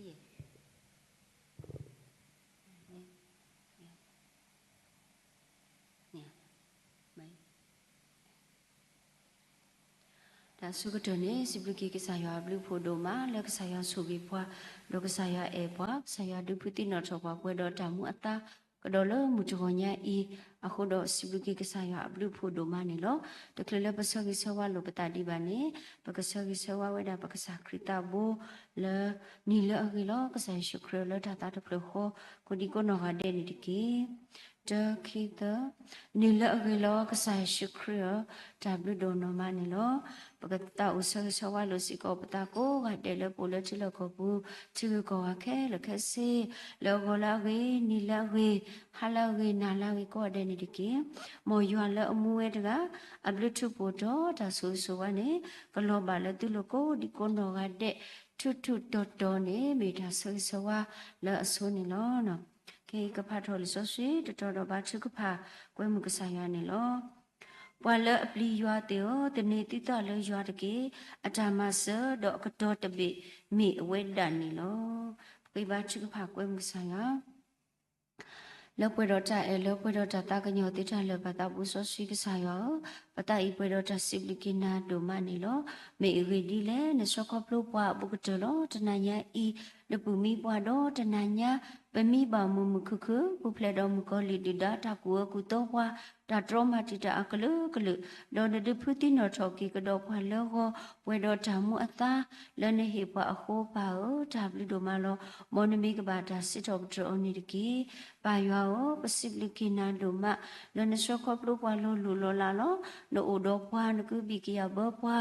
တၢ်ဆၢကတီၢ်န့ၣ် စံးဘျုးက့ၤကစၢ်ယွၤအဘျုးအဖှိၣ်ဒိၣ်မး လၢကစၢ်ယွၤဆိၣ်ဂ့ၤပှၤ, ဒီးကစၢ်ယွၤအဲၣ်ပှၤ, ကစၢ်ယွၤဒုးဖုးသံနီၣ်ထီၣ်ပှၤ ပှဲၤဒီးတၢ်မူအသါ, ကဒီးလၢမုၢ်တဂီၤညါအံၤ, အဃိဒီးစံးဘျုးက့ၤကစၢ်ယွၤအဘျုးအဖှိၣ်ဒိၣ်မးန့ၣ်လီၤ. တချုးလၢပဆၢဂ့ၤဆၢဝါလိာ်ပသးဒံးဘၣ်န့ၣ်, ပကဆၢဂ့ၤဆၢဝါဝဲဒၣ်ပကစၢ်ခရံာ်သးဘိ လၢ နံၤလၢအဂ့ၤလီၤ ကစၢ်ယ့ၣ်ၡူးခရံာ်ဧၢ လၢတၢ်သးတဖျၢၣ်ဃီ ကိးဒံကိးနီၢ်ဂၤဒဲးန့ၣ်တက့ၢ်. တၢ ခံ သၢ. နံၤလၢအဂ့ၤလီၤ ကစၢ်ယ့ၣ်ၡူးခရံာ်ဧၢ, တၢ်ဘျုးဒိၣ်နီၢ်မးန့ၣ်လီၤ. ပကသးအိၣ်ဆၢဂ့ၤဆၢဝါလိာ်စ့ၢ်ကီးပသးကိးဂၤဒဲးလၢပအိၣ်လၢထံလီၢ်ကီၢ်ပူၤ ထံဂုၤကီၢ်ဂၤခဲလၢာ်ခဲဆ့, လၢအဂီၤလၢအဂ့ၤ, နံၤလၢအဂ့ၤ, ဟါလၢအဂ့ၤ, နၤလၢအဂ့ၤကိးဂၤဒဲးန့ၣ်တက့ၢ်. မ်ယွၤလၢအမူဝဲတဂၤ အဘျုးထူးဖှိၣ်ဒီးတၢ်ဆိၣ်ဂ့ၤဆိၣ်ဝါန့ၣ် ကလီၤဘၣ်လၢသုလိၤကိးဒံကိးနီၢ်ဂၤဒဲး ထူးထူးတီၤတီၤန့ၣ် မ့ၢ်တၢ်ဆၢဂ့ၤဆၢဝါလၢအဆိန့ၣ်လီၤ. ခဲအံၤကဖးထီၣ်လံာ်စီဆှံတတီၤဒီးဘါထုကဖၣ်ကွဲမုာ်ကစၢ်ယွၤန့ၣ်လီၤ. ပှၤလၢအပျံၤယွၤသ့ၣ်ဧၢ, သန့ၤသုသးလၢယွၤတက့ၢ်. အတၢ်မၤစၢၤဒီးအကတီၤတဘ့ၣ်မ့ၢ်အဝဲဒၣ်န့ၣ်လီၤ. ပကဘါထုကဖၣ်ကွဲမုာ်ကစၢ်ယွၤ လၢပှဲၤဒီးတၢ်အဲၣ်လၢပှဲၤဒီးတၢ်သးကညီၤသ့တၢ်လၢာ် ပၢ်သးဘိစီဆှံကစၢ်ယွၤဧၢ, ပသးအံၤပှဲၤဒီးတၢ်စံးဘျုးက့ၤနၤဒိၣ်မးန့ၣ်လီၤ. မ့ၢ်အဂ့ၢ်ဒ်လဲၣ်, နဆှၢခီဖျိပှၤအဘူးကတၢၢ်လီၤ. တနၤညါအံၤ နပုၢ်မံပှၤဒီးတနၤညါ ပမံဘၣ်မုာ်မုာ်ခုၣ်ခုၣ် ပူၤဖျဲးဒီးမုၣ်ကီၤလံၢ်ဒုၣ်ဒါ တၢ်ကူၣ်အၢကူၣ်သီပှၤ တၢ်တြီမၤတံာ်တာ်အကလုာ်ကလုာ်, ဒီးနဒုးဖုးသံနီၣ်ထီၣ်က့ၤကဒီးပှၤလၢဂီၤ ပှဲၤဒီးတၢ်မူအသါ လၢနဟ့ၣ်ပှၤအဃိ ပၢ်ဧၢ, တၢ်ဘျုးဒိၣ်မးလီၤ. မ်နမံၤကဘၣ်တၢ်စံးထီၣ်ပတြၢၤအီၤန့ၣ်တက့ၢ်. ပၢ်ယွၤဧၢ, ပစံးဘျုးက့ၤနၤဒိၣ်မး လၢနဆှၢခီဖျိပှၤလီၤလိၢ်လီၤလးလီၤ. နအိၣ်ဒီးပှၤ, နကဘံၣ်ကယာ်ဘၢပှၤ,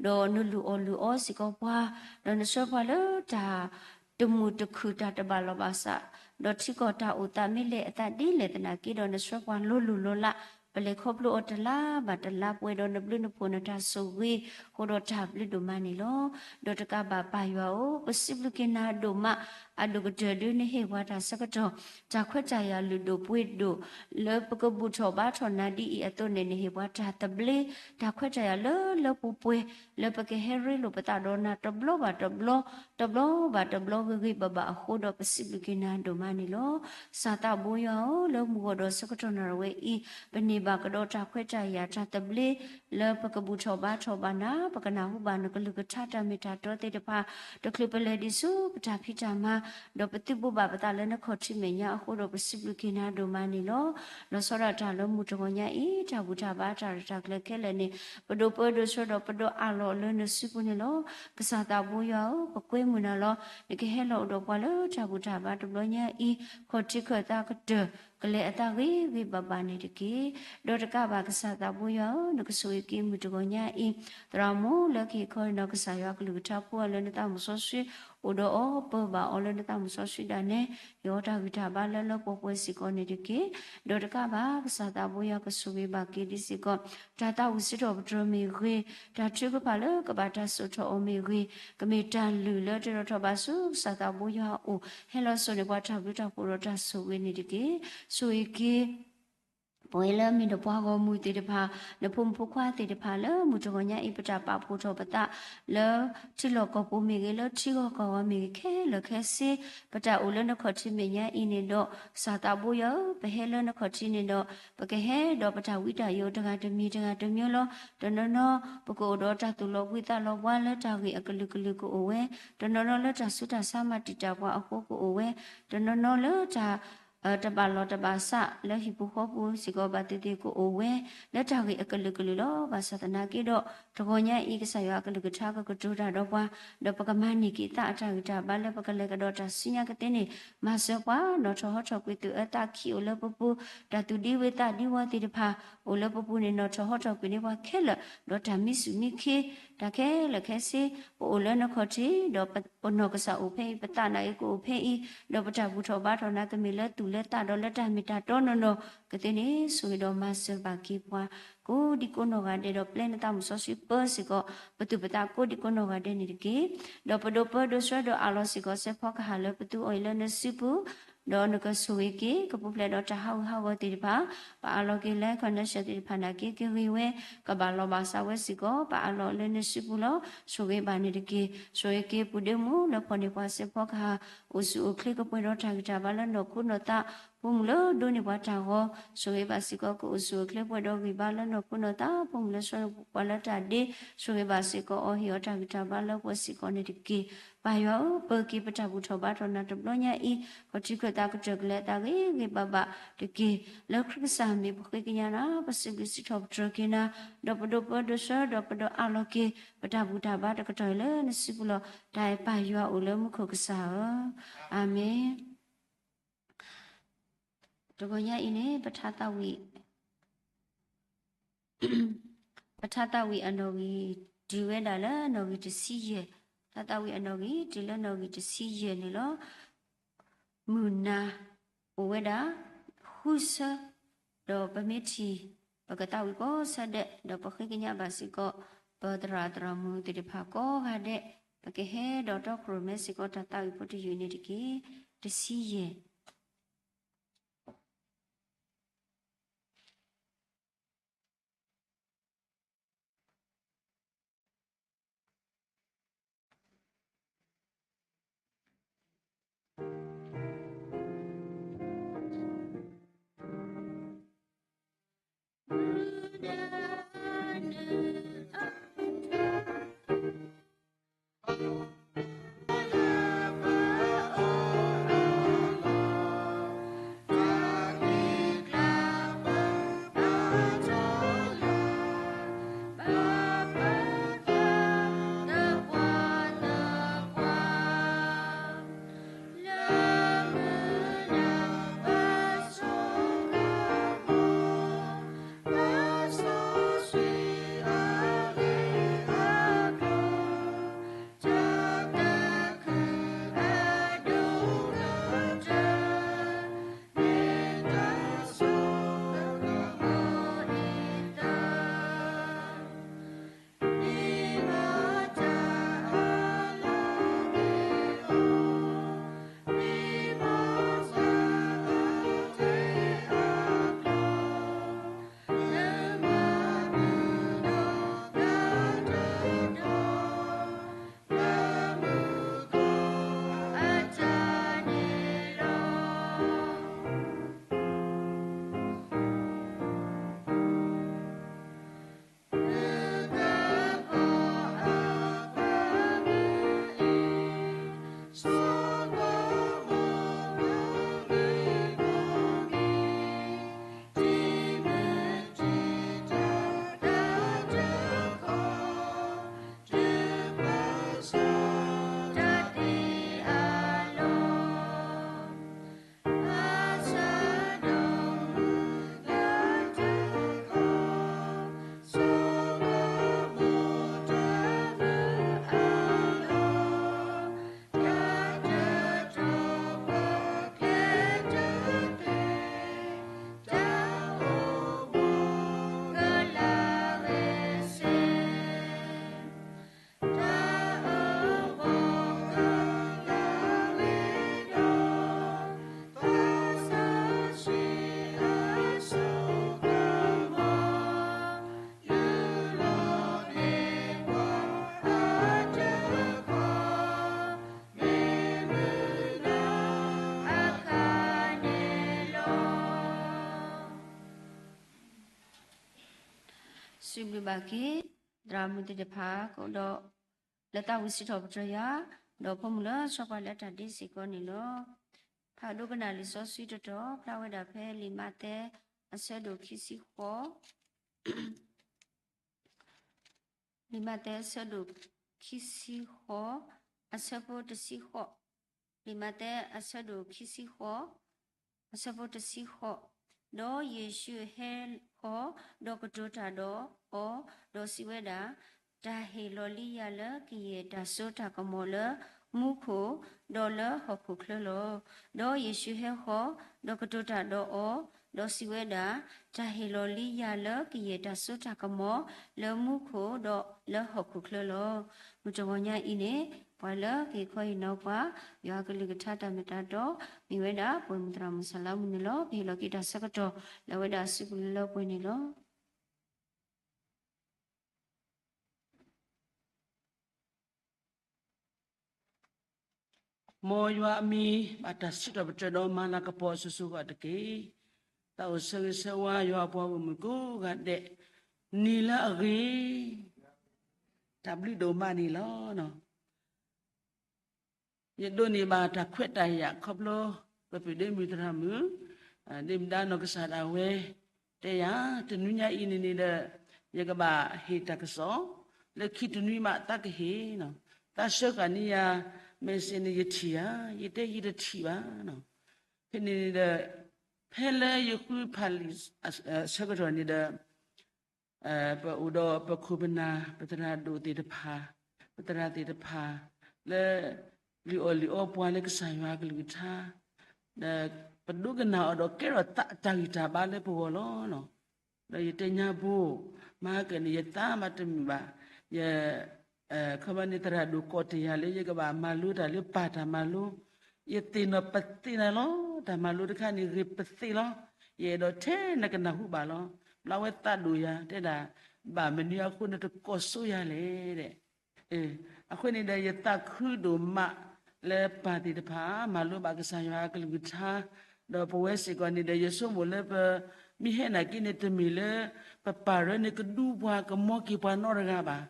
ဒီးနလုၢ်အီၣ်လုၢ်အီစ့ၢ်ကီးပှၤ, ဒီးနဆှၢပှၤလၢတၢ် တမုာ်တခုၣ် တၢ်တဘၣ်လီၢ်ဘၣ်စး, ဒီးထံကီၢ်တၢ်အိၣ်သးမ့ၢ်လဲၣ်အသးဒ်လဲၣ်သနာ်က့ဒီး နဆှၢပှၤလီၤလိၢ်လီၤလး, ပလဲၤခီဖျိအီၤတလါဘၣ်တလါ ပှဲၤဒီးနဘျုးနဖှိၣ်နတၢ်ဆိၣ်ဂ့ၤ ဃိဒီးတၢ်ဘျုးဒိၣ်မးန့ၣ်လီၤ. ဒီးတကးဘၣ်ပၢ်ယွၤဧၢ, ပစံးဘျုးက့ၤနၤဒိၣ်မး, အဒိၣ်ကတၢၢ်ဒုးနဟ့ၣ်ပှၤတၢ်ဆၢကတီၢ် တၢ်ခွဲးတၢ်ယာ်လုၢ်ဒိၣ်ပှ့ၤဒိၣ် လၢပကဘူၣ်ထီၣ်ဘါထီၣ်နၤဒ်အံၤအသိးန့ၣ် နဟ့ၣ်ပှၤတၢ်သဘျ့ တၢ်ခွဲးတၢ်ယာ်လၢလၢပှဲၤပှဲၤ လၢပကဟဲရ့လိာ်ပသးဒီးနၤတဘျီဘၣ်တဘျီ တဘျီဘၣ်တဘျီဂ့ၤဂ့ၤဘၣ်ဘၣ်အဃိဒီး ပစံးဘျုးက့ၤနၤဒိၣ်မးန့ၣ်လီၤ. ကစၢ်သးဘိယွၤဧၢ, လၢမုၢ်ဂီၤဒီးဆၢကတီၢ်နၣ်ရံၣ်ဝဲအံၤ ပန့ၢ်ဘၣ်ကဒီးတၢ်ခွဲးတၢ်ယာ်တၢ်သဘျ့ လၢပကဘူၣ်ထီၣ်ဘါထီၣ်ဘၣ်နၤ, ပကနၢ်ဟူဘၣ်နကလုၢ်ကထါတၢ်မ့ၢ်တၢ်တီသ့ၣ်တဖၣ်, တချုးပလဲၤဒံးဆူပတၢ်ဖံးတၢ်မၤ ဒီးပသုးဘူးဘၣ်ပသးလၢနခီၣ်ထံးမဲာ်ညါအဃိဒီး ပစံးဘျုးက့ၤနၤဒိၣ်မးန့ၣ်လီၤ. လီၤဆီဒၣ်တၢ်လၢမုၢ်တဂီၤညါအံၤ တၢ်ဘူၣ်တၢ်ဘါတၢ်ရဲၣ်တၢ်ကျဲၤခဲလၢာ်န့ၣ် ပဒိးပၢဒိးဆှၢဒီးပဒိးအးလီၤလၢနစုပူၤန့ၣ်လီၤ. ကစၢ်သးဘိယွၤဧၢ, ပကွဲမုာ်နၤလီၤ. နကဟဲလီၤအိၣ်ဒီးပှၤလၢတၢ်ဘူၣ်တၢ်ဘါတဘျီညါအံၤ ခီၣ်ထံးခၢၣ်သးကတၢၢ် ကလဲၤအသးဂ့ၤဂ့ၤဘၣ်ဘၣ်န့ၣ်တက့ၢ်. ဒီးတကးဘၣ်ကစၢ်သးဘိယွၤဧၢ, နကဆိၣ်ဂ့ၤက့ၤမုၢ်တဂီၤညါအံၤ သရၣ်မုၣ်လၢကဟ့ၣ်ခီနီၢ်ကစၢ်ယွၤကလုၢ်ကထါဖိအလၢနသးမုၢ်စီဆှံ အိၣ်ဒီးအီၤပၢဘၣ်အီၤလၢနသးမုၢ်စီဆှံဒၣ်နဲ ဟ့ၣ်အီၤတၢ်ဂံၢ်တၢ်ဘါလၢလၢပှဲၤပှဲၤစ့ၢ်ကီးန့ၣ်တက့ၢ်. ဒီးတကးဘၣ်ကစၢ်သးဘိယွၤကဆိၣ်ဂ့ၤဘၣ်က့ၤဒံးစ့ၢ်ကီး တၢ်သးဝံၣ်စံးထီၣ်ပတြၢၤမ့ၢ်ဂ့ၤ, တၢ်ထုကဖၣ်လၢကဘၣ်တၢ်စိာ်ထီၣ်အီၤမ့ၢ်ဂ့ၤ, ကမ့ၢ်တၢ်လုၢ်လၢတၢၤထီၣ်ထီၣ်ဘၣ်ဆူကစၢ်သးဘိယွၤအအိၣ် ဟဲလီၤစိာ်န့ၢ်ပှၤတၢ်ဘျုးတၢ်ဖှိၣ်ဒီးတၢ်ဆိၣ်ဂ့ၤန့ၣ်တက့ၢ်. ဆိၣ်ဂ့ၤက့ၤ ပဝဲလၢအမ့ၢ်ဒၣ်ပှၤဂီၢ်မုၢ်သ့ၣ်တဖၣ်, နဖိမုၣ်ဖိခွါသ့ၣ်တဖၣ်လၢ မုၢ်တဂီၤညါအံၤ ပတၢ်ပာ်ဖှိၣ်ထီၣ်ပသး လၢထံလီၢ်ကီၢ်ပူၤမ့ၢ်ဂ့ၤ, လၢထံဂီၢ်ကီၢ်ဂီၤမ့ၢ်ဂ့ၤ, ခဲလၢာ်ခဲဆ့ ပတၢ်အိၣ်လၢနခီၣ်ထံးမဲာ်ညါအံၤန့ၣ်ဒီး ကစၢ်သးဘိယွၤဧၢ, ပဟဲလၢနခီၣ်ထံးန့ၣ်ဒီး ပကဟဲဒီးပတၢ်ဝံတၢ်ယိးတဂၤတမံၤတဂၤတမံၤလီၤ. တနီၤနီၤ ပကအိၣ်ဒီးတၢ်သူၣ်လီၤဘှံးသးလီၤဘှါလၢတၢ်ဂ့ၢ်အကလုာ်ကလုာ်ကအိၣ်ဝဲ, တနီၤနီၤလၢတၢ်ဆူးတၢ်ဆါမၤတံာ်တာ်ပှၤအဃိကအိၣ်ဝဲ, တနီၤနီၤလၢတၢ် တဘၣ်လီၢ်တဘၣ်စးလၢဟံၣ်ဖိဃီဖိစ့ၢ်ကီးဘၣ်သ့ၣ်သ့ၣ်ကအိၣ်ဝဲ လၢတၢ်ဂ့ၢ်အကလုာ်ကလုာ်လီၤ. ဘၣ်ဆၣ်သနာ်က့ဒီး တဂီၤညါအံၤ ကစၢ်ယွၤအကလုၢ်ကထါကကတိၤတၢ်ဒီးပှၤ, ဒီးပကမၤန့ၢ်က့ၤသးအတၢ်ဂံၢ်တၢ်ဘါလၢပကလဲၤကဒီးတၢ်စံညါကသ့န့ၣ် မၤစၢၤပှၤ, နီၣ်ထီၣ်ဟီထီၣ်ကွံာ်သုးအၢသးခံအိၣ်လၢပပူၤ, တၢ်သူၣ်ဒံဝုၤသးဒံဝီၤသ့ၣ်တဖၣ် အိၣ်လၢပပူၤန့ၣ် နီၣ်ထီၣ်ဟီထီၣ်ကွံာ်န့ၢ်ပှၤခဲလၢာ်, ဒီးတၢ်မံဆူၣ်မံခ့ တၢ်ခဲလၢာ်ခဲဆ့ ပအိၣ်လၢနခီၣ်ထံး ဒီးပနီၢ်ကစၢ်အိၣ်ဖဲအံၤ ပသးနာ်က့ကအိၣ်ဖဲအံၤ, ဒီးပတၢ်ဘူၣ်ထီၣ်ဘါထီၣ်နာ်ကမ့ၢ်လၢသူၣ်လၢသးဒီးလၢတၢ်မ့ၢ်တၢ်တီနီၢ်နီၢ်ကသ့န့ၣ် ဆိၣ်ဂ့ၤဒီးမၤစၢၤဘၣ်က့ၤပှၤ ကိးဒံကိးနီၢ်ဂၤဒဲး ဒီးပျဲနသးမုၢ်စီဆှံပၢစ့ၢ်ကီး ပသူၣ်ပသးကိးဒံကိးနီၢ်ဂၤဒဲးန့ၣ်တက့ၢ်. ဒီးပဒိးပၢဒိးဆှၢဒီးအးလီၤစ့ၢ်ကီး စဲးဖီကဟၣ်လၢပသူအီၤအံၤလၢနစုပူၤ ဒီးနကဆိၣ်ဂ့ၤက့ၤ ကပူၤဖျဲးဒီးတၢ်ဟးဂူာ်ဟးဂီၤသ့ၣ်တဖၣ်, ပအးလီၤက့ၤလၢ connection သ့ၣ်တဖၣ်နာ်က့ ကဂ့ၤဝဲ ကဘၣ်လီၤဘၣ်စးဝဲစ့ၢ်ကီး ပအးလီၤလၢနစုပူၤလီၤ. ဆိၣ်ဂ့ၤဘၣ်န့ၣ်တက့ၢ်. ဆိၣ်ဂ့ၤက့ၤပူၤဒ့မူးလၢဖီၣ်န့ၢ်ပှၤစ့ၢ်ဖီကဟၣ် အိၣ်ဆူၣ်အိၣ်ချ့ ကပှဲၤဒီးတၢ်ဂံၢ်တၢ်ဘါလၢနီၢ်ခိနီၢ်သး, ဖိမုၣ်လၢဒိးန့ၢ်ပှၤတၢ်ဂီၤ ဆိၣ်ဂ့ၤဘၣ်စ့ၢ်ကီး ကအိၣ်ဆူၣ်အိၣ်ချ့ပှဲၤဒီးဂံၢ်ဘါလၢနီၢ်ခိနီၢ်သး, ဖိမုၣ်လၢဆှၢပှၤလၢတၢ်ဒ့, ဆိၣ်ဂ့ၤဘၣ်စ့ၢ်ကီးအီၤ ဟ့ၣ်အီၤတၢ်ဂံၢ်တၢ်ဘါလၢပှဲၤစ့ၢ်ကီးန့ၣ်တက့ၢ်. ပၢ်ယွၤဧၢ, ပၢၤက့ၤပတၢ်ဘူၣ်ထီၣ်ဘါထီၣ်နၤတဘျီညါအံၤ, ခီၣ်ထံးခၢၣ်သးကတၢၢ်ကလဲၤအသးဂ့ၤဂ့ၤဘၣ်ဘၣ်တက့ၢ်. လၢခရံာ်ကစၢ်မ့ၢ်ပဃ့ကညးနၤ, ပစံးဘျုးစံးထီၣ်ပတြၢၤက့ၤနၤ, ဒီးပဒိးပၢဒိးဆှၢ ဒီးပဒိးအးလီၤက့ၤ ပတၢ်ဘူၣ်တၢ်ဘါတကတီၢ်အံၤလၢနစုပူၤလီၤ. တၢ်အဲၣ်ပၢ်ယွၤအိၣ်လၢမူခိၣ်ကစၢ်ဧၢ, အၤမ့ၣ်. တဂီၤညါအံၤန့ၣ် ပထါသးဝံၣ်, ပထါသးဝံၣ်အနီၣ်ဂံၢ် တုၤဝဲဒၣ်လၢနီၣ်ဂံၢ်တဆံယဲၢ်, ထါသးဝံၣ်အနီၣ်ဂံၢ် တုၤလၢနီၣ်ဂံၢ်တဆံယဲၢ်န့ၣ်လီၤ. မုၢ်နၤအိၣ်ဝဲဒၣ် ဃုဆၢ, ဒီးပမ့ၢ်ထံၣ် ပကသးဝံၣ်ကိးဆၢဒဲး ဒီးပဃ့ကညးဘၣ်စ့ၢ်ကီး ပသရၣ်သရၣ်မုၣ်သ့ၣ်တဖၣ်ကိးဂၤဒဲး, ပကဟဲဒီးတီခိၣ်ရိၣ်မဲစ့ၢ်ကီး တၢ်သးဝံၣ်ဖိတယုၢ်န့ၣ်တက့ၢ်. တဆံယဲၢ်. စံးဘျုးဘၣ်က့ၤ သရၣ်မုၣ်သ့ၣ်တဖၣ် ကအိၣ်ဒီး လၢသးဝံၣ်စံးထီၣ်ပတြၢၤယွၤ, ဒီးဖိမုၣ်လၢဆှၢပှၤလၢတၢ်ဒ့စ့ၢ်ကီးန့ၣ်လီၤ. ဖးဒိကနၣ်လံာ်စီဆှံတတီၤ ဖျါဝဲဒၣ်ဖဲလံာ်မးသဲ အဆၢဒိၣ်ခံဆံဃိး, လံာ်မးသဲအဆၢဒိၣ်ခံဆံဃိး, အဆၢဖိတဆံဃိး, လံာ်မးသဲအဆၢဒိၣ်ခံဆံဃိး, အဆၢဖိတဆံဃိး, ဒီးယ့ၣ်ၡူးဟဲဃီၤ ဒီးကတိၤတၢ်ဒီးအီၤ, ဒီးစံးဝဲဒၣ်, တၢ်ဟ့ၣ်လီၤလံယၤလၢကယဲၢ်တၢ်စိတၢ်ကမီၤလၢမူခိၣ်, ဒီးလၢဟီၣ်ခိၣ်ချၢလီၤ. ဒီးယ့ၣ်ၡူးဟဲဃီၤ ဒီးကတိၤတၢ်ဒီးအီၤ, ဒီးစံးဝဲဒၣ်, တၢ်ဟ့ၣ်လီၤလံယၤလၢကယဲၢ်တၢ်စိတၢ်ကမီၤလၢမူခိၣ်ဒီးလၢဟီၣ်ခိၣ်ချၢလီၤ. မုၢ်တဂီၤညါအံၤန့ၣ် ပှၤလၢကဟ့ၣ်ခီဟ့ၣ်နီၤပှၤ ယွၤအကလုၢ်ကထါတၢ်မ့ၢ်တၢ်တီ မ့ၢ်ဝဲဒၣ်ပှဲၤမုၢ်သရၣ်မုၢ်ဆါလၢအမုၢ်နုာ်လီၤ. ပဟ့ၣ်လီၤက့ၤတၢ်ဆၢကတီၢ် လၢအဝဲဒၣ်အစုပူၤလၢပှဲၤန့ၣ်လီၤ. မ်ယွၤအမံၤ ဘၣ်တၢ်စံးထီၣ်ပတြၢၤဒီးမၤလၤကပီၤအစိၤစိၤဃီတက့ၢ်. သးအိၣ်ဆၢဂ့ၤဆၢဝါယွၤအပှၤဂီၢ်မုၢ်ကိးဂၤဒဲး နံၤလၢအဂ့ၤ တၢ်ဘျုးဒိၣ်မးန့ၣ်လီၤ. ယဒိးန့ၢ်ဘၣ်တၢ်ခွဲးတၢ်ယာ်ခီဖျိ ပပုၢ်ဒ့မုၣ်သရၣ်မုၣ် ဒ့မုၣ်ဒါနီၢ်ကစၢ်ဒၣ်ဝဲ တဲယၤ တနွံညါအံၤန့ၣ်န့ၣ်ဒီး ယကဘၣ်ဟ့ၣ်တၢ်ကစီၣ် လၢခံတနွံမးသးကဟ့ၣ်နီၤ သးဆှၢဃာ်န့ၢ်ယၤ message န့ၣ် ယထံၣ်ဧါ ယတဲယတထံၣ်ဘၣ်နီၤ. ဖဲန့ၣ်န့ၣ်ဒီး ဖဲလၢယဃုဖးလံာ်ဆၢကတီၢ်န့ၣ်ဒီး ပအိၣ်ဒီးပခိၣ်ပနၢ် ပသရၣ်ဒိၣ်သ့ၣ်တဖၣ် ပသရၣ်သ့ၣ်တဖၣ် လၢ လုၢ်အီၣ်လုၢ်အီပှၤလၢကစၢ်ယွၤအကလုၢ်ကထါ ဒီးပဒိကနၣ်အီၤဒီးကဲထီၣ်သးအတၢ်ဂံၢ်တၢ်ဘါလၢပဂီၢ်လီၤ. ဒီးယတဲညါဘိ မၤကန့ၣ် ယသးမၤတမုာ်ဘၣ်, ယ ခီမန့ၣ် သရၣ်ဒိၣ်ကိးတ့ၢ်ယၤလၢယကဘၣ်မၤလိတၢ်လၢပၢ်တၢ်မၤလိ, ယသ့ၣ်နီၣ်ပသ့ၣ်နၤလီၤ. တၢ်မၤလိတခါန့ၣ်ဂ့ၤပသ့ၣ်လီၤ. ယအဲၣ်ဒိးထဲနကနၢ်ဟူဘၣ်လီၤ. ဘျီဝဲသးဒိၣ်ယၤ တဲဒၣ် ဘၣ်မနုၤအဃိနတကိးစိယၤလဲၣ်. အဃိန့ၣ်ဒီး ယသးခုဒိၣ်မးလၢပၢ်သ့ၣ်တဖၣ် မၤလိဘၣ်ကစၢ်ယွၤအကလုၢ်ကထါ, ဒီးပဝဲစ့ၢ်ကီးန့ၣ်ဒီး ယဆိကမိၣ်လၢပ မ့ၢ်ဟဲနာ်က့န့ၣ် တမ့ၢ်လၢ ပပာ်ရၢန့ၣ်ကဒူပှၤကမီက့ၤပှၤနီတဂၤဘၣ်.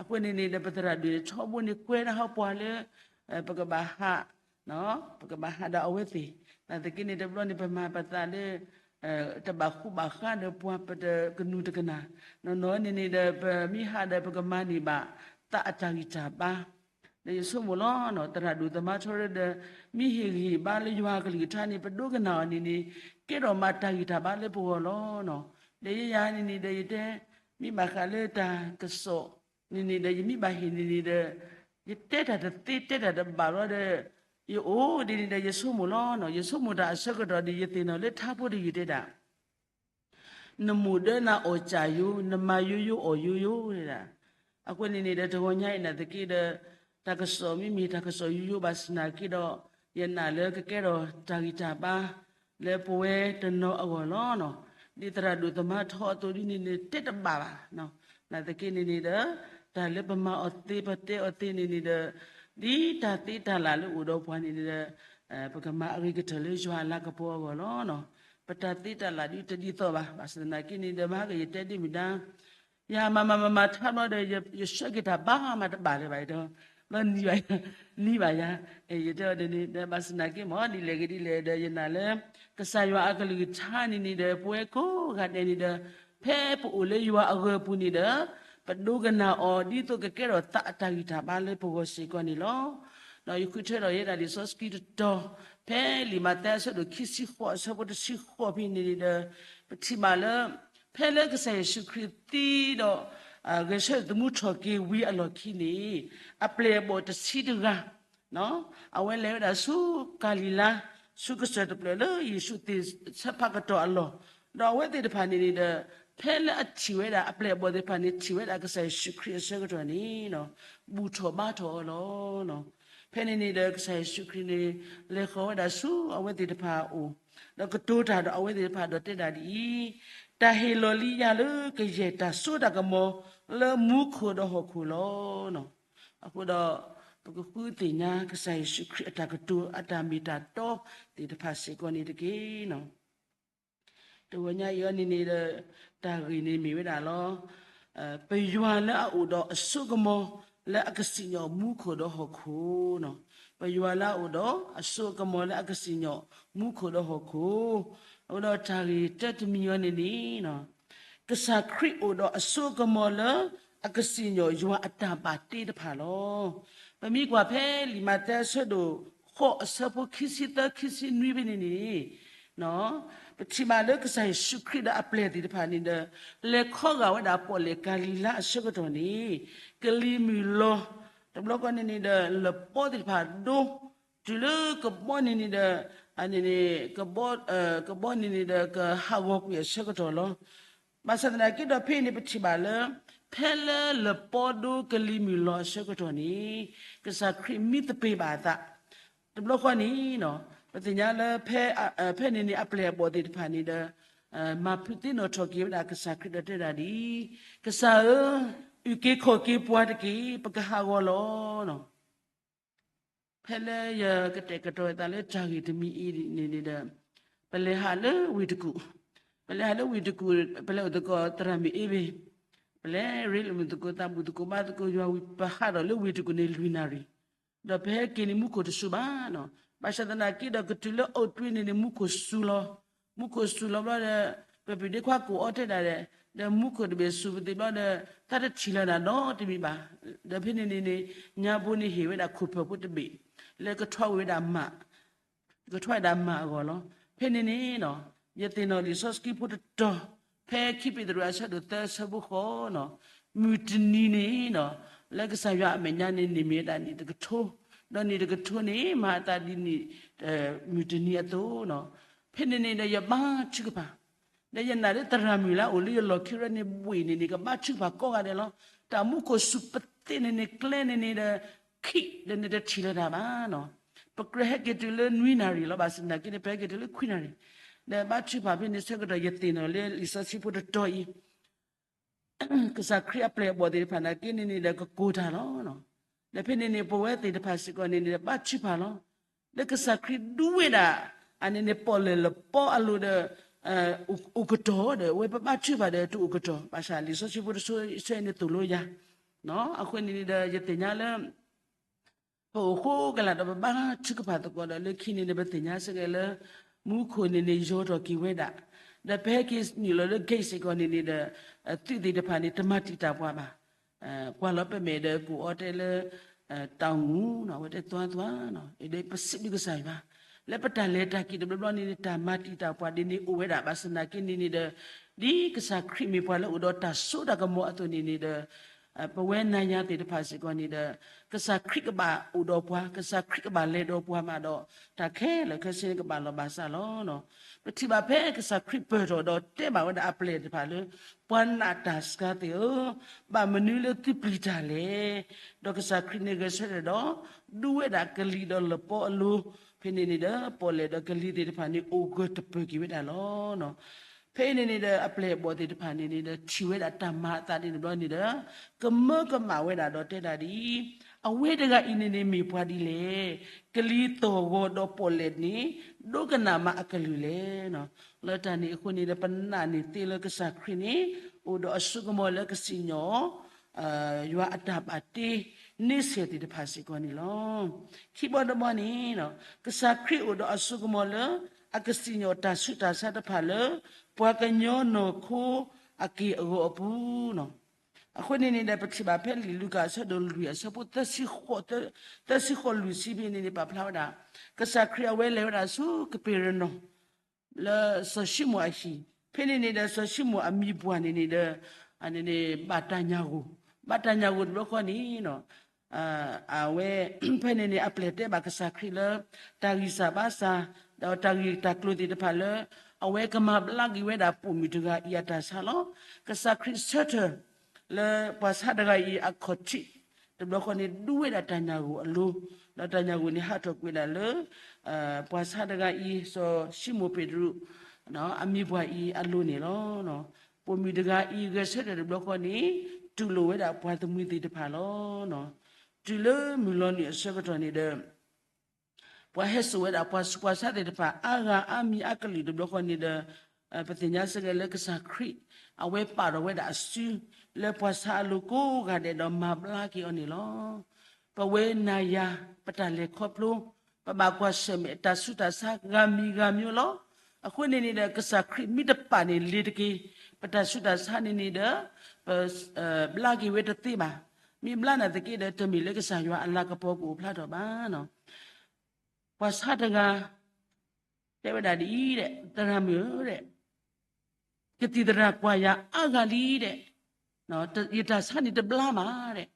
အဃိန့ၣ်န့ၣ်ဒီး ပသရၣ်ဒိၣ်န့ၣ် ထီဘိန့ၣ်ကွဲဒၣ်ဟီပှၤလၢ ပကဘၣ်ဟး ပကဘၣ်ဟးဒီးအဝဲသ့ၣ်, နာ်သက့န့ၣ် တဘျီန့ၣ် ပမၤပသးလၢ တဘၣ်ဃူဘၣ်ဃးဒီးပှၤ ပတကနူၤတကနၣ်, နီၢ်နီၢ်န့ၣ်န့ၣ်ဒီး ပမ့ၢ်ဟးဒီးပကမၤန့ၢ်ဘၣ် သးအတၢ်ဂံၢ်တၢ်ဘါ, ဒီးယဆိကမိၣ်လီၤ သရၣ်ဒိၣ်သမါထီရၢဒီး မ့ၢ်ဟ့ၣ်ဂံၢ်ဟ့ၣ်ဘါလၢယွၤအကလုၢ်ကထါန့ၣ် ပဒိကနၣ်အီၤန့ၣ်န့ၣ် ကဲထီၣ်မးတၢ်ဂံၢ်တၢ်ဘါလၢပဂီၢ်လီၤ. ဒီးယဲယၤန့ၣ်န့ၣ်ဒီး ယတဲ မ့ၢ်ဘၣ်ဃးလၢတၢ်ကစီၣ်န့ၣ်န့ၣ်ဒီး ယမ့ၢ်ဘၣ်ဟ့ၣ်န့ၣ်န့ၣ်ဒီး ယတဲတၢ်တသ့တဲတၢ်တဘၣ်ဘျီဒီး ယအိၣ်ဒ်န့ၣ်ဒီး ယဆိကမိၣ်လီၤ. ယဆိကမိၣ်တၢ်အဆၢကတီၢ်ဒီး ယသ့ၣ်နီၣ်လၢထါဖိတယုၢ်တဲဒၣ် နမိၢ်ဒၢနၤအီၣ်စၢ်ယိ နမၤယိယိအီၣ်ယိယိဒၣ်. အဃိန့ၣ်န့ၣ်ဒီး တဂီၤညါအံၤနာ်သက့ဒီး တၢ်ကစီၣ်မ့မ့ၢ်တၢ်ကစီၣ်ယိယိဘၣ်ဆၣ်သနာ်က့ဒီး ယနာ်လၢကကဲထီၣ်တၢ်ဂံၢ်တၢ်ဘါ လၢပဝဲတနီၤအဂီၢ်လီၤ. ဒ်သရၣ်ဒိၣ်သမါထီအသိးဒ်န့ၣ်န့ၣ် တဲတဘၣ်ဘၣ်. နာ်သက့န့ၣ်န့ၣ်ဒီး တၢ်လၢပမၤအီၤသ့ပတဲအီၤသ့န့ၣ်န့ၣ်ဒီး ဒ်တၢ်သ့တၢ်လၢ်လၢအိၣ်ဒီးပှၤန့ၣ်န့ၣ်ဒီး ပကမၤအဂ့ၤကတၢၢ်လၢယွၤအလၤကပီၤအဂီၢ်လီၤ. ပတၢ်သ့တၢ်လၢ်ဒ်တဒ်သိးဘၣ်. ဘၣ်ဆၣ်သနာ်က့န့ၣ်ဒီး မၤကယတဲဒ်မုၢ်ဒါ ယမၤမၤမၤမၤထါဘျီဒီး ယဆှၢက့ၤတၢ်ဘါမၤတဘၣ်လၢၤဘၣ်ဒီး ဘျီနံၤဘၣ်ယၤ, နံၤဘၣ်ယၤ, ယတဲအီၤဒ်န့ၣ်ဒီး ဘၣ်ဆၣ်သနာ်က့မ့ၢ်ဒ်လဲၣ်ဂ့ၤဒ်လဲၣ်ဒီး ယနာ်လၢ ကစၢ်ယွၤအကလုၢ်ကထါန့ၣ်န့ၣ်ဒီး ပဝဲကိးဂၤဒဲးန့ၣ်ဒီး ဖဲပအိၣ်လၢယွၤအဂၢၤပူၤန့ၣ်ဒီး ပဒိကနၣ်အီၤ ဒ်သိးကကဲထီၣ်သးအတၢ်ဂံၢ်တၢ်ဘါလၢပဂီၢ်စ့ၢ်ကီးန့ၣ်လီၤ. ဒီးယဃုထၢထီၣ်ယဲဒၣ်လံာ်စီဆှံတတီၤ ဖဲလံာ်မးသဲအဆၢဒိၣ်ခံဆံဃိး အဆၢဖိတဆံဃိးဖဲန့ၣ်န့ၣ်ဒီး ပထံၣ်ဘၣ်လၢ ဖဲလၢကစၢ်ယ့ၣ်ၡူးခရံာ်သံဒီး ဂဲၤဆၢထၢၣ်သမူထီၣ်က့ၤဝံၤအလီၢ်ခံန့ၣ် အပျဲၢ်အဘီၣ်တဆံတဂၤ အဝဲလဲၤဝဲဒၣ်ဆူကၤလံၤလါ ဆူကစၢၢ်တဖျၢၣ်လၢယ့ၣ်ၡူးသ့ၣ်ဆၢဖးကတီၢ်အလီၢ်, ဒီးအဝဲသ့ၣ်တဖၣ်န့ၣ်န့ၣ်ဒီး ဖဲလၢအထံၣ်ဝဲဒၣ် အပျဲၢ်အဘီၣ်သ့ၣ်တဖၣ်န့ၣ် ထံၣ်ဝဲဒၣ်ကစၢ်ယ့ၣ်ၡူးခရံာ်အဆၢကတီၢ်န့ၣ် ဘူၣ်ထီၣ်ဘါထီၣ်အီၤလီၤ. ဖဲန့ၣ်န့ၣ်ဒီး ကစၢ်ယ့ၣ်ၡူးခရံာ်န့ၣ် လဲၤဃီၤဝဲဒၣ်ဆူအဝဲသ့ၣ်တဖၣ်အအိၣ်, ဒီးကတိၤတၢ်ဒီးအဝဲသ့ၣ်တဖၣ်ဒီးတဲဒၣ်ဒ်အံၤ, တၢ်ဟ့ၣ်လီၤလံယၤလၢကယဲၢ်တၢ်စိတၢ်ကမီၤလၢမူခိၣ်ဒီးဟီၣ်ခိၣ်လီၤ. အဃိဒီး ပကဃုသ့ၣ်ညါကစၢ်ယ့ၣ်ၡူးခရံာ်အတၢ်ကတိၤအတၢ်မ့ၢ်တၢ်တီသ့ၣ်တဖၣ်စ့ၢ်ကီးန့ၣ်တက့ၢ်. တဂီၤညါအံၤအီၤန့ၣ်န့ၣ်ဒီး တၢ်ဂ့ၢ်န့ၣ်မ့ၢ်ဝဲဒၣ်လီၤ. ပယွၤလၢအအိၣ်ဒီးအစိကမီၤလၢအကစံၣ်ညီၣ်မူခိၣ်ဒီးဟီၣ်ခိၣ်, ပယွၤလၢအအိၣ်ဒီးအစိကမီၤလၢအကစံၣ်ညီၣ်မူခိၣ်ဒီးဟီၣ်ခိၣ်, အဃိဒီးတၢ်ဂ့ၢ်တၢတမံၤအီၤန့ၣ်န့ၣ် ကစၢ်ခရံာ်အိၣ်ဒီးအစိကမီၤလၢအကစံၣ်ညီၣ်ယွၤအတၢ်ဘၣ်တ့တဖၣ်လီၤ. ပမ့ၢ်ကွၢ်ဖဲလံာ်မးသဲအဆၢဒိၣ်ဃိးအဆၢဖိခံဆံသၢ ခံဆံနွံဖဲန့ၣ်န့ၣ် ပထံၣ်ဘၣ်လၢကစၢ်ယ့ၣ်ၡူးခရံာ်ဒီးအပျဲၢ်သ့ၣ်တဖၣ်န့ၣ်ဒီး လဲၤခီဂာ်ဝဲဒၣ်ပီၣ်လဲၣ်ကၤလံၤလါအဆၢကတီၢ်န့ၣ် ကလံၤမုၢ်လီၤ, တဘျီဃီန့ၣ်န့ၣ်ဒီး လပီသ့ၣ်တဖၣ်ဒိ တုၤလၢကဘီန့ၣ်န့ၣ်ဒီး အန့ၣ်န့ၣ် ကဘီန့ၣ်န့ၣ်ဒီး ကဟးဂီၤကွံာ်အဆၢကတီၢ်လီၤ. ဘၣ်ဆၣ်သနာ်က့ဒီးဖဲအံၤန့ၣ် ပထံၣ်ဘၣ်လၢ ဖဲလၢလပီဒိကလံၤမုၢ်လီၤအဆၢကတီၢ်န့ၣ် ကစၢ်ခရံာ်မံသပ့ၤဘၣ်အသး, တဘျီဃီန့ၣ် ပသ့ၣ်ညါလၢ ဖဲန့ၣ်န့ၣ်အပျဲၢ်အဘီၣ်သ့ၣ်တဖၣ်န့ၣ်ဒီး မၤဖုးသ့ၣ်နီၣ်ထီၣ်က့ၤဝဲဒၣ်ကစၢ်ခရံာ်ဒီးတဲဒၣ်ဒ်အံၤ, ကစၢ်ဧၢ, အုၣ်က့ၤခီၣ်က့ၤပှၤတက့ၢ်, ပကဟးဂီၤလီၤ. ဖဲလၢယကတဲာ်ကတီၤအသးလၢတၢ်ဂ့ၢ်တမံၤအံၤန့ၣ်န့ၣ်ဒီး ပလဲၤဟးလၢဝ့ၢ်တကူၣ်, ပလဲၤဟးလၢဝ့ၢ်တကူၣ်, ပလဲၤအိၣ်သကိးသရၣ်မုၣ်အ့ဘ့ၣ်, ပလဲၤရ့လိာ်မုာ်သကိး သးဘူၣ်သကိးဘါသကိးယွၤဝံၤ ပဟးထီၣ်လၢဝ့ၢ်တကူၣ်န့ၣ်လွံၢ်နၣ်ရံၣ်, ဒီးပဟဲက့ၤန့ၣ်မူခိၣ်တစူၤဘၣ်နီၤ. ဘၣ်ဆၣ်သနာ်က့ဒီးကတုၤလၢအိၣ်တ့ၢ်န့ၣ်န့ၣ် မူခိၣ်စူၤလီၤ, မူခိၣ်စူၤလီၤဘျီဒီး ပပၢ်ဒ့ခွါကိးအီၤတဲဒၣ်ဒီး ဒီးမူခိၣ်တဘ့ၣ်စူၤပသ့ၣ်ဘျီဒီး တၢ်တထံၣ်လၢၤဒၣ်နီတမံၤဘၣ်. ဒီးဖဲန့ၣ်န့ၣ်န့ၣ် ညါဘိန့ၣ်ဟ့ၣ်ဝဲဒၣ် ခိၣ်ဖၢၣ်ဖိတဘ့ၣ် လၢကထွါဝဲဒၣ်မး ကထွါဝဲဒၣ်မးအဂီၢ်လီၤ. ဖဲန့ၣ်န့ၣ် ယသ့ၣ်နီၣ်လံာ်စီဆှံဖိတတီၤ ဖဲခံပ့းတရူးအဆၢဒိၣ်သၢ အဆၢဖိဃိးနီၤ, မုၢ်တနံၤန့ၣ်နီၤ လၢကစၢ်ယွၤအမဲာ်ညါန့ၣ် န့ၢ်မ့ၢ်ဝဲဒၣ်နံၣ်တကထိ, ဒီးနံၣ်တကထိန့ၣ် မၤအသးဒ်နံၣ် မုၢ်တနံၤအသိးနီၤ. ဖဲန့ၣ်န့ၣ်ဒီးယဘါထုကဖၣ် ဒီးယနာ်လၢသရၣ်မုၣ်လၢအအိၣ်လၢယလီၢ်ခံရဲၣ်န့ၣ် ဘှ့ၣ်န့ၣ်န့ၣ် ကဘါထုကဖၣ်ကိးဂၤဒဲးလီၤ. တၢ်မူခိၣ်စူၤပသ့ၣ်န့ၣ်န့ၣ် ကျဲန့ၣ်န့ၣ်ဒီး ခံး ဒီးန့ၣ်တထံၣ်လၢၤတၢ်ဘၣ်နီၤ. ပကြၢးဟဲက့ၤတုၤလၢနွံနၣ်ရံၣ်လီၤ. ဘၣ်ဆၣ်သနာ်က့န့ၣ် ပဟဲက့ၤတုၤလၢခွံနၣ်ရံၣ်, ဒီးဘါထုကဖၣ်ဖဲန့ၣ်ဆၢကတီၢ် ယသ့ၣ်နီၣ်လၢလံာ်စီဆှံဖိတတီၤအံၤ ကစၢ်ခရံာ်အပျဲၢ်အဘီၣ်သ့ၣ်တဖၣ်နာ်က့န့ၣ်န့ၣ်ဒီး ကကိၢ်တၢ်လီၤ. ဒီးဖဲန့ၣ်န့ၣ် ပဝဲသ့ၣ်တဖၣ်စ့ၢ်ကီးန့ၣ်န့ၣ်ဒီး ဘါထုကဖၣ်လီၤ. လၢကစၢ်ခရံာ်ဒူဝဲဒၣ် အန့ၣ်န့ၣ် ပီၣ်လဲၣ်လပီအလိၤဒီး အိၣ်ကတီၢ်ဒီး အဝဲပဘါထုကဖၣ်ဒီးတအိၣ်ကတီၢ်, ဘၣ်ဆၣ်လံာ်စီဆှံဖိတဆၢအံၤန့ၣ်သိၣ်လိယၤ. အဃိန့ၣ်န့ၣ်ဒီး ယသ့ၣ်ညါလၢ ပအိၣ်ဃိကလာ်ဒီးပဘါထုကဖၣ်သကိးဒီး လၢခံန့ၣ်န့ၣ် ပသ့ၣ်ညါစ့ၢ်ကီးလၢ မူခိၣ်န့ၣ်န့ၣ် ယီၤထီၣ်က့ၤဝဲဒၣ်, ဒီးပဟဲက့ၤနုာ်လီၤလၢ gate စ့ၢ်ကီးန့ၣ်န့ၣ်ဒီး သုးသ့ၣ်တဖၣ်န့ၣ် တမၤတံာ်တာ်ပှၤဘၣ်. ကွၢ်လီၤပမဲာ်ဒီးကိးအီၤတဲလၢ တၢ်အိၣ်မူနီၤ အဝဲတဲသွါသွါနီၤ ဒီးပစံးဘျုးကစၢ်ယွၤ လၢပတၢ်လဲၤတၢ်က့ၤတဘျီဘျီန့ၣ်န့ၣ် တၢ်မၤတံာ်တာ်ပှၤဒ်န့ၣ်အိၣ်ဝဲဒၣ် ဘၣ်ဆၣ်သနာ်က့န့ၣ်န့ၣ်ဒီး ဒ်ကစၢ်ခရံာ်မ့ၢ်ပှၤလၢအိၣ်ဒီးတၢ်စိတၢ်ကမီၤအသိးန့ၣ်န့ၣ်ဒီး ပဝဲနၤယၤသ့ၣ်တဖၣ်စ့ၢ်ကီးန့ၣ်ဒီး ကစၢ်ခရံာ်ကဘၣ်အိၣ်ဒီးပှၤ, ကစၢ်ခရံာ်ကဘၣ်လဲၤဒီးပှၤမးဒီး တၢ်ခဲလၢာ်ခဲဆ့န့ၣ်ကဘၣ်လီၤဘၣ်စးလီၤ. ပထံၣ်ဘၣ်ဖဲကစၢ်ခရံာ်ပၢၢ်ထီၣ်ဒီးတဲဘၣ်ဝဲဒၣ်အပျဲၢ်တဖၣ်လၢ ပှၤနာ်တၢ်စှၤသ့ၣ်ဧၢ, ဘၣ်မနုၤလၢသုပျံၤတၢ်လဲၣ်. ဒီးကစၢ်ခရံာ်န့ၣ်ဂဲၤဆၢထၢၣ်ဒီး ဒူဝဲဒၣ်ကလံၤဒီးလပီအလိၤ, ဖဲန့ၣ်န့ၣ်ဒီး ပီၣ်လဲၣ်ဒီးကလံၤသ့ၣ်တဖၣ်န့ၣ် အိၣ်ဂၢၢ်တပၢၢ်က့ၤဝဲဒၣ်လီၤ. ဖဲအံၤန့ၣ်န့ၣ်ဒီး အပျဲၢ်အဘီၣ်သ့ၣ်တဖၣ်န့ၣ်န့ၣ်ဒီး ထံၣ်ဝဲဒၣ်တၢ်မၤအသးဒ်န့ၣ်ဘျီန့ၣ်ဒီး ကမၢကမၣ်ဝဲဒၣ်ဒီးတဲဒၣ်ဒ်အံၤ, အဝဲတဂၤအံၤန့ၣ်န့ၣ်မ့ၢ်ပှၤဒ်လဲၣ်. ကလံၤသီၣ်ဂီၤဒီးပီၣ်လဲၣ်န့ၣ် ဒိကနၣ်မးအကလုၢ်လဲၣ်. လၢတၢ်န့ၣ်အဃိန့ၣ်ဒီး ပနာ်န့ၢ်သ့လၢကစၢ်ခရံာ်န့ၣ် အိၣ်ဒီးအစိကမီၤလၢကစံၣ်ညီၣ် ယွၤအတၢ်ဘၣ်တ့န့ဆဲၣ်သ့ၣ်တဖၣ်စ့ၢ်ကီးန့ၣ်လီၤ. ခံဘီတဘီန့ၣ် ကစၢ်ခရံာ်အိၣ်ဒီးအစိကမီၤလၢ အကစံၣ်ညီၣ်တၢ်ဆူးတၢ်ဆါတဖၣ်လၢ ပှၤကညီနီၢ်ခိအက့ၢ်အဂီၤအပူၤနီၤ. အဃိန့ၣ်န့ၣ်ဒီး ပထံၣ်ဘၣ်ဖဲလံာ်လူၤကၣ်အဆၢဒိၣ်လွံၢ်အဆၢဖိ သၢဆံဃိးလွံၢ်ဆံဖဲန့ၣ်န့ၣ် ပာ်ဖျါဝဲဒၣ် ကစၢ်ခရံာ်အဝဲလဲၤဝဲဒၣ်ဆူကပ့းရနီၣ် လၢစီၤၡံမိၣ်အဟံၣ်, ဖဲန့ၣ်န့ၣ်ဒီး စီၤၡံမိၣ်အမံၤပှၢ်န့ၣ်န့ၣ်ဒီး န့ၣ်န့ၣ် ဘၣ်တၢ်ညၣ်ဂိၢ်, ဘၣ်တၢ်ညၣ်ဂိၢ်တဘျီဃီန့ၣ် အဝဲ ဖဲန့ၣ်န့ၣ် အပျဲၢ်တဲဘၣ်ကစၢ်ခရံာ်လၢ တၢ်ဂံၢ်စၢ်ဘါစၢ် ဒီးတၢ်ဂ့ၢ်တၢ်ကျိၤသ့ၣ်တဖၣ်လၢ အဝဲကမၤဘျါက့ၤဝဲဒၣ်ပိာ်မုၣ်တဂၤအံၤအတၢ်ဆါလီၤ. ကစၢ်ခရံာ်ဆၢထၢၣ် လၢပှၤဆါတဂၤအံၤအခီၣ်ထံး တဘျီဃီန့ၣ် ဒူဝဲဒၣ်တၢ်ညၣ်ဂိၢ်အလိၤ, ဒီးတၢ်ညၣ်ဂိၢ်န့ၣ်ဟးထီၣ်ကွံာ်ဒၣ်လၢ ပှၤဆါတဂၤအံၤ စီၤၡံမိၣ်ပ့းတရူး အမံၤပှၢ်အံၤအလိၤန့ၣ်လီၤ. ပိာ်မုၣ်တဂၤအံၤဂဲၤဆၢထၢၣ်တဘျီဃီန့ၣ် တူၢ်လိာ်ဝဲဒၣ်ပှၤသမံသ့ၣ်တဖၣ်လီၤ. တုၤလၢမုၢ်လီၤနုာ်အဆၢကတီၢ်န့ၣ်ဒီး ပှၤဟဲစိာ်ဝဲဒၣ်ပှၤဆူးပှၤဆါသ့ၣ်တဖၣ် အါဂၤအါမံၤအါကလုာ်တဘျီဃီန့ၣ်ဒီး ပသ့ၣ်ညါစ့ၢ်ကီးလၢကစၢ်ခရံာ် အဝဲပာ်ထီၣ်ဝဲဒၣ်အစု လၢပှၤဆါအလိၤကိးဂၤဒဲးဒီးမၤဘျါက့ၤအီၤန့ၣ်လီၤ. ပဝဲနၤယၤ ပတၢ်လဲၤခီဖျိ ပဘၣ်ကွၢ်ဆၢၣ်မဲာ်တၢ်ဆူးတၢ်ဆါဂၤမံၤဂၤမံၤလီၤ. အဃိန့ၣ်န့ၣ်ဒီး ကစၢ်ခရံာ်မ့ၢ်တပာ်န့ၣ်လ့ၤတက့ၢ် ပတၢ်ဆူးတၢ်ဆါန့ၣ်န့ၣ်ဒီး ပ ဘျါက့ၤဝဲတသ့ဘၣ်. မ့ၢ်ဘျါနာ်သက့ဒီး တမ့ၢ်လၢကစၢ်ယွၤအလၤကပီၤကအိၣ်ဖျါထီၣ်ဘၣ်နီၤ. ပှၤဆါတဂၤ တဲဝဲဒၣ်ဒ်အံၤဒီး သရၣ်မုၣ်ဧၢဒီး ကသံၣ်သရၣ်ကွၢ်ယၤအါဂၤလံဒီး ယတၢ်ဆါန့ၣ်တဘျါဘၣ်ဒီး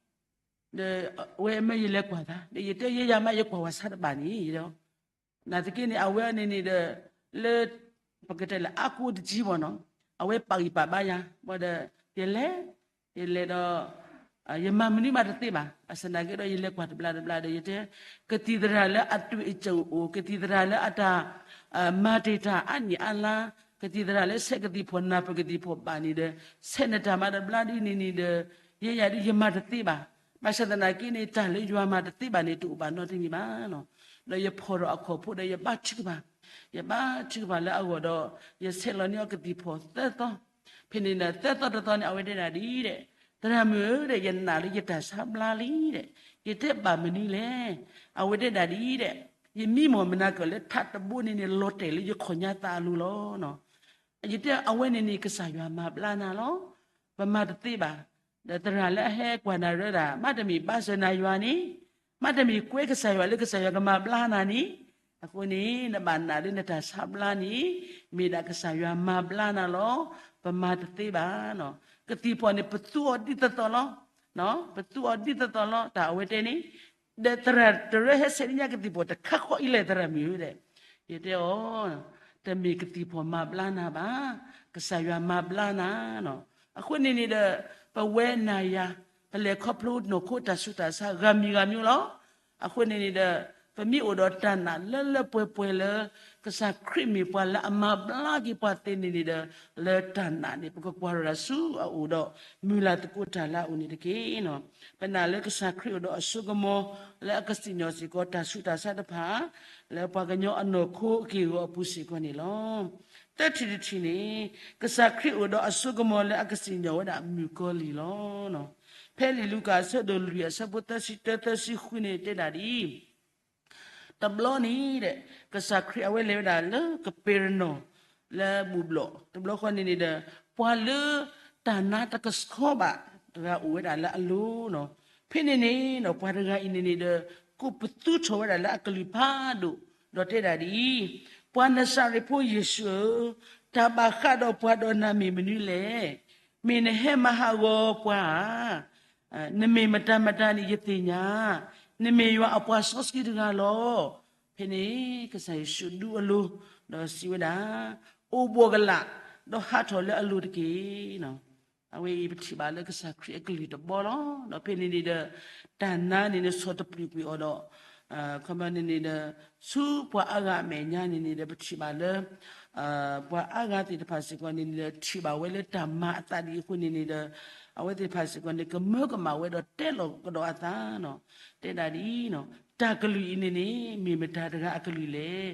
ဒီးအဝဲမၢယလဲၤကွၢ်သး ဒီးယတဲယဲယၤမးယကွၢ်ဝဲဆါတဘၣ်န့ၣ်ဒီး နာ်သက့န့ၣ် အဝဲန့ၣ်န့ၣ်ဒီး လၢ ပကတဲလၢအါကိးတကံဘၣ်နီၤ အဝဲပာ်ဂံၢ်ပာ်ဘါယၤ ဘၣ်ဒီး ယလဲၤ ယလဲၤဒီး ယမၤမနုၤမးတသ့ဘၣ်. ဘၣ်ဆၣ်သနာ်က့ဒီး ယလဲၤကွၢ်တဘျီတဘျီဒီး ယတဲ ကသံၣ်သရၣ်လၢအတၢ်အိၣ် ကသံၣ်သရၣ်လၢအတၢ် မၤတ့ၢ်တၢ်အါနံၣ်အါလါ, ကသံၣ်သရၣ်လၢဆဲးကသံၣ်ဖီၣ် နၢ်ပၢၢ်ကသံၣ်ဖီၣ်ဘၣ်န့ၣ်ဒီး ဆဲးနတၢ်မၤတဘျီဒ်န့ၣ်န့ၣ်ဒီး ယဲယၤဒ်ယမၤတသ့ဘၣ်. ဘၣ်ဆၣ်သနာ်က့န့ၣ် တၢ်လၢယွၤမၤတသ့ဘၣ်န့ၣ် တအိၣ်ဘၣ်နီတမံၤဘၣ်. ဒီးယဖီၣ်ထီၣ်အခီၣ်ဖိဒီး ယဘါထုကဖၣ်, ယဘါထုကဖၣ်လၢအဂီၢ်ဒီး ယဆဲးလီၤန့ၢ်အီၤကသံၣ်ဖီၣ်သၢသီ. ဖဲန့ၣ်ဒီး သၢသီတသီန့ၣ် အဝဲတဲဒၣ်ဒ်အံၤ, သရၣ်မုၣ်ဧၢ, ယနာ်လၢယတၢ်ဆါဘျါလံ, ယတဲဘၣ်မနုၤလဲၣ်. အဝဲတဲဒၣ်ဒ်အံၤ, ယမံမီၢ်မနၤကၢၢ်လၢထးတဘိန့ၣ်န့ၣ် လီၤတဲာ်လၢယခီၣ်ညါသးအလိၤလီၤ. ယတဲအဝဲန့ၣ်န့ၣ် ကစၢ်ယွၤမၤဘျါနၤလီၤ. ပမၤတသ့ဘၣ်. ဒီးသရၣ်လၢအဟဲကွၢ်နၤရၢဒၣ် မ့တမ့ၢ်ဘါစၢၤနၤယွၤန့ၣ်, မ့တမ့ၢ်ကွဲကစၢ်ယွၤလၢကစၢ်ယွၤကမၤဘျါနၤန့ၣ်, အဃိန့ၣ် နဘၣ်နာ်လၢနတၢ်ဆါဘျါန့ၣ် မ့ၢ်ဒၣ်ကစၢ်ယွၤမၤဘျါနၤလီၤ. ပမၤတသ့ဘၣ်. ကသံၣ်ဖီၣ်န့ၣ် ပသူအီၤဒ်သိးသိးလီၤ. ပသူအီၤဒ်သိးသိးလီၤ တၢ်အဝဲတဲန့ၣ်, ဒီးသရၣ်တရၢဟဲဆဲးန့ၢ်ညါကသံၣ်ဖီၣ်တခါဃီအံၤလဲၣ် သရၣ်မုၣ်ဧၢ, ယတဲအီၤ, တမ့ၢ်ကသံၣ်ဖီၣ်မၤဘျါနၤဘၣ်, ကစၢ်ယွၤမၤဘျါနၤ. အဃိန့ၣ်န့ၣ်ဒီး ပဝဲနၤယၤ ပလဲၤခီဖျိနီၢ်ခိတၢ်ဆူးတၢ်ဆါ ဂၤမံၤဂၤမံၤလီၤ. အဃိန့ၣ်န့ၣ်ဒီး ပမ့ၢ်အိၣ်ဒီးတၢ်နာ်လၢလၢပှဲၤပှဲၤလၢ ကစၢ်ခရံာ်မ့ၢ်ပှၤလၢအမၤဘျါက့ၤပှၤသ့န့ၣ်န့ၣ်ဒီး လၢတၢ်နာ်န့ၣ် ပကကွၢ်ထီၣ်တၢ်ဆူအအိၣ်ဒီး မုၢ်လၢ်သကိးတၢ်လၢအအိၣ်န့ၣ်တက့ၢ်. ပနာ်လၢကစၢ်ခရံာ်အိၣ်ဒီးအစိကမီၤ လၢအကစံၣ်ညီၣ်စ့ၢ်ကီးတၢ်ဆူးတၢ်ဆါတဖၣ် လၢပှၤကညီအနီၢ်ခိအက့ၢ်အဂီၤအပူၤစ့ၢ်ကီးန့ၣ်လီၤ. သၢထံၣ်တထံၣ်န့ၣ် ကစၢ်ခရံာ်အိၣ်ဒီးအစိကမီၤလၢအကစံၣ်ညီၣ်ဝဲဒၣ်မုၣ်ကီၤလံၢ်လီၤ. ဖဲလံာ်လူၤကၣ်အဆၢဒိၣ်လွံၢ်အဆၢဖိသၢဆံတၢ သၢဆံဃုန့ၣ်တဲဒၣ်ဒ်အံၤ, တဘျီန့ၣ်ဒီး ကစၢ်ခရံာ်အဝဲလဲၤဝဲဒၣ်လၢကပ့းရနီၣ် လၢဘူၣ်ဘျီၣ် တဘျီဃီန့ၣ်န့ၣ်ဒီး ပှၤလၢတၢ်နါတကဆှီဘၣ်တဂၤအိၣ်ဝဲဒၣ်လၢအလိၤနီၤ. ဖဲန့ၣ်န့ၣ်ဒီး ပှၤတဂၤအံၤန့ၣ်န့ၣ်ဒီး ကိးပသူထီၣ်ဝဲဒၣ်လၢအကလုၢ်ဖးဒိၣ် ဒီးတဲဒၣ်ဒ်အံၤ, ပှၤနစၤရ့းဖိယ့ၣ်ၡူးဧၢ, တၢ်ဘၣ်ဃးဒီးပှၤဒီးနၤမ့ၢ်မနုၤလဲၣ်. မ့ၢ်နဟဲမၤဟးဂီၤပှၤဧါ. နမ့ၢ်မတၤမတၤန့ၣ်ယသ့ၣ်ညါ, နမ့ၢ်ယွၤအပှၤစီဆှံတဂၤလီၤ. ဖဲန့ၣ် ကစၢ်ယ့ၣ်ၡူးဒူအလိၤ ဒီးစံးဝဲဒၣ်, အိၣ်ဘှီၣ်ကလာ်, ဒီးဟးထီၣ်လၢအလိၤတက့ၢ်. အဝဲအံၤပထံၣ်ဘၣ်လၢကစၢ်ခရံာ်အကလုၢ်တဘီလီၤ. ဒီးဖဲန့ၣ်န့ၣ်ဒီး တၢ်နါန့ၣ်န့ၣ်ဆီၣ်တပျုာ်ကွံာ်အီၤဒီး ခီပညီန့ၣ်န့ၣ်ဒီး ဆူပှၤအါဂၤအမဲာ်ညါန့ၣ်န့ၣ်ဒီး ပထံၣ်ဘၣ်လၢ ပှၤအါဂၤသ့ၣ်တဖၣ်စ့ၢ်ကီးန့ၣ်န့ၣ်ဒီး ထံၣ်ဘၣ်ဝဲလၢတၢ်မၤအသးဒ်အံၤအဃိန့ၣ်န့ၣ်ဒီး အဝဲသ့ၣ်တဖၣ်စ့ၢ်ကီးန့ၣ် ကမၢကမၣ်ဝဲဒီးတဲလီၤကဒီးအသးနီၤ. တဲဒၣ်ဒ်အံၤ, တၢ်ကလုၢ်အံၤန့ၣ်န့ၣ် မ့ၢ်မတၤတဂၤအကလုၢ်လဲၣ်.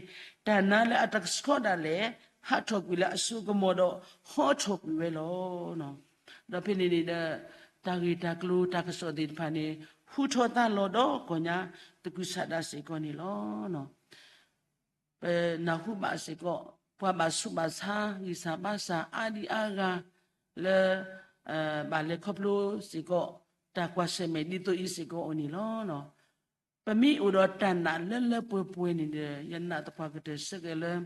တၢ်နါလၢအတကဆှီဒၣ်လဲာ် ဟးထီၣ်ကွံာ်လၢအစိကမီၤဒီးဟီထီၣ်ကွံာ်ဝဲလီၤ. ဒီးဖဲန့ၣ်န့ၣ်ဒီး တၢ်ဂ့ၢ်တၢ်ကျိၤတၢ်ကစီၣ်သ့ၣ်တဖၣ်န့ၣ် ဟူထီၣ်သါလီၤဒီးကိးညါ သကုၤဆးဒးစ့ၢ်ကီးန့ၣ်လီၤ. ပနၢ်ဟူဘၣ်စ့ၢ်ကီး ပှၤဘၣ်ဆူးဘၣ်ဆါ ဂံၢ်စၢ်ဘါစၢ်အါဒံအါဂၤ လၢ ဘၣ်လဲၤခီဖျိစ့ၢ်ကီး တၢ်ကွၢ်ဆၢၣ်မဲာ်ဒ်သိးအံၤစ့ၢ်ကီးအိၣ်န့ၣ်လီၤ. ပမ့ၢ်အိၣ်ဒီးတၢ်နာ်လၢလၢပှဲၤပှဲၤန့ၣ်ဒီး ယနာ်သပှၢ်ကတၢၢ်ဆၢကဲၤလၢ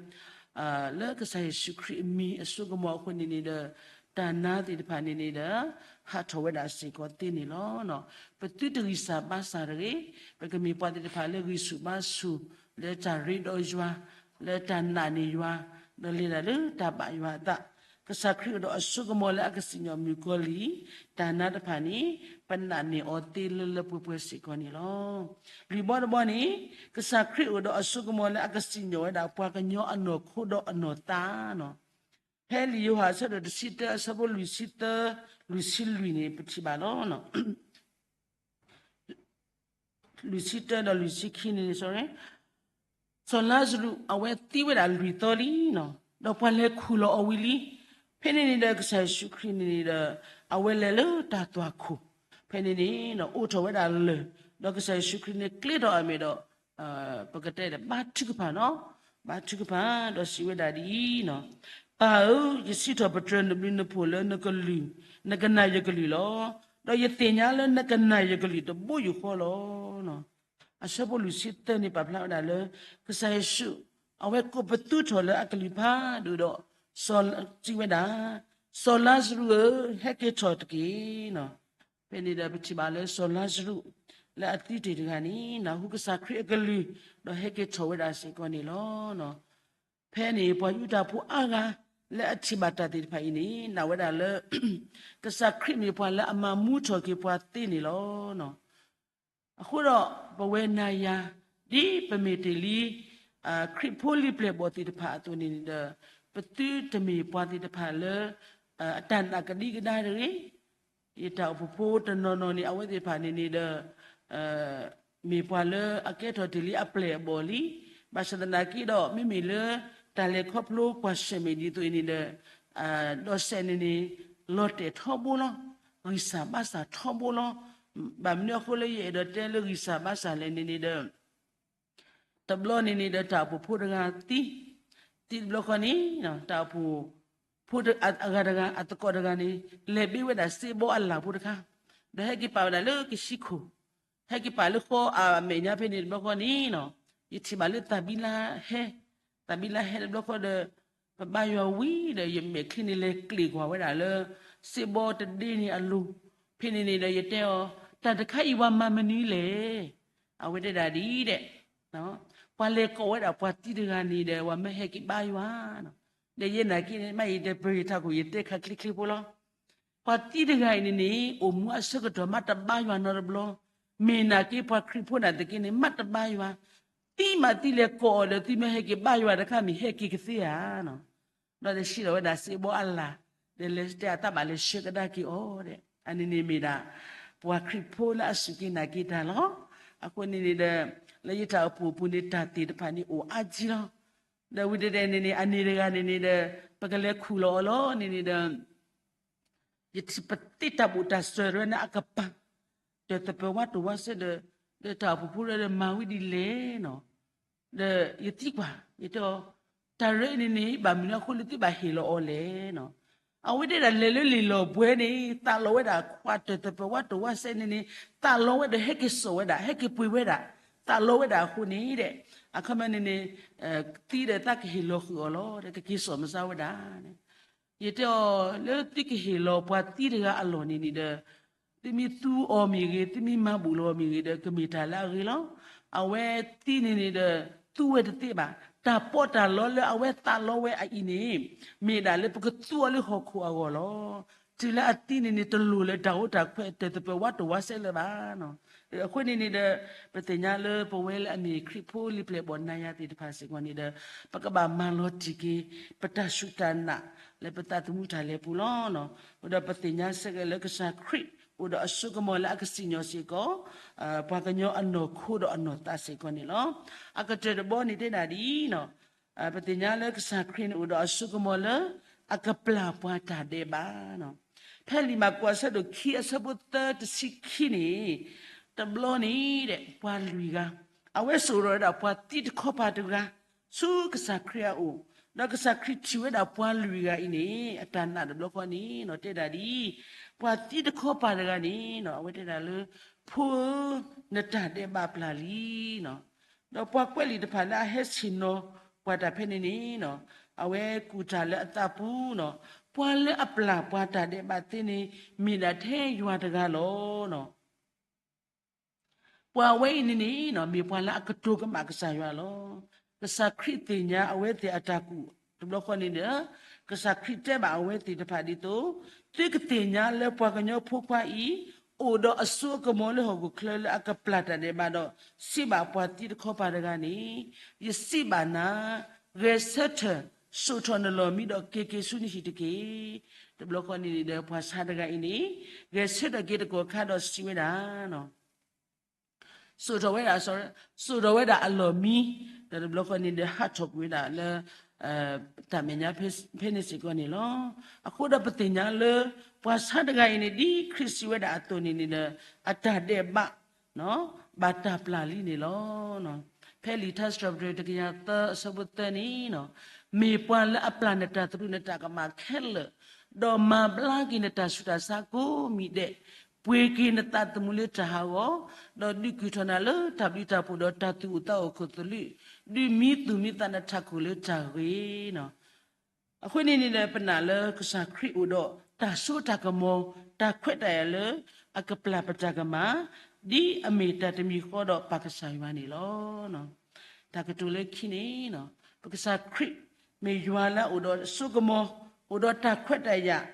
လၢကစၢ်ယ့ၣ်ၡူးခရံာ်အမံၤအစိကမီၤအဃိန့ၣ်န့ၣ်ဒီး တၢ်နါသ့ၣ်တဖၣ်န့ၣ်န့ၣ်ဒီး ဟးထီၣ်ဝဲဒၣ်စ့ၢ်ကီးသ့န့ၣ်လီၤ. ပသုတဂံၢ်စၢ်ဘါစၢ်တဂ့ၤ, ပကမ့ၢ်ပှၤသ့ၣ်တဖၣ်လၢဂံၢ်ဆူၣ်ဘါဆူၣ် လၢတၢ်ရ့ဒီးယွၤ, လၢတၢ်နာ်န့ၢ်ယွၤ, ဒီးလဲၤဒၣ်လၢတၢ်ဘၣ်ယွၤအသး, ကစၢ်ခရံာ်အိၣ်ဒီးအစိကမီၤလၢအကစံၣ်ညီၣ်မုၣ်ကီၤလံၢ်, တၢ်နါတဖၣ်န့ၣ် ပနာ်န့ၢ်အီၤသ့လၢလၢပှဲၤပှဲၤစ့ၢ်ကီးန့ၣ်လီၤ. လွံၢ်ဘီတဘီန့ၣ် ကစၢ်ခရံာ်အိၣ်ဒီးအစိကမီၤလၢအကစံၣ်ညီၣ်ဝဲဒၣ်ပှၤကညီအနီၢ်ခိဒီးအနီၢ်သးနီၤ. ဖဲလံာ်ယိၤဟၣ်အဆၢဒိၣ်တဆံတၢ အဆၢဖိလွံၢ်ဆံသၢ လွံၢ်ဆံလွံၢ်န့ၣ် ပထံၣ်ဘၣ်လီၤ. လွံၢ်ဆံတၢဒီးလွံၢ်ဆံခံန့ၣ် စီၤလါစရူး အဝဲသံဝဲဒၣ်လွံၢ်သီလံနီၤ, ဒီးပှၤလဲၤခူၣ်လီၤအီၤဝံၤလံ. ဖဲန့ၣ်န့ၣ်ဒီး ကစၢ်ယ့ၣ်ၡူးခရံာ်န့ၣ်ဒီး အဝဲလဲၤလၢတၢ်သွၣ်ခိၣ်, ဖဲန့ၣ်န့ၣ် အိးထီၣ်ဝဲဒၣ်လၢၢ်, ဒီးကစၢ်ယ့ၣ်ၡူးခရံာ်န့ၣ် ကျဲထီၣ်အမဲာ်ဒီး ပကတဲဒီး ဘါထုကဖၣ်နီၤ, ဘါထုကဖၣ် ဒီးစံးဝဲဒၣ်ဒ်အံၤနီၤ, ပၢ်ဧၢ, ယစံးထီၣ်ပတြၢၤနဘျုးနဖှိၣ်လၢနကလုၢ်, နကနာ်ယကလုၢ်လီၤ. ဒီးယသ့ၣ်ညါလၢနကနာ်ယကလုၢ်တဘိယူၢ်ဃီလီၤ. အဆၢဖိလွံၢ်ဆံသၢန့ၣ် ပာ်ဖျါဝဲဒၣ်လၢ ကစၢ်ယ့ၣ်ၡူး အဝဲကိးပသူထီၣ်လၢအကလုၢ်ဖးဒိၣ်ဒီး စံးဝဲဒၣ်, စီၤလါစရူးဧၢ, ဟဲက့ၤထီၣ်တက့ၢ်. ဖဲန့ၣ်ဒီးပထံၣ်ဘၣ်လၢစီၤလါစရူး လၢအသံတ့ၢ်တဂၤန့ၣ် နၢ်ဟူကစၢ်ခရံာ်အကလုၢ် ဒီးဟဲက့ၤထီၣ်ဝဲဒၣ်စ့ၢ်ကီးန့ၣ်လီၤ. ဖဲန့ၣ်ပှၤယူဒၤဖိအါဂၤ လၢအထံၣ်ဘၣ်တၢ်သ့ၣ်တဖၣ်အံၤန့ၣ် နာ်ဝဲဒၣ်လၢ ကစၢ်ခရံာ်မ့ၢ်ပှၤလၢအမၤမူထီၣ်က့ၤပှၤသ့န့ၣ်လီၤ. အဃိဒီး ပဝဲနၤယၤ ဒ်ပမ့ၢ်တ့ၢ်လံ ခရံာ်ဖိလံၤပျဲၢ်ဘီၣ်သ့ၣ်တဖၣ်အသိးန့ၣ်ဒီး ပသုတမ့ၢ်ပှၤသ့ၣ်တဖၣ်လၢ အတၢ်နာ်ကဒံကဒါတဂ့ၤ. ယတၢ်အိၣ်ဖှိၣ်ဖိတနီၤနီၤန့ၣ် အဝဲသ့ၣ်တဖၣ်န့ၣ်န့ၣ်ဒီး မ့ၢ်ပှၤလၢအကဲထီၣ်တ့ၢ်လံအပျဲၢ်အဘီၣ်လံ. ဘၣ်ဆၣ်သနာ်က့ဒီး မ့မ့ၢ်လၢတၢ်လဲၤခီဖျိပှၤၡၢၣ်မဲာ်ဒ်သိးအံၤန့ၣ်ဒီး ဒီးစဲးန့ၣ်န့ၣ် လီၤတဲာ်ထီဘိလီၤ. ဂံၢ်စၢ်ဘါစၢ်ထီဘိလီၤ. ဘၣ်မနုၤအဃိလၢယအဲၣ်ဒိးတဲလၢဂံၢ်စၢ်ဘါစၢ်လဲၣ်န့ၣ်န့ၣ်ဒီး တဘျီန့ၣ်န့ၣ်ဒီး တၢ်အိၣ်ဖှိၣ်ဖိတဂၤသံ, သံတဘျီဃီန့ၣ် တၢ်အိၣ်ဖှိၣ်ဖိအဂၤတဂၤ အသကိးတဂၤန့ၣ် လဲၤဘ့ဝဲဒၣ်စ့ဘီအလၣ်ဖိတခါ, ဒီးဟဲက့ၤပာ်ဝဲဒၣ်လၢကဆံခိၣ်, ဟဲက့ၤပာ်လၢဃီအမဲာ်ညါဖဲန့ၣ်တဘျီဃီန့ၣ် ယထံၣ်ဘၣ်လၢသးဘံလါဟဲ, သးဘံလါဟဲတဘျီဃီဒီး ပဘါယွၤဝံၤဒီး ယမဲာ်ချံန့ၣ်လဲၤကျ့ၣ်ကွၢ်ဝဲဒၣ်လၢ စ့ဘီတဒ့န့ၣ်အလိၤ, ဖဲန့ၣ်န့ၣ်ဒီးယတဲအီၤ, တၢ်တခါအံၤပှၤမၤမနုၤလဲၣ်. အဝဲတဲဒၣ်ဒ်အံၤဒဲး ပှၤလဲၤကိးဝဲဒၣ်ပှၤသံတဂၤန့ၣ်ဒီး ပှၤမၢဟဲက့ၤဘါယွၤ, ဒီးယဲနာ်က့န့ၣ် မ့ၢ်ယတဲပၢၢ်ယထးခိၣ် ယတဲခါချ့ချ့ဖိလီၤ. ပှၤသံတဂၤအံၤန့ၣ်န့ၣ် အိၣ်မူအဆၢကတီၢ်မးတဘါယွၤနီတဘျီ, မ့ၢ်နာ်က့ပှၤခရံာ်ဖိနာ်သက့န့ၣ် မးတဘါယွၤ, သံမးသံလဲၤကိးအီၤဒီး သုမၢဟဲက့ၤဘါယွၤတခါမ့ၢ်ဟဲက့ၤကသ့ဧါ. ဒီးတဆံးလီၤဝဲဒၣ်စ့ဘီအလၣ်, ဒီးလဲၤတဲအသးဘၣ်လဲၤဆှၢကဒါက့ၤအီၤဒီး အန့ၣ်န့ၣ်မ့ၢ်ဒၣ် ပှၤခရံာ်ဖိလၢအစူၢ်က့ၤနာ်က့ၤတၢ်လီၤ. အဃိန့ၣ်န့ၣ်ဒီး လၢယတၢ်အိၣ်ဖှိၣ်အပူၤန့ၣ် တၢ်သ့ၣ်တဖၣ်န့ၣ်အိၣ်အါကံလီၤ. ဒီးဝံၤဒဲးဒဲးန့ၣ်န့ၣ် အန့ၣ်တဂၤန့ၣ်န့ၣ်ဒီး ပကလဲၤခူၣ်လီၤအီၤလီၤန့ၣ်န့ၣ်ဒီး ယထံၣ်ပသ့တၢ်ဘိၣ်တၢ်စၢၤတဝဲန့ၣ်အကပၤ, ဒီးသပၢၤဝါတိၤဝါစဲဒီး ဒီးတၢ်အိၣ်ဖှိၣ်ဖိဒီးမၤဝံၤဒ်လဲၣ်နီၤ, ဒီးယသံကွၢ် ယတဲအီၤ, တၢ်ရ့န့ၣ်န့ၣ် ဘၣ်မနုၤအဃိလၢသုဘၣ်ဟ့ၣ်လီၤအီၤလဲၣ်နီၤ. အဝဲတဲဒၣ်လဲၤလၢလံာ်လီၢ်ဘှဲန့ၣ် သးလီဝဲဒၣ်ခွါတၢ်သပၢၤဝါတိၤဝါစဲန့ၣ်န့ၣ် သးလီဝဲဒီးဟဲက့ၤစိာ်ဝဲဒၣ် ဟဲက့ၤပှ့ၤဝဲဒၣ်, သးလီဝဲဒၣ်အဃိန့ၣ်ဒီး အခီပညီန့ၣ်န့ၣ် သံဒီးသးကဟ့ၣ်လီၤဃုာ်အီၤလီၤ ဒီးကက့ၤစိာ်မၤစၢၤဝဲဒၣ် ယတဲအီၤ လၢသုကဟ့ၣ်လီၤပှၤသံတဂၤအလီၢ်န့ၣ်န့ၣ်ဒီး သုမ့ၢ်သူအီၤမ့ၢ်ဂ့ၤ သုမ့ၢ်မၤဘူၣ်လီၤအီၤမ့ၢ်ဂ့ၤဒီး ကမ့ၢ်တၢ်လၢအဂ့ၤလီၤ. အဝဲသံန့ၣ်န့ၣ်ဒီး သူဝဲတသ့ဘၣ်. တၢ်ပီးတၢ်လီလၢအဝဲသးလီဝဲအအံၤန့ၣ် မ့ၢ်ဒၣ်လၢပကသူအီၤလၢဟီၣ်ခိၣ်အဂီၢ်လီၤ. တုၤလၢအသံန့ၣ်န့ၣ် တလိၣ်လၢတၢ်အိၣ်တၢ်ခွဲးတၢ်သပၢၤဝါတိၤဝါစဲလၢၤဘၣ်. အဃိန့ၣ်န့ၣ်ဒီး ပသ့ၣ်ညါလၢပဝဲလၢအမ့ၢ်ခရံာ်ဖိလံၤပျဲၢ်ဘီၣ်နၤယၤသ့ၣ်တဖၣ်စ့ၢ်ကီးန့ၣ်ဒီး ပကဘၣ်မၤလီၤတံၢ်က့ၤ ပတၢ်စူၢ်တၢ်နာ် လၢပသးသမူတၢ်လဲၤပူၤလီၤ. အဃိဒီးပသ့ၣ်ညါစ့ၢ်ကီးလၢကစၢ်ခရံာ်အိၣ်ဒီးအစိကမီၤလၢအကစံၣ်ညီၣ်စ့ၢ်ကီး ပှၤကညီအနီၢ်ခိဒီးအနီၢ်သးစ့ၢ်ကီးန့ၣ်လီၤ. အကတၢၢ်တဘီန့ၣ်တဲဒၣ်ဒ်အံၤ, ပသ့ၣ်ညါလၢကစၢ်ခရံာ်န့ၣ် အိၣ်ဒီးအစိကမီၤလၢ အကပျၢ်ပှၤတၢ်ဒဲးဘး ဖဲလံာ်မၢ်ကူးအဆၢဒိၣ်ခံအဆၢဖိသၢတဆံခံန့ၣ်, တဘျီန့ၣ်ဒီး ပှၤလွံၢ်ဂၤ, အဝဲစိာ်ထီၣ်ဝဲဒၣ်ပှၤသံတခီပၤတဂၤ ဆူကစၢ်ခရံာ်အအိၣ်, ဒီးကစၢ်ခရံာ်ထံၣ်ဝဲဒၣ်ပှၤလွံၢ်ဂၤအံၤန့ၣ် အတၢ်နာ်တဘျီဃီန့ၣ် တဲဒၣ်ဒ်အံၤ, ပှၤသံတခီပၤတဂၤန့ၣ် အဝဲတဲဒၣ်လၢ ဖိဧၢ, နတၢ်ဒဲးဘးပျၢ်လံ ဒီးပှၤကွဲးလံာ်တဖၣ်လၢအဟဲဆ့ၣ်နီၤပှၤတၢ်ဖဲန့ၣ်န့ၣ်, အဝဲကူၣ်တၢ်လၢအသးပူၤ, ပှၤလၢအပျၢ်ပှၤတၢ်ဒဲးဘးသ့န့ၣ် မ့ၢ်ဒၣ်ထဲယွၤတဂၤလီၤ. ပှၤဝဲအံၤန့ၣ်န့ၣ် မ့ၢ်ပှၤလၢအကတိၤကမၣ်ကစၢ်ယွၤလီၤ. ကစၢ်ခရံာ်သ့ၣ်ညါအဝဲသ့ၣ်အတၢ်ကူၣ်တဘျီဃီန့ၣ်ဒီး ကစၢ်ခရံာ်တဲဘၣ်အဝဲသ့ၣ်တဖၣ်ဒ်သိး, သုကသ့ၣ်ညါလၢပှၤကညီဖိခွါအံၤ အိၣ်ဒီးအစိအကမီၤလၢဟီၣ်ခိၣ်ချၢလၢအကပျၢ်တၢ်ဒဲးဘးဒီး စံးဘၣ်ပှၤသံတခီပၤတဂၤန့ၣ်, ယစံးဘၣ်နၤ, ဂဲၤဆၢထၢၣ်, စိာ်ထီၣ်နလီၢ်မံဒီးက့ၤက့ၤဆူနဟံၣ်တက့ၢ်. တဘျီဃီန့ၣ်န့ၣ်ဒီး ပှၤဆါတဂၤအံၤန့ၣ် ဂဲၤဆၢထၢၣ်က့ၤတကီၢ်ခါဒီးစံးဝဲဒၣ် စိာ်ထီၣ်ဝဲဒၣ်, စိာ်ထီၣ်ဝဲဒၣ်အလီၢ်မံ, ဒီးတဘျီဃီန့ၣ်ဒီး ဟးထီၣ်ကွံာ်ဝဲဒၣ်လၢ တၢ်မဲာ်ညါဖဲန့ၣ်စ့ၢ်ကီးန့ၣ်လီၤ. အဃိဒီးပသ့ၣ်ညါလၢ ပှၤဆါတဂၤအံၤန့ၣ် ဒ်ခရံာ်စံးဝဲဒၣ်အသိးန့ၣ်န့ၣ်ဒီး အတၢ်ဒဲးဘး ဘၣ်တၢ်ပျၢ်လံန့ၣ်လီၤ. ဖဲလံာ်ထါစံးထီၣ်ပတြၢၤတကယၤသၢအဆၢဖိသၢန့ၣ်, မ့ၢ်ပှၤလၢအပျၢ်နတၢ်သရူးနတၢ်ကမၣ်ခဲလၢာ်, ဒီးမၤဘျါက့ၤနတၢ်ဆူးတၢ်ဆါကိးမံၤဒဲး, ပှ့ၤက့ၤနသးသမူလၢတၢ်ဟးဂီၤ, ဒီးဒုးကုၢ်ထီၣ်နၤလၢတၢ်ဘျုးတၢ်ဖှိၣ်ဒီးတၢ်သူၣ်အိၣ်သးအိၣ်ခိၣ်သလုး, ဒုးမံသူၣ်မံသးနထးခိၣ်လၢတၢ်ဂ့ၤ အဃိန့ၣ်န့ၣ်ဒီး ပနာ်လၢကစၢ်ခရံာ်အိၣ်ဒီးတၢ်စိတၢ်ကမီၤ တၢ်ခွဲးတၢ်ယာ်လၢ အကပျၢ်ပတၢ်ကမၣ် ဒ်အမ့ၢ်တၢ်တမံၤဃီဒီးပၢ်ကစၢ်ယွၤန့ၣ်လီၤ. တၢ်ကတိၤလၢခံန့ၣ် ပကစၢ်ခရံာ် မ့ၢ်ယွၤလၢအအိၣ်ဒီးစိကမီၤ, အိၣ်ဒီးတၢ်ခွဲးတၢ်ယာ်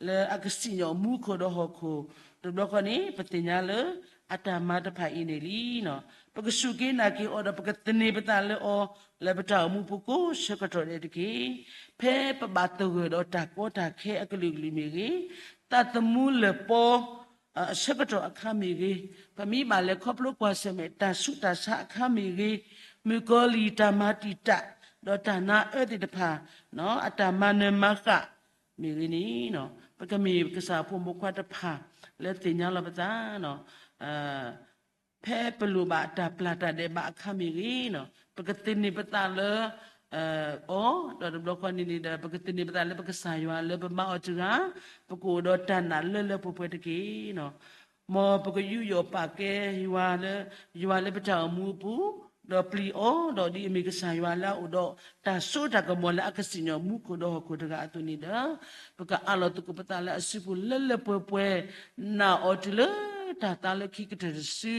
လၢအကစံၣ်ညီၣ်မူခိၣ်ဒီးဟီၣ်ခိၣ်, တဘျီဃီန့ၣ် ပသ့ၣ်ညါလၢ အတၢ်မၤတဖၣ်အံၤန့ၣ်လံ. ပကစူၢ်က့ၤနာ်က့ၤအီၤဒီး ပကသန့ၤပသးလၢအီၤ လၢပတၢ်အိၣ်မူပူၤကိးဆၢကတီၢ်ဒဲးတက့ၢ်. ဖဲပဘၣ်သဂၢၢ်ဒီးတၢ်ကီတၢ်ခဲအကလုာ်ကလုာ်မ့ၢ်ဂ့ၤ, သးသမူလၢၢ်ပီ အဆၢကတီၢ်အခါမ့ၢ်ဂ့ၤ, ပမ့ၢ်ဘၣ်လဲၤခီဖျိကွၢ်ဆၢၣ်မဲာ်တၢ်ဆူးတၢ်ဆါအခါမ့ၢ်ဂ့ၤ, မုၣ်ကီၤလံၢ်တၢ်မၤတံာ်တာ် ဒီးတၢ်နါအၢသ့ၣ်တဖၣ် အတၢ်မၤနၢၤမၤဃၣ်မ့ၢ်ဂ့ၤန့ၣ်, ပကမ့ၢ်ကစၢ်ဖိမုၣ်ဖိခွါတဖၣ် လၢသ့ၣ်ညါလီၤပသး ဖဲပလိၣ်ဘၣ်တၢ်ပျၢ်တၢ်ဒဲးဘးအခါမ့ၢ်ဂ့ၤ, ပကသန့ၤပသးလၢ အီၤ, ဒီးတဘျီဃီန့ၣ်န့ၣ်ဒီး ပကသန့ၤပသးလၢပကစၢ်ယွၤလၢပမၤအီၤတဂၤ, ပကအိၣ်ဒီးတၢ်နာ်လၢလၢပှဲၤပှဲၤတက့ၢ်. မ်ပကယူးယီၣ်ပာ်ကဲယွၤလၢ ယွၤလၢပတၢ်အိၣ်မူအပူၤ, ဒီးပျံၤအီၤ, ဒီးဒ်အမ့ၢ်ကစၢ်ယွၤလၢအအိၣ်ဒီးတၢ်စိတၢ်ကမီၤလၢအကစံၣ်ညီၣ်မူခိၣ်ဒီးဟီၣ်ခိၣ်တဂၤအသိးန့ၣ်ဒီး, ပကအးလီၤသကိးပသးလၢအစုပူၤလၢလၢပှဲၤပှဲၤ, နာ်အီၤတုၤလၢတၢ်သါလၢခံကတၢၢ်တစု,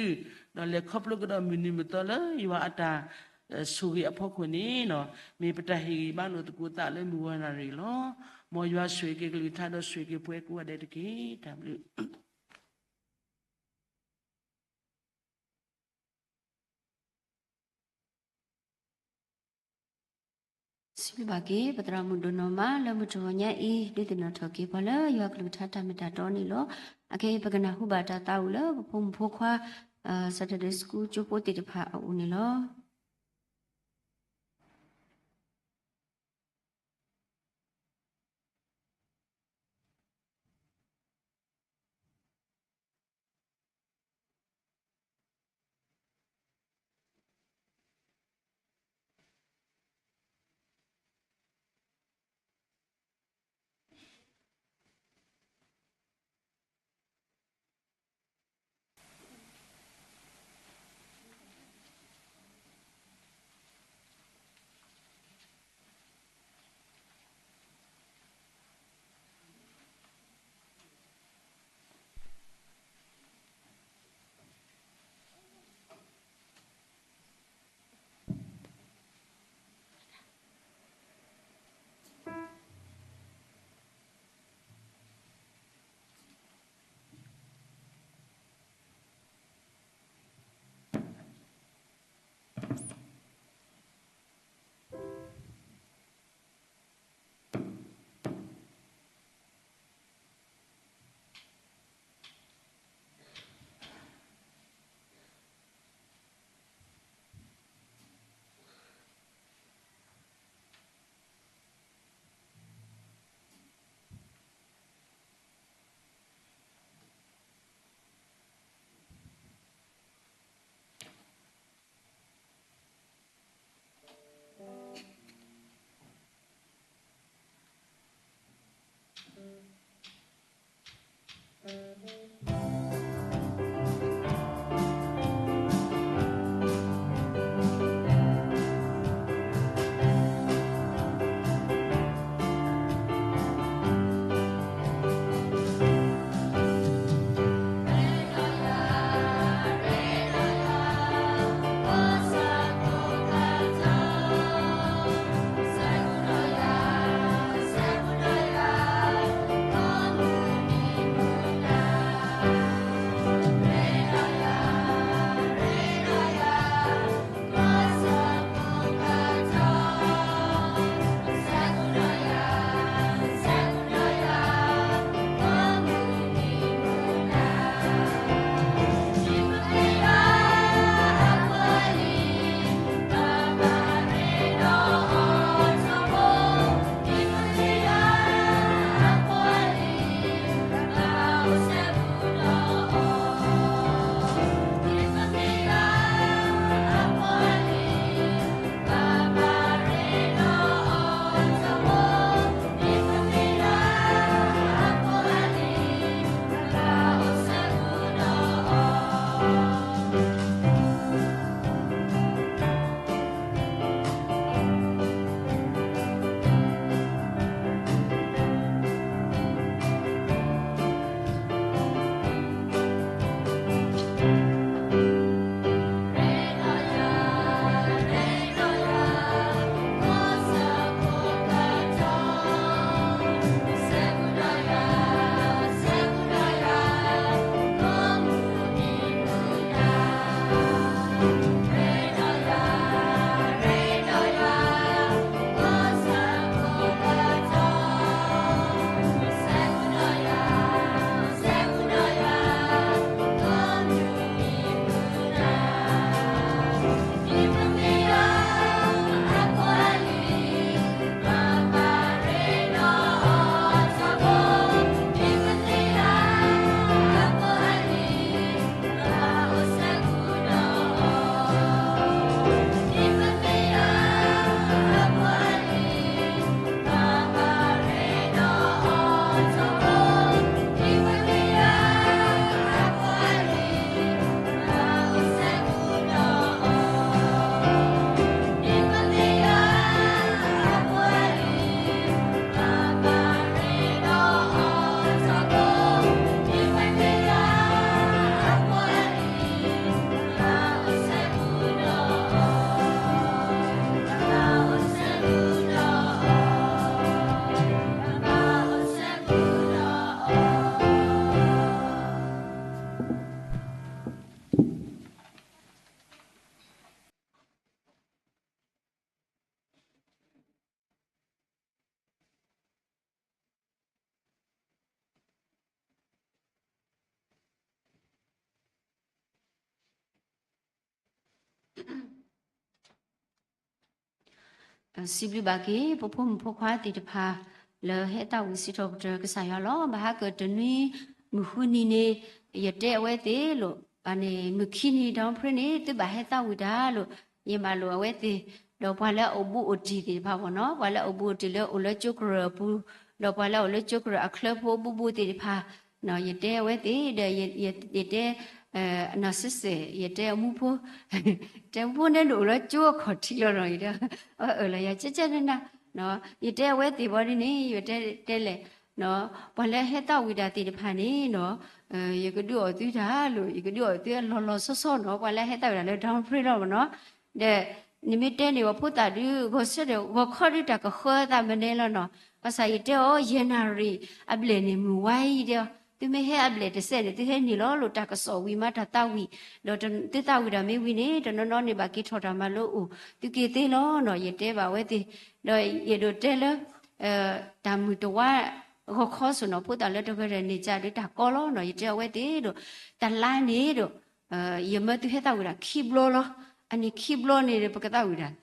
ဒီးလဲၤခီဖျိကဒီးမုၢ်နံၤမုၢ်သီလၢယွၤအတၢ်ဆိၣ်ဂ့ၤအဖီခိၣ်န့ၣ်, မ့ၢ်ပတၢ်ဟ့ၣ်ဂံၢ်ဘါလိာ်သကိးသးလၢမုၢ်ဂီၤနၣ်ရံၣ်လီၤ. မ်ယွၤဆိၣ်ဂ့ၤက့ၤကလုၢ်ကထါဒီးဆိၣ်ဂ့ၤက့ၤပှၤကိးဂၤဒဲးတက့ၢ်. တၢ်ဘျုး စံးဘျုးဘၣ်က့ၤ ပသရၣ်မုၣ်ဒိၣ်နီၢ်မး လၢမုၢ်တဂီၤညါအံၤ ဒုးသ့ၣ်နီၣ်ထီၣ်က့ၤပှၤလၢယွၤကလုၢ်ကထါတၢ်မ့ၢ်တၢ်တီန့ၣ်လီၤ. အခဲအံၤ ပကနၢ်ဟူဘၣ်တၢ်သးဝံၣ်လၢပဖိမုၣ်ဖိခွါ Sunday School ကၠိဖိသ့ၣ်တဖၣ်အအိၣ်န့ၣ်လီၤ. စံးဘျုးဘၣ်က့ၤ ပဖိမုၣ်ဖိခွါသ့ၣ်တဖၣ် လၢဟဲသးဝံၣ်စံးထီၣ်ပတြၢၤကစၢ်ယွၤလီၤ. ဘၣ်ဟးကတနွံမုၢ်ဃုနံၤန့ၣ် ယတဲအဝဲသ့ၣ်လိၤ, ဘၣ်န့ၣ် မုၢ်ခံနံၤဒီဖရဲန့ၣ် သုဘၣ်ဟဲသးဝံၣ်တၢ်လိၤ, ယမၤလိာ်အဝဲသ့ၣ်, ဒီးပှၤလၢအအိၣ်ဘူးအိၣ်တံၢ်သ့ၣ်တဖၣ်ဘၣ်နီၤ, ပှၤလၢအအိၣ်ဘူးအိၣ်တံၢ်လၢကၠိကရၢၢ်အပူၤ, ဒီးပှၤလၢအအိၣ်လၢကၠိကရၢၢ်အချၢဖိဘူးဘူးသ့ၣ်တဖၣ်, ယတဲအဝဲသ့ၣ်ဒီး ယတဲ အနီၢ်စ့စဲး ယတဲအမူဖိ, တဲမူဖိန့ၣ်ဒုးအိၣ်လၢကၠိအခီၣ်ထံးလီၤနီၤ, ယတဲ အဝဲအၢၣ်လီၤယၤကဲကဲနန, ယတဲအဝဲသ့ၣ်ဘီဒ်န့ၣ် ယတဲတဲလဲၣ်, ပှၤလၢဟဲသးဝံၣ်တၢ်သ့ၣ်တဖၣ်န့ၣ်နီၤ, ယကဒုးအီၣ်သုတၢ်လိၤ, ယကဒုးအီၣ်သုလီၤလီၤဆီဆီနီၤ, ပှၤလၢဟဲသးဝံၣ်တၢ်လၢဒီဖရဲလီၤမနီၤ, ဒီး နမ့ၢ်တဲန့ၣ် ပှၤဖိသၣ်ဒုး ဂီၤဆၢထၢၣ် ဂီၤခီဒုးတၢ်ကဃၢသးမနုၤလဲၣ်နီၤ, ဘၣ်ဆၣ်ယတဲအီၤ ယဲၢ်နၣ်ရံၣ်အဘျဲၣ်န့ၣ် မုၢ်ဝါအံၤဒီး သုမ့ၢ်ဟဲအဘျဲၣ်တစဲးန့ၣ် သုဟဲန့ၢ်လီၤလိာ်တၢ်ကစီၣ်ဝံၤမးတၢ်သးဝံၣ်, ဒီးသုသးဝံၣ်တၢ်မ့ၢ်ဝံၤန့ၣ် တနီၤနီၤန့ၣ် ဘၣ်က့ၤထီၣ်တၢ်မၤလိအိၣ်သုက့ၤသ့လီၤနီၤ, ယတဲဘၣ်ဝဲသ့ၣ်, ဒီးယအဲၣ်ဒိးတဲလၢ တၢ်မုၢ်တဝါ ဂီၤခီစိၤနီၤ ဖိသၣ်လၢတဂၤဒီးန့ၣ်ကဒီးတၢ်ကီလီၤနီၤ, ယတဲအဝဲသ့ၣ်ဒီး တလါန့ၣ်ဒီး ယမၢသုဟဲသးဝံၣ်တၢ်ခံဘျီလီၤ, အန့ၣ်ခံဘျီန့ၣ်ဒီး ပကသးဝံၣ်တၢ်,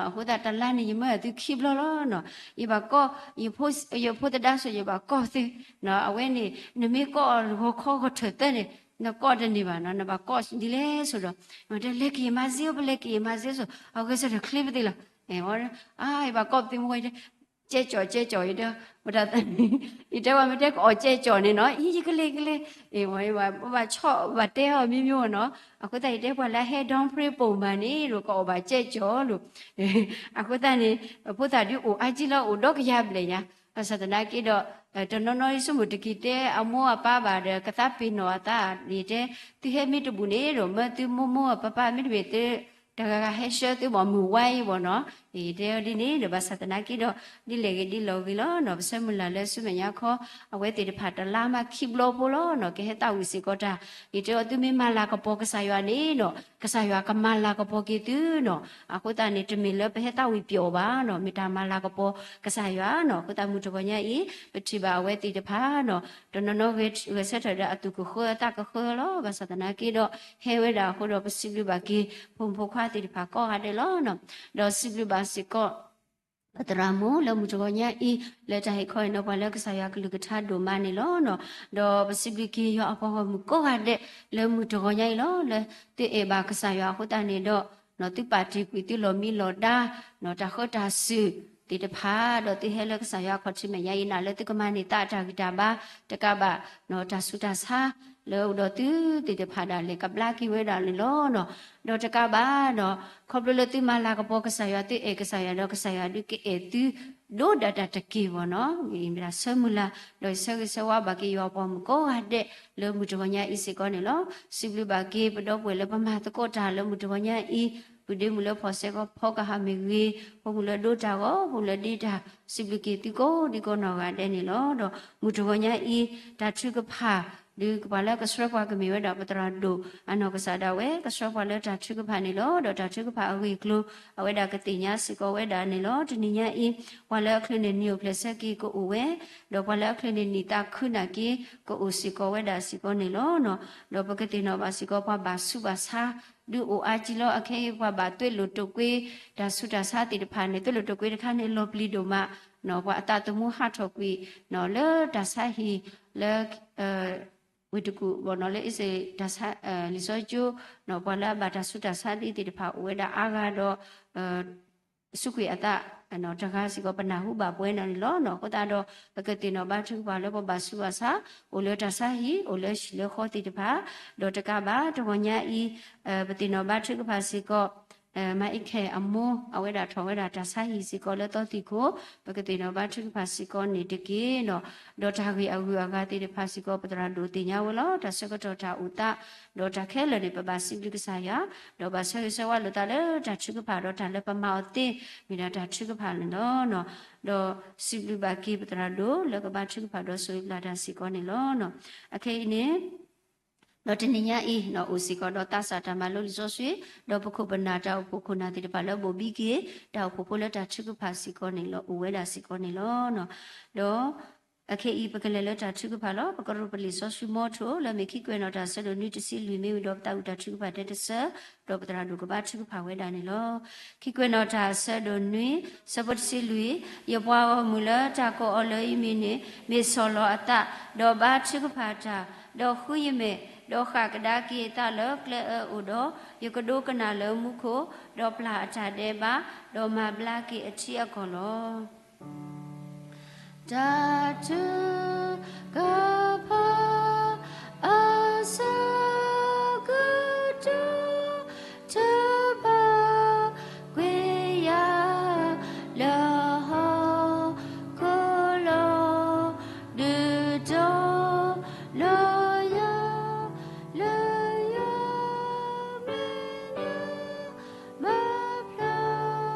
အဃိသတးတလါန့ၣ် ယမၢသုခံဘျီလီၤနီၤ, ယဘၣ်ကီၢ် ယဖိသဒါစိၤ ယဘၣ်ကီၢ်သု, အဝဲန့ၣ် နမ့ၢ်ကီၢ်ဂီၤခီဂီၤထၢၣ်သၢန့ၣ် နကီၢ်တန့ၢ်ဘၣ်နီၤ, နဘၣ်ကီၢ်ဒ်လဲၣ်ဆိဒီး တဲလဲၤက့ၤမၤစ့အိၣ် ပလဲၤက့ၤမၤစ့စိၤ အဂဲၤဆၢထၢၣ်ချ့ပသ့လီၤ, အါ ယဘၣ်ကီၢ်ပသ့မူဝဲ ကဲကၠီၣ်ကဲကၠီၣ် ယတဲ, ယတဲဝဲမ့ၢ်တဲကအီၣ်ကဲကၠီၣ်န့ၣ်နီၤ, အံၤယကလဲၤကလဲၤ, ဘၣ်ဆီၣ်ဘၣ်တဲအီၤမံမံနီၤ, အဃိသတးယတဲပှၤလၢဟဲဒီဖရဲပိာ်မုၣ်န့ၣ်ဒီး ကအီၣ်ဘၣ်ကဲကၠီၣ်လိၤ, အဃိသတးန့ၣ် ဖိသၣ်ဒုးအိၣ်အါကံလီၤ အိၣ်ဒီကယၤဘျဲၣ်ညါ, ဘၣ်ဆၣ်သနာ်က့ဒီး တနီၤနီၤဆိကမိၣ်တက့ၤတဲအမိၢ်အပၢ်ဘၣ်ဒီး ကသးပ့ၤနီၣ်အသး, ယတဲ သုဟဲမ့ၢ်တဘူၣ်န့ၣ်ဒီး မၢသုမိၢ်မိၢ်ပၢ်ပၢ် မ့တမ့ၢ်သု တဂၤဂၤဟဲဆှၢသုဘၣ်မုၢ်ဝါအံၤဘၣ်နီၤ, ယတဲဒ်န့ၣ်ဒီး ဘၣ်ဆၣ်သနာ်က့ဒီး ဒ်လဲၣ်ဂ့ၤဒ်လဲၣ်ဂ့ၤလီၤနီၤ, ပဆၢမုၢ်လၢ်လၢဆူမဲာ်ညါခီ အဝဲသ့ၣ်တဖၣ်တလါမးခံဘျီဖိလီၤနီၤ, ကဟဲသးဝံၣ်စ့ၢ်ကီးတၢ်, ယတဲအီၤ သုမ့ၢ်မၤလၤကပီၤကစၢ်ယွၤန့ၣ်နီၤ, ကစၢ်ယွၤကမၤလၤကပီၤက့ၤသုနီၤ, အဃိသတးန့ၣ် တမ့ၢ်လၢပဟဲသးဝံၣ်ပျီၣ်ဘၣ်နီၤ, မ့ၢ်တၢ်မၤလၤကပီၤကစၢ်ယွၤနီၤ, အဃိသတးမုၢ်တဂီၤညါအံၤ ပထံၣ်ဘၣ်အဝဲသ့ၣ်တဖၣ်နီၤ, တနီၤနီၤဂဲၤဆၢထၢၣ်ဒီးအသူၣ်ကဃၢအသးကဃၢလီၤ, ဘၣ်ဆၣ်သနာ်က့ဒီး ဟဲဝဲဒၣ်အဃိဒီး ပစံးဘျုးဘၣ်က့ၤ ဖိမုၣ်ဖိခွါသ့ၣ်တဖၣ်ကိးဂၤဒဲးလီၤနီၤ, ဒီးစံးဘျုးဘၣ်စ့ၢ်ကီး ပသရၣ်မုၣ်လၢမုၢ်တဂီၤညါအံၤ လၢတၢ်ဟ့ၣ်ခီဟ့ၣ်နီၤပှၤလၢကစၢ်ယွၤကလုၢ်ကထါဒိၣ်မးန့ၣ်လီၤနီၤ, ဒီးပစံးဘျုးက့ၤယွၤအပှၤဂီၢ်မုၢ်ကိးဂၤဒဲးလၢမုၢ်တဂီၤညါအံၤလီၤ, လၢသုအဲၣ်ဘၣ်ကစၢ်ယွၤအဃိသတးန့ၣ်ဒီး သုပာ်တ့ၢ်ကွံာ်သုလီၢ်မံလီၢ်ဒါ တၢ်ဃၢတၢ်စူၢ်သ့ၣ်တဖၣ် ဒီးသုဟဲလၢကစၢ်ယွၤအခီၣ်ထံးမဲာ်ညါအံၤ နာ်လၢသုကမၤန့ၢ်သးအတၢ်ဂံၢ်တၢ်ဘါ တကးဘၣ် တၢ်ဆူးတၢ်ဆါ လၢအအိၣ်ဒီးသုသ့ၣ်တဖၣ်ဒၣ်လဲာ်ကဘျါက့ၤဝဲဒၣ်န့ၣ်လီၤနီၤ, ဒီးတကးဘၣ်ဒီး ခီဖျိလၢသုမၤလၤကပီၤကစၢ်ယွၤ သုအဲၣ်ကစၢ်ယွၤဒီးကစၢ်ယွၤဒုးကအဲၣ်သု ဒိၣ်ဒၣ်တၢ်တက့ၢ်ဘၣ်နီၤ, မ့ၢ်ဒၣ်ဆၢမုၢ်လၢ် ဒီးဆၢဂ့ၤဆၢဝါဘၣ်က့ၤယွၤအပှၤမုၣ်ကိးဂၤဒဲး လၢမုၢ်တဂီၤညါအံၤစ့ၢ်ကီးန့ၣ်လီၤ. စံးဘျုးဘၣ်က့ၤ ပဒီပုၢ်ဝဲၢ်လၢပမၤသကိးတၢ်လၢမုၢ်တဂီၤညါအံၤ, ပုၢ်ဒ့မုၣ်လၢဖီၣ်စဲကီးဖီကဟၣ်မ့ၢ်ဂ့ၤ, ဖိမုၣ်လၢဒိတၢ်ဂီၤ ဖိလၢဒ့တၢ်, စံးဘျုးက့ၤသုကိးဒံကိးနီၢ်ဂၤဒဲးန့ၣ်လီၤ. ဒီးမုၢ်တဂီၤညါအံၤ တၢ်ထုကဖၣ် ဒုးပှၤလၢကဆှၢပှၤကမ့ၢ်ဝဲဒၣ် ပသရၣ်ဒိၣ်အနီၢ်ကစၢ်ဒၣ်ဝဲ ကဆှၢပှၤလၢတၢ်ထုကဖၣ်န့ၣ်လီၤ. ဒီးတၢ်ထုကဖၣ်အဂ့ၢ်အကျိၤ အဝဲဒၣ်ကသ့ၣ်ညါစ့ၢ်ကီးဝဲဒၣ်န့ၣ်လီၤ. တနံၤညါအံၤ ပှၤလၢအချုးန့ၢ်နံၣ်အိၣ်ဖျဲၣ်ဆၢက့ၤကအိၣ်ဝဲ, ဒီးပှၤလၢအချုးန့ၢ်နံၣ်သးခုနာ်က့ ကအိၣ်စ့ၢ်ကီးဝဲဒၣ်စ့ၢ်ကီးန့ၣ်လီၤ. ဒီးပကသ့ၣ်နီၣ်ဘၣ်စ့ၢ်ကီး ပှၤဘၣ်ဆူးဘၣ်ဆါ ဒုးအိၣ်အါကံလီၤ. အခဲအံၤ ပှၤဘၣ်သွဲၣ်လိာ်တိာ်ကွံာ် တၢ်ဆူးတၢ်ဆါသ့ၣ်တဖၣ်န့ၣ် သွဲၣ်လိာ်တိာ်ကွံာ်တခါန့ၣ် လီၤပျံၤဒိၣ်မး, ပှၤအသးသမူဟးထီၣ်ကွံာ် လၢတၢ်ဆါဟံၣ် လၢ ဝ့ၢ်တကူၣ်ဘၣ်နီၤ လၢအ့စ့ၣ် တၢ်ဆါ လံာ်စီဆှံကၠိ ပှၤလၢအဘၣ်တၢ်ဆူးတၢ်ဆါသ့ၣ်တဖၣ်အိၣ်ဝဲဒၣ်အါဂၤဒီး စူးကွံာ်အသး တဂၤစ့ၢ်ကီး ပနၢ်ဟူဘၣ်ပှဲၤန့ၣ်လီၤ. အဃိသတးဒီး ပကသ့ၣ်နီၣ်ဘါထုကဖၣ်လၢပဘၣ်ဆူးဘၣ်ဆါ အိၣ်လၢတၢ်ဆါဟံၣ် အိၣ်လၢဟံၣ်လၢဃီသ့ၣ်တဖၣ်, ဒီးတကးဘၣ် တဂီၤညါအံၤ ပသ့ၣ်နီၣ်ဘါထုကဖၣ်စ့ၢ်ကီး မၤအ့ခဲအမိၢ် အဝဲဒၣ်ထီၣ်ဝဲဒၣ်တၢ်ဆါဟံၣ်စ့ၢ်ကီးလၢသီသံၣ်ခိၣ်, ပကသ့ၣ်နီၣ်ဘါထုကဖၣ်စ့ၢ်ကီးန့ၣ်တက့ၢ်နီၤ. ဒီးတၢ်ဂ့ၢ်အဂုၤအဂၤသ့ၣ်တဖၣ်စ့ၢ်ကီး ပသရၣ်ဒိၣ်သ့ၣ်ညါဝဲလီၤ. တၢ်ဆၢကတီၢ်တၢ်အိၣ်သး ဒီးတၢ်ခဲလၢာ်န့ၣ် ပဘၣ်စံးဘျုးကစၢ်ယွၤ, ဒီးဘၣ်ဆၢဂ့ၤဆၢဝါလိာ်သးလၢတၢ်ထုကဖၣ်ဒီးတၢ်လၢပမၤအီၤသ့ မ့ၢ်ဒၣ်တၢ်ထုကဖၣ်န့ၣ်လီၤ. ဒီးစံးဘျုးဘၣ်က့ၤပသရၣ်ဒိၣ်လၢကဘါထုကဖၣ်ဒီးဆိၣ်ဂ့ၤပျၢ်တၢ်စ့ၢ်ကီးန့ၣ်လီၤ. အခဲအံၤန့ၣ် ဒီးတနံၤညါအံၤ အိၣ်စ့ၢ်ကီးဒီးသးစၢ်တၢ်မၤလိလံာ်စီဆှံ, ဒီးပခိၣ်ပနၢ်တၢ်အိၣ်ဖှိၣ်ခိၣ်နၢ်သ့ၣ်တဖၣ်လၢဘိၣ်ဘံက့ၤ တၢ်အိၣ်ဖှိၣ်ဖိလၢတၢ်ထုကဖၣ်စ့ၢ်ကီးန့ၣ်လီၤ, အိၣ်ဝဲဒၣ်စ့ၢ်ကီးန့ၣ်လီၤ. ဒီး အခဲအံၤ ပကလဲၤလၢတၢ်ထုကဖၣ်လီၤ. ပကရူၢ်ပလံာ်စီဆှံမီထိၣ် လၢအမ့ၢ်ခံကွဲးနီၣ်တၢ်ဆၢဒိၣ်နွံတဆံလွံၢ် မ့ၢ်ဝံၤဒီးပသးဝံၣ်တၢ်ထုကဖၣ်တဲတဆၢ, ဒီးပသရၣ်ဒိၣ်ကဘါထုကဖၣ်ဝဲဒၣ်န့ၣ်လီၤ. ခံကွဲးနီၣ်တၢ်ဆၢဒိၣ်နွံ ဆၢဖိတဆံလွံၢ်, ယပှၤဂီၢ်မုၢ်လၢတၢ်ကိးအီၤလၢယမံၤန့ၣ် မ့ၢ်ဆီၣ်လီၤအသး, ဒီးဘါထုကဖၣ်တၢ်, ဒီးဃုယမဲာ်, ဒီးဃၣ်ကဒါက့ၤအသးလၢကျဲအၢအိၣ်ဒီး, ယကဒိကနၣ်လၢမူခိၣ်, ဒီးပျၢ်အတၢ်ဒဲးဘး, ဒီးမၤဘျါက့ၤအထံအကီၢ်လီၤ. တၢ်ထုကဖၣ်အဆၢကတီၢ် တဘၣ်ကွံာ်ယၤလၢဟီၣ်ခိၣ်လီၤ. ဒုးတီၤလီၤယၤ လၢယမဲာ်ညါ ဘၣ်ဖျါ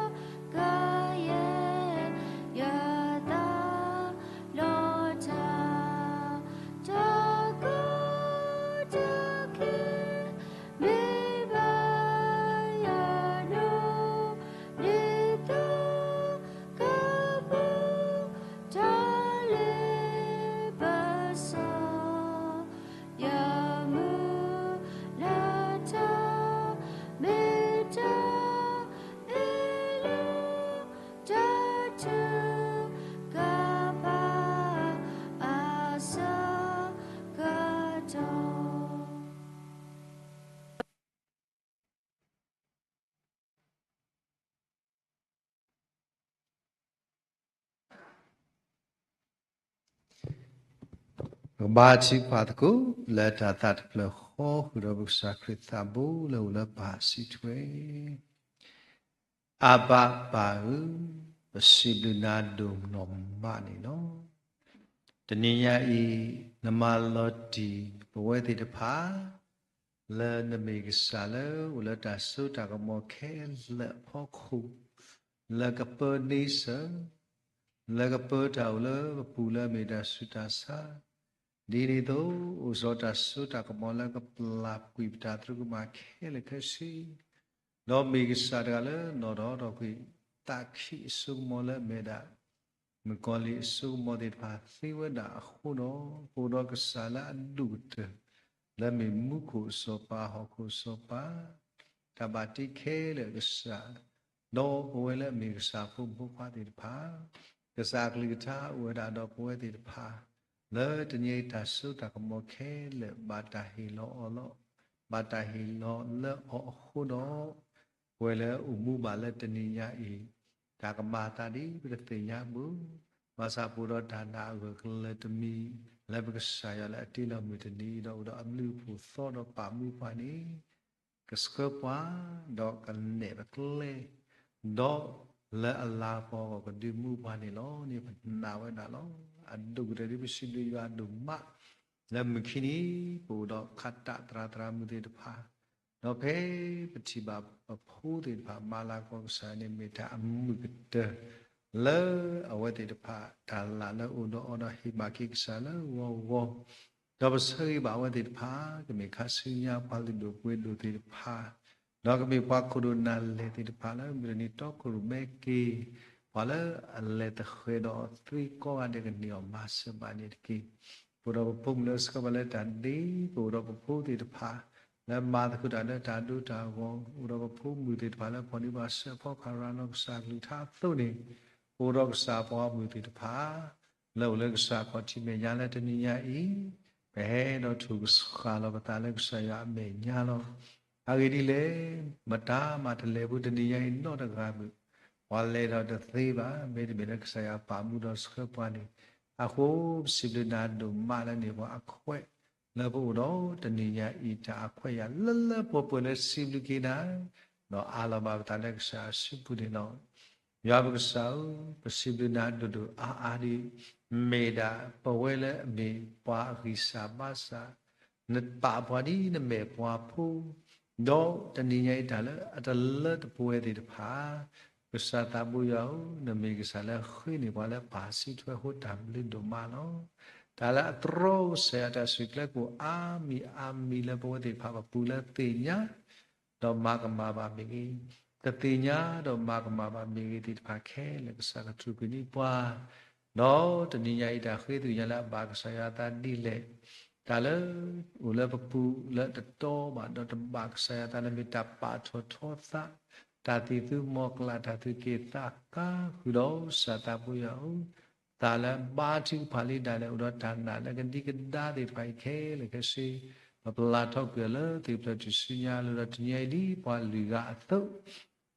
ကယဲၢ်ယသး ဒီးတၢ် တၢ်ကီတၢ်ခဲ မ့ၢ်ဘၣ်ယၤဒိၣ် ဒ်သိးကပီၤ တၢ်လ့ပစီ ယမုၢ်လၢ်တၢ် မ့ၢ်တၢ်အ့ၣ်လိာ် တၢ်ထုကဖၣ်အဆၢကတီၢ် ကဘါထုကဖၣ်သကိး လၢတၢ်သးတဖျၢၣ်ဃီ ဃုာ်ဒီးပကစၢ်ခရံာ်သးဘိလၢအိၣ်လၢပၢ်စံးထွဲ, အဘၤပၢ်ဧၢ, ပစံးဘျုးနၤဒိၣ်နီၢ်မးန့ၣ်လီၤ. တနံၤညါအံၤ နမၤလီၤတံၢ်ပဝဲသ့ၣ်တဖၣ် လၢနမ့ၢ်ကစၢ်လၢအိၣ်လၢတၢ်စိတၢ်ကမီၤခဲလၢာ်အဖီခိၣ်, လၢကပၢန့ဆၢၣ်, လၢကပၢတၢ်အိၣ်လၢပပူၤလၢအမ့ၢ်တၢ်ဆူးတၢ်ဆါ, ဒ်န့ၣ်အသိး အိၣ်စီၤတၢ်စိတၢ်ကမီၤလၢကပျၢ်ကွံာ်ပတၢ်သရူးကမၣ်ခဲလၢာ်ခဲဆ့, ဒီးမ့ၢ်ကစၢ်တဂၤလၢနီၢ်ဒီးထီၣ်ကွံာ် သးခံအစိကမီၤလၢအမ့ၢ်ဒၣ် မုၣ်ကီၤလံၢ်အစိကမီၤသ့ၣ်တဖၣ်သ့ဝဲဒၣ်အဃိဒီး ပအိၣ်ဒီးကစၢ်လၢအဒိၣ်ကတၢၢ် လၢမ့ၢ်မူခိၣ်အစီၤပၤ ဟီၣ်ခိၣ်အစီၤပၤ, တၢ်ဘၣ်တ့ခဲလၢာ်ကစၢ်, ဒီးပဝဲလၢအမ့ၢ်ကစၢ်ဖိမုၣ်ဖိခွါသ့ၣ်တဖၣ်, ကစၢ်အကလုၢ်ကထါအိၣ်ဝဲဒၣ်ဒီးပဝဲသ့ၣ်တဖၣ်, လၢတနံၤအံၤတၢ်စိတၢ်ကမီၤခဲလၢာ် ဘၣ်တၢ်ဟ့ၣ်လီၤအီၤလီၤ, ဘၣ်တၢ်ဟ့ၣ်လီၤလၢအီၤအဃိဒီး ပဝဲလၢအိၣ်မူဘၣ်လၢတနံၤညါအံၤ, တၢ်ကမၤအသးဒ်ပတသ့ၣ်ညါဘၣ်, ဘၣ်ဆၣ်ပအိၣ်ဒီးတၢ်နာ်အဂၢၢ်ကျၢၤတမံၤ လၢပကစၢ်ယွၤလၢအတ့လီၤမုၢ်တနံၤဒီးအိၣ်ဒီးအဘျုးအဖှိၣ်သီဒီးပာ်မူပှၤန့ၣ်, ကဆှၢပှၤ, ဒီးကနဲၣ်ပကျဲ, ဒီးလၢအလၤကပီၤအဂီၢ်ကဒုးမူပှၤန့ၣ်လီၤန့ၣ် ပနာ်ဝဲဒၣ်လီၤ. အဒိၣ်ကတၢၢ်ဒ်ပစံးဘျုးယွၤဒိၣ်မး, လၢမုၢ်ခံနံၤ ပအိၣ်ဒီးခးတးသရၣ်သရၣ်မုၣ်သ့ၣ်တဖၣ်, ဒီးဖဲပထံၣ်ဘၣ်ပဖိသ့ၣ်တဖၣ် မၤလၤကပီၤကစၢ်န့ၣ် မ့ၢ်တၢ်အမုာ်ကတၢၢ် လၢအဝဲသ့ၣ်တဖၣ် တၢ်လၢ်လၢအိၣ်ဒီးအီၤဒီးဟ့ၣ်မၤက့ၤကစၢ်လၢဂီၤဂီၤ, ဒီးပဆၢဂ့ၤဘၣ်အဝဲသ့ၣ်တဖၣ် ကမ့ၢ်ခါဆူညါပှၤလုၢ်ဒိၣ်ပှ့ၤဒိၣ်သ့ၣ်တဖၣ်, ဒီးကမ့ၢ်ပှၤခိၣ်ဒိၣ်နၢ်လဲၢ်သ့ၣ်တဖၣ်လၢမုၢ်တနံၤတီခိၣ်ရိၣ်မဲက့ၤ, ပှၤလၢအလဲၤသဃဲၤဒီးအသွံၣ်ကိးဂၤဒဲးကန့ၢ်အီၤမၤစၢၤဘၣ်န့ၣ်တက့ၢ်. ပအိၣ်ဒီးပဖိမုၣ်လၢဆှၢပှၤလၢတၢ်ဒ့, ပအိၣ်ဒီးပဖိသ့ၣ်တဖၣ် လၢမၤသကိးတၢ်လၢတၢ်ဒိတၢ်ဂီၤ, အိၣ်ဒီးပဖိမုၣ်သ့ၣ်တဖၣ်လၢဖီၣ်န့ၢ်ဘၣ်စၢၤဖီကဟၣ်ရၤလီၤကစၢ်ကလုၢ်ကထါအသိးန့ၣ်, ပအိၣ်ဒီးကစၢ်ပှၤဂီၢ်မုၢ်သ့ၣ်တဖၣ် လၢအိၣ်လၢကစၢ်ခီၣ်ထံးမဲာ်ညါလၢတနံၤညါအံၤ, ပဟဲဒီးထုးကဆှၣ်လီၤပသးလၢကစၢ်ယွၤအမဲာ်ညါလီၤ. အဂ့ၢ်ဒ်လဲၣ်, မတၤမၤတလဲၤဘူးတနံၤညါအံၤနီတဂၤမုၢ်, ပှၤလဲၤဒီးတသ့ဘၣ်, မ့တမ့ၢ်လၢကစၢ်ယွၤပာ်မူဒီးဆှၢပှၤန့ၣ်, အဃိပစံးဘျုးနၤဒိၣ်မးလၢန့ၢ်ပှၤအခွဲး လၢပအိၣ်ဒီးတနံၤညါအံၤတၢ်အခွဲးအယာ်လၢလၢပှဲၤပှဲၤလၢစံးဘျုးက့ၤနၤ, ဒီးအးလီၤဘၣ်ပသးလၢကစၢ်အစုပူၤန့ၣ်လီၤ. ယွၤပကစၢ်ဧၢ, ပစံးဘျုးနၤဒိၣ်ဒိၣ်အါအါဒ်အံၤ, မ့ၢ်ဒၣ်ပဝဲလၢအမ့ၢ်ပှၤအဂံၢ်စၢ်ဘါစၢ်, နပာ်ပှၤဒ်နမဲာ်ပှၤဖိ, ဒီးတနံၤညါအံၤတၢ်လၢအတလၢတပှဲၤသ့ၣ်တဖၣ်, ကစၢ်သးဘိယွၤဧၢ, နမ့ၢ်ကစၢ်လၢဃ့န့ၢ်ပှၤလၢပၢ်စံးထွဲအဃိတၢ်ဘျုးဒိၣ်မးလီၤ. တၢ်လၢအတြီကစၢ်ယွၤတၢ်ဆူၣ်ချ့ကိၣ်အါမံၤအါမံၤလၢပဝဲသ့ၣ်တဖၣ်ပပူၤလၢသ့ၣ်ညါ ဒီးမၤကမၣ်ဘၣ်မ့ၢ်ဂ့ၤ, တသ့ၣ်ညါဒီးမၤကမၣ်ဘၣ်မ့ၢ်ဂ့ၤသ့ၣ်တဖၣ်ခဲလၢာ် ကစၢ်ကထုးကွံာ်န့ၢ်ပှၤ ဒီးတနံၤညါအံၤတၢ်ဃ့သ့ၣ်ညါလၢအဘၣ်ကစၢ်ယွၤအသးဒ်လဲၣ်, တၢ်လၢအိၣ်လၢပပူၤလၢတတီဘၣ်ဒီးတဘၣ်ကစၢ်ယွၤအသးလၢမ့ၢ်တၢ်ပာ်ထီၣ်ထီသး, တၢ်သံၣ်သူမီၤကျၢ် တၢ်သူၣ်က့ၣ်သးကါဃုာ်ဒီးကစၢ်သးဘိယွၤအအိၣ်, တၢ်လၢဘါထုကဖၣ်လံဒၣ်လဲာ်အိၣ်ဒီးတၢ်နာ်လၢကဒံကဒါသ့ၣ်တဖၣ်အံၤခဲလၢာ်ခဲဆ့, ပပလၢ်ထီၣ်ကွံာ်အီၤလၢသ့ၣ်ဖျၢၣ်ထူၣ်စုညါလၢဒီးတနံၤညါအံၤဒ်ပှၤလုၢ်ဂၤအသိး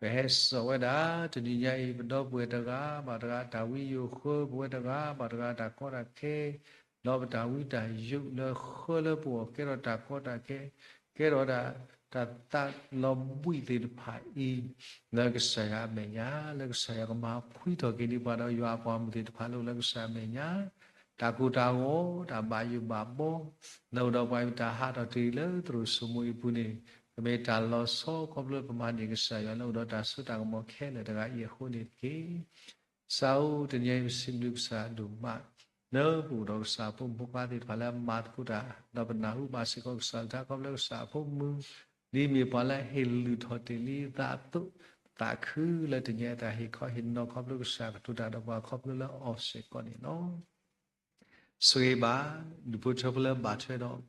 ပဟဲစိာ်ဝဲဒၣ် တနံၤညါအံၤ ပဒီပုၢ်ဝဲၢ်တဂၤဘၣ်တဂၤ တၢ်ဝံယိာ်ဃၢ ပဝဲတဂၤဘၣ်တဂၤ တၢ်ကီတၢ်ခဲ, ဒီးပတၢ်ဝံတၢ်ယိာ်လၢဃၢလၢပဂီၢ် ကဲထီၣ်တၢ်ကီတၢ်ခဲ, ကဲထီၣ်ဒၣ်တၢ်သးလီၤဘှံးသ့ၣ်တဖၣ်အံၤ လၢကစၢ်ယွၤအမဲာ်ညါ, လၢကစၢ်ယွၤကမၤဖှံထီၣ်က့ၤဒံးပှၤဒီးယွၤအပှၤမုၣ်သ့ၣ်တဖၣ်လၢအိၣ်လၢကစၢ်အမဲာ်ညါ တၢ်ကိၢ်တၢ်ဂီၤ တၢ်ဘၣ်ယိၣ်ဘၣ်ဘီ လၢအိၣ်ဒီးပှၤမ့ၢ်တၢ်ဟးထီၣ်တ့ၢ်လၢသရိာ်စိမိၤအံၤပူၤန့ၣ် ကမ့ၢ်တၢ်လီၤဆီခီဖျိလၢပမၤန့ၢ်ကစၢ်ယွၤလၢအိၣ်ဒီးတၢ်စိတၢ်ကမီၤခဲလၢာ်တဂၤအံၤအဃိန့ၣ်တက့ၢ်. ကစၢ်ဧၢ, တနံၤအံၤပစံးဘျုးကစၢ်ဒိၣ်မး လၢပအိၣ်ဒီးကစၢ်အဖိမုၣ်ဖိခွါသ့ၣ်တဖၣ်လၢအမၤသကိးတၢ် ဒီးပနၢ်ဟူဘၣ်စ့ၢ်ကီးကစၢ်တၢ်ခီဖျိကစၢ်အဖိမုၣ် ဒ်မ့ၢ်ပှၤလၢဟ့ၣ်လုၢ်ထီၣ်တ့ၢ်လံသးအသိး သးခုလၢတနံၤအံၤတၢ်ဟ့ၣ်ခီဟ့ၣ်နီၤခီဖျိကစၢ်ကတိၤတၢ်ဒီးပှၤခီဖျိလၢအီၤစ့ၢ်ကီးန့ၣ်လီၤ. ဆိၣ်ဂ့ၤဘၣ် ဒူၣ်ဖိထၢဖိလၢဘၣ်ထွဲဒီး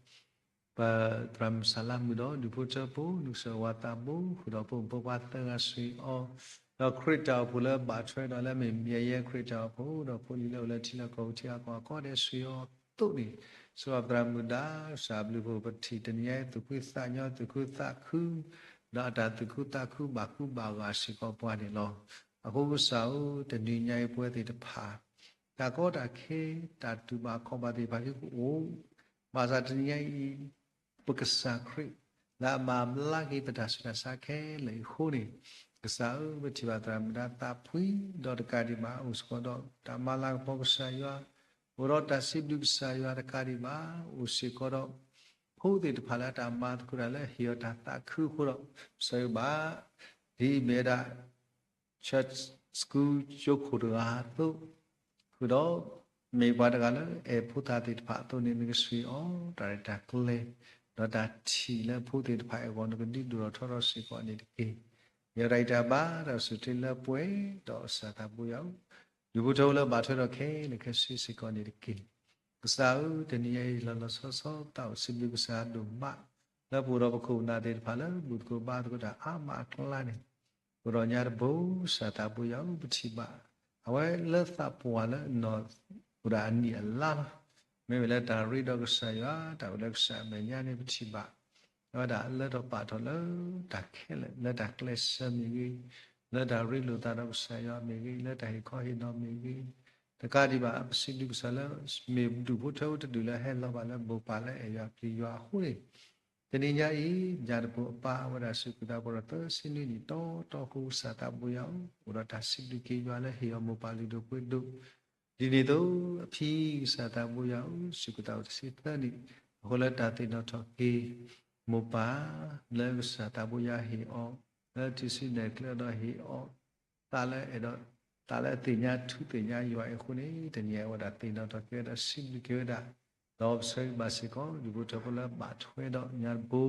ပသရၣ်မုၣ်စၢ်လါမုၣ်ဒီး ဒူၣ်ဖိထၢဖိ နကစၢ်ဝၤသးဘိ ဃုာ်ဒီးဖိမုၣ်ဖိခွါသၢဂၤဆိၣ်ဂ့ၤအီၤ, ဒီးခရံာ်တၢ်အိၣ်ဖှိၣ်လၢဘၣ်ထွဲဒီးလၢမ့ၢ်မၠဲၤယဲခရံာ်တၢ်အိၣ်ဖှိၣ် ဒီးဖိလံၤလၢအိၣ်လၢထံလၢကီၢ်ပူၤထံအကီၢ်အကီၢ်ဒဲးဆိၣ်ဂ့ၤအီၤအသိးန့ၣ်, ဆိၣ်ဂ့ၤပသရၣ်မုၣ်ဒါ ကစၢ်ဘျုးဖှိၣ်ပထံၣ်တနံၤညါအံၤ သူၣ်ခုသးညီသူၣ်ခုသးခု ဒီးအတၢ်သူၣ်ခုသးခုဘၣ်ကူဘၣ်ဂာ်စ့ၢ်ကီးပှၤန့ၣ်လီၤ. အဃိကစၢ်ဧၢ, တနံၤညါအံၤပဝဲသ့ၣ်တဖၣ် တၢ်ကီတၢ်ခဲ တၢ်တူၢ်ဘၣ်ခီၣ်ဘၣ်သ့ၣ်တဖၣ်ကအိၣ်, ဘၣ်ဆၣ်တနံၤညါအံၤ ပကစၢ်ခရံာ် လၢအမၤဘျါက့ၤပတၢ်ဆူးတၢ်ဆါခဲလၢာ်အံၤအဃိန့ၣ်, ကစၢ်ဧၢ, ပထံၣ်ဘၣ်သရၣ်မုၣ်ဒါသးဖှံဒီးတကးဒံးဘၣ် အိၣ်စ့ၢ်ကီးဒီးတၢ်မၤလၤကပီၤကစၢ်ယွၤ, အိၣ်ဒီးတၢ်စံးဘျုးကစၢ်ယွၤတကးဒံးဘၣ် အိၣ်စ့ၢ်ကီးဒီး ဖိသ့ၣ်တဖၣ်လၢအတၢ်မၤသကိးတၢ်လၢဟ့ၣ်အီၤတၢ်သးခုအဃိဒီး ဆိၣ်ဂ့ၤဘၣ် ဒ်အမ့ၢ်ဝဲဒၣ် Church School ကၠိခိၣ်တဂၤအသိး, ဃုာ်ဒီး မ့ၢ်ပှၤတဂၤလၢအဲၣ်ဖိသၣ်သ့ၣ်တဖၣ်အသိးန့ၣ် နကဆိၣ်ဂ့ၤအီၤ တၢ်ရဲၣ်တၢ်ကျဲၤ ဒီးတၢ်ထံၣ်လၢဖိသ့ၣ်တဖၣ်အဂီၢ် နကဒုးဒိၣ်ထီၣ်ထီထီၣ်စ့ၢ်ကီးန့ၣ်တက့ၢ်. ယတၢ်အံၤတၢ်ဘါ တၢ်အိၣ်ဆူၣ်အိၣ်ချ့လၢပှဲၤဒီးကစၢ်သးဘိယွၤဧၢ, ဒူၣ်ဖိထၢဖိလၢဘၣ်ထွဲဒီးခဲလၢာ်ခဲဆ့စ့ၢ်ကီးန့ၣ်တက့ၢ်. ကစၢ်ဧၢ, တနံၤညါအံၤလီၤလီၤဆီဆီ သးအိၣ်စံးဘျုးကစၢ်ဒိၣ်မး လၢပအိၣ်ဒီးပခိၣ်ပနၢ်သ့ၣ်တဖၣ်လၢဘူၣ်သကိးဘါသကိးတၢ်အါမးအကျါန့ၣ်, အိၣ်ဒီးညါတဘိ ကစၢ်သးဘိယွၤဧၢ ပထံၣ်ဘၣ် အဝဲလၢသးပှၢ်လၢအနီၢ်အိၣ်ဒၣ်အနံၣ်အလါလီၤ. မ့မ့ၢ်လၢတၢ်ရ့ဒီးကစၢ်ယွၤ တၢ်အိၣ်လၢကစၢ်အမဲာ်ညါန့ၣ် ပထံၣ်ဘၣ် အဝဲဒၣ်လၢထီၣ်ပာ်ထီၣ်လၢတၢ်ခဲလၢာ် လၢတၢ်ကျဲးစၢးမ့ၢ်ဂ့ၤ, လၢတၢ်ရ့လိာ်သးဒီးကစၢ်ယွၤမ့ၢ်ဂ့ၤ, လၢတၢ်ဟ့ၣ်ခီဟ့ၣ်နီၤမ့ၢ်ဂ့ၤ, တကးဒံးဘၣ် ပစံးဘျုးကစၢ်လၢ မ့ၢ်ဒူၣ်ဖိထၢဖိတဒူၣ်လၢဟဲလီၤဘၣ်လၢမိၢ်ပၢ်လၢအဲၣ်ယွၤပျံၤယွၤအဃိန့ၣ်, တနံၤညါအံၤ ညၣ်တပိာ်အပၢ် အဝဲဒၣ်စူၢ်က့ၤသးပှၢ်ဒီးသၢဆံနွံနံၣ်တီတီအဃိ ကစၢ်သးဘိယွၤဧၢ, အိၣ်ဒီးတၢ်စံးဘျုးက့ၤယွၤလၢဟ့ၣ်အီၤမိၢ်ပၢ်လုၢ်ဒိၣ်ပှ့ၤဒိၣ် ဒ်န့ၣ်အသိး အဖံကစၢ်သးဘိယွၤဧၢ, စူၢ်က့ၤသးအိၣ်တဆံသၢနံၣ်, အဃိလၢတၢ်သ့ၣ်နီၣ်ထီၣ်က့ၤ မိၢ်ပၢ် လၢကစၢ်သးဘိယွၤဟ့ၣ်အီၤ လၢထံဆူနဲၣ်ကျဲဒီးဟ့ၣ်အီၤ သးလၢအဲၣ်ဒိး သးလၢအသ့ၣ်ညါထူသ့ၣ်ညါယွၤအံၤအဃိန့ၣ် တနံၤအံၤဝဲဒၣ်သ့ၣ်နီၣ်ထီၣ်က့ၤဝဲဒၣ်စံးဘျုးက့ၤဝဲဒၣ်, ဒီးပဆၢဂ့ၤဘၣ်စ့ၢ်ကီး ဒူၣ်ဖိထၢဖိလၢဘၣ်ထွဲဒီးညါတဘိ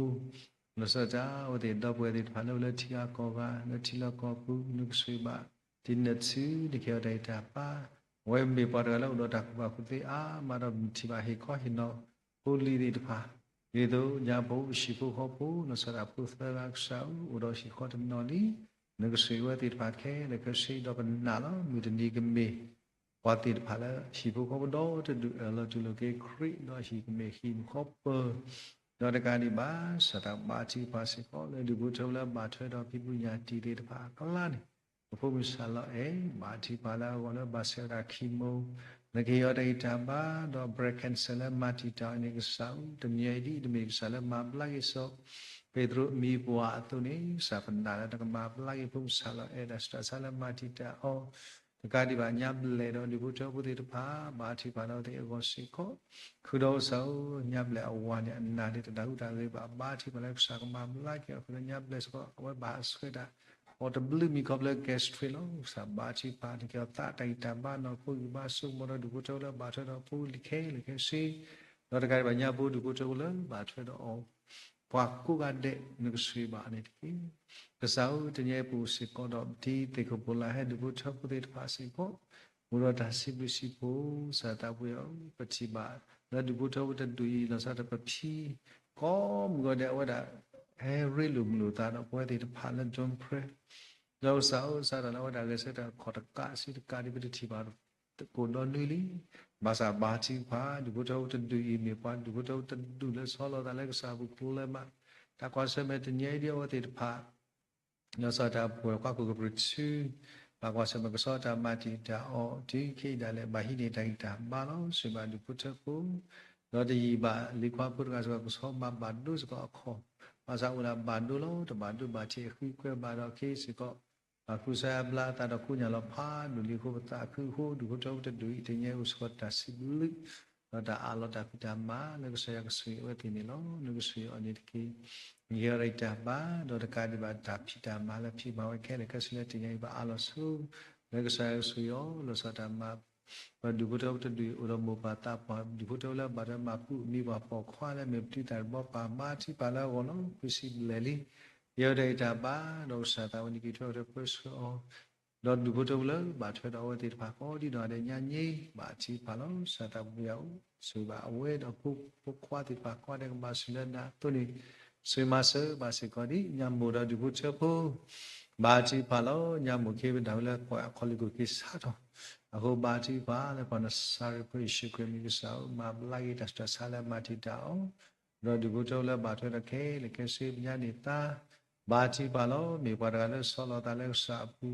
လီၤဆီဒၣ်တၢ် အဝဲသ့ၣ်ဒီပုၢ်ဝဲၢ်သ့ၣ်တဖၣ်လၢအိၣ်လၢထံဂၤကီၢ်ဂၤ လၢထံလီၢ်ကီၢ်ပူၤ နကဆိၣ်ဂ့ၤဘၣ် ဒ်နထုးနက့ၤအီၤတၢ်ဂံၢ်တၢ်ဘါ, အဝဲမ့ၢ်ပှၤတဂၤလၢအိၣ်ဒီးတၢ်ကူၣ်ဘၣ်ကူၣ်သ့အါမးဒီးမုၢ်ထံၣ်ဘၣ်ဟ့ၣ်ခီဟ့ၣ်နီၤဖိလံၤသ့ၣ်တဖၣ်, ဒ်သိးညါပအိၣ်ဟံၣ်ဖိဃီဖိ လီၤဆီဒၣ်ဖိသၢဂၤကစၢ်ဧၢ အိၣ်ဒီးဟံၣ်ဃီတနီၤလံ, နကဆိၣ်ဂ့ၤဝဲသ့ၣ်တဖၣ်ခဲလၢာ်ခဲဆ့ဒီးပနာ်လီၤ မုၢ်တနံၤကမ့ၢ် ပှၤသ့ၣ်တဖၣ်လၢဟံၣ်ဖိဃီဖိဒီတဒူၣ်အၢၣ်လီၤတူၢ်လိာ်က့ၤခရံာ် ဒီးဟံၣ်ကမ့ၢ်ဟံၣ်မုၢ်ဃီပၢၤ, ဒီးတကးဒံးဘၣ် စၢ်တၢ်ဘါထုကဖၣ်စ့ၢ်ကီး လၢဒူၣ်ဖိထၢဖိလၢဘၣ်ထွဲဒီးဖံးဖုညၣ်တံၢ်သ့ၣ်တဖၣ်အကျါန့ၣ်, ပဖိမုၣ်စၢ်လီၤအဲၣ် ဘၣ်ထုကဖၣ်လၢအဂီၢ်လၢဘၣ်ဆဲးဝဲဒၣ်ခံမိၢ်, နကဟ့ၣ်အီၤတၢ်ဂံၢ်တၢ်ဘါ ဒီး breast cancer လၢမၤတံာ်တာ်အီၤန့ၣ် ကစၢ်ဧၢ တနံၤအံၤဒ်အံၤ တမ့ၢ်ကစၢ်လၢမၤဘျါက့ၤစီၤပ့းတရူးအမံၤပှၢ်အသိးန့ၣ် ကစၢ်ပနာ်လၢနကမၤဘျါက့ၤဖိမုၣ်စၢ်လီၤအဲၣ် ဒီးစံးတၢ်ဆါလၢမၤတံာ်တာ်အီၤ, တကးဒံးဘၣ်ညါဘျဲၣ်ဒီးဒူၣ်ဖိထၢဖိသ့ၣ်တဖၣ် ဘၣ်ထုကဖၣ်လၢအဝဲသ့ၣ်အဂီၢ်စ့ၢ်ကီး, ဃုာ်ဒီးကစၢ်ဧၢ ညါဘျဲၣ်အဝၤန့ၣ် အနာ်န့ၣ်တဒၣ်ဟူးတၢ်ဂ့ၤဘၣ် ဘါထုကဖၣ်လၢကစၢ်ကမၤဘျါက့ၤအီၤ ဃုာ်ဒီးညါဘျဲၣ်စ့ၢ်ကီး အဝဲဘၣ်ဟးဆှဲးတၢ် အီၣ်တဘျုးမံၤခီဖျိ gastric လီၤ. ကစၢ်ဘါထုကဖၣ် နကဲအီၤသးတၢ်ဂံၢ်တၢ်ဘါ နီၢ်ခိဂံၢ်ဘါ ဆိကမိၣ်ဒီးဒူၣ်ဖိထၢဖိလၢဘၣ်ထွဲဒီးဖိလံၤခဲလၢာ်ခဲဆ့, ဒီးတကးဒံးဘၣ်ညါဘိဒူၣ်ဖိထၢဖိလၢဘၣ်ထွဲဒီးအီၤ ပှၤကိးဂၤဒဲး နကဆှၢဘၣ်န့ၣ်တက့ၢ်. ကစၢ်ဧၢ တနံၤအံၤပအိၣ်စ့ၢ်ကီးဒီး ပတံၤသ့ၣ်ခိၣ်ဖိလၢဟဲဒူၣ်ဖိထၢဖိသ့ၣ်တဖၣ်စ့ၢ်ကီး အိၣ်ဒီးတၢ်စံးဘျုးစံးဖှိၣ် ကစၢ်သးပူၤယၤဧၢ, ပထံၣ်ဘၣ်လၢဒူၣ်ဖိထၢဖိတဒူၣ်အံၤ လီၤဆီဒၣ်တၢ်ပဖံ ကိးမုၢ်ဂီၤဒဲး အဝဲဒၣ် ဟဲရ့လိာ်မုာ်လိာ်သးဒီးပဝဲသ့ၣ်တဖၣ်လၢ John Prayer ဒီးကစၢ်ဧၢ စးထီၣ်လၢအဝဲဒၣ်ဂဲၤဆၢထၢၣ်ခီၣ်တကးဆံတကးဒ်ပတထံၣ်ဘၣ် ကိၣ်ဒီနွံလံ. ဘၣ်ဆၣ်ဘါထုကဖၣ် ဒူၣ်ဖိထၢဖိတဒူၣ်အံၤ မ့ၢ်ပှၤဒူၣ်ဖိထၢဖိတဒူၣ်လၢဆီလီၤသးလၢကစၢ်အပူၤကျဲမး, တၢ်ကွၢ်ဆၢၣ်မဲာ်တနံၤအံၤဒ်အဝဲသ့ၣ်တဖၣ် လီၤဆီဒၣ်တၢ်ပှဲၤကွၢ်ခိၣ်ကပြုၢ်ထု, ဘၣ်ကွၢ်ဆၢၣ်မဲာ်ကဆီတၢ်မၤတံာ်တာ်အီၤ တုၤခဲအံၤဒၣ်လဲာ် ဘၣ်ဟံးန့ၢ်တၢ်ဂံၢ်တၢ်ဘါလီၤ. ဆှၢဘၣ်ဒူၣ်ဖိထၢဖိ ဒီးတယံာ်ဘၣ် လံၤခွါဖိတဂၤစ့ၢ်ကီး ကဆီမၤဘၣ်ဒိစ့ၢ်ကီးအခီၣ်, ဘၣ်ဆၣ်အိၣ်ဒၣ်ဘၣ်ဒိလီၤ တဘၣ်ဒိဘၣ်ထံး အဃံအကွဲဘၣ်ဒီးခဲအံၤစ့ၢ်ကီး ဘၣ်ဃုစါဘျါအသးဒီးကိးညါလီၤဖးဒိၣ်လံအဃိ ပသးခုအဃိ ဒူၣ်ဖိထၢဖိတဒူၣ်အံၤ တနံၤအံၤအိၣ်စ့ၢ်ကီးတၢ်စံးဘျုး ဒီးတၢ်အးလီၤတၢ်ဖံးတၢ်မၤလၢကစၢ်ယွၤကဆိၣ်ဂ့ၤအဝဲသ့ၣ်န့ၣ်လီၤ. နကဆှၢအီၤန့ၣ်တက့ၢ်. နကဟ့ၣ်အီၤတၢ်ဂံၢ်တၢ်ဘါ ဒီးတကးဒံးဘၣ်တၢ်ဖံးတၢ်မၤလၢဖံးမၤဝဲခဲလၢာ်ခဲဆ့လၢတနံၤအံၤ ပအးလီၤဆိ လၢကစၢ်ယွၤကဆိၣ်ဂ့ၤအီၤ လီၤဆီတၢ်မၤ ပဒူၣ်ဖိထၢဖိတဒူၣ်အံၤ အိၣ်ဒီးမိၢ်ပၢ်သးပှၢ် ဒူၣ်ဖိထၢဖိလၢဘၣ်ထွဲမၤပူၤ မံၤပှၢ်ပိာ်ခွါလၢအမ့ၢ်ပတုၤသးတဘီပၢ် ဘါထုကဖၣ်လၢအဂီၢ်လီၤ. ခွံဆံဘျဲၣ်လံ ယဟ့ၣ်အီၤတၢ်ဂံၢ်တၢ်ဘါ ဒီးကစၢ်သးဝဲန့ၣ်က့ၤထွဲအီၤဒီးပၢဆှၢအီၤ ဒီးဒူၣ်ဖိထၢဖိလၢဘၣ်ထွဲဒီးအဝဲသ့ၣ်တဖၣ်ကိးဒ်နီၢ်ဂၤဒဲးညါန့ၣ် ဘါထုကဖၣ်လီၤ. ကစၢ်သးပူၤယၤဧၢ, ဆိၣ်ဂ့ၤဘၣ်အဝဲဒီးဖိခွါသ့ၣ်တဖၣ်ကိးဂၤဒဲးကဘၣ်ဆိၣ်လၢနၤအသိးန့ၣ် ဆိၣ်ဂ့ၤမၤစၢၤဘၣ်စ့ၢ်ကီးဒ်ညါမိၢ်ဒီးဒူၣ်ဖိထၢဖိ ဘါထုကဖၣ်လီၤ. ညါမိၢ်ခ့ပဒၣ်ဝဲလၢပှၤအခီၣ်လ့ၢ်ခိၣ်က့ၤဆါထီၣ် အဃိဘါထုကဖၣ်လၢပှၤနစၤရ့းဖိယ့ၣ်ၡူးခရံာ်အမံၤကစၢ်ဧၢ, မၤဘျါက့ၤတၢ်ဆူးတၢ်ဆါလၢအမၤတံာ်တာ်အီၤ ဒီးဒူၣ်ဖိထၢဖိလၢဘၣ်ထွဲဒီးခဲလၢာ်ခဲဆ့ပညါန့ၣ်သါ ဘါထုကဖၣ်လီၤ. မ့ၢ်ပှၤတဂၤလၢဆီလီၤသးလၢကစၢ်အပူ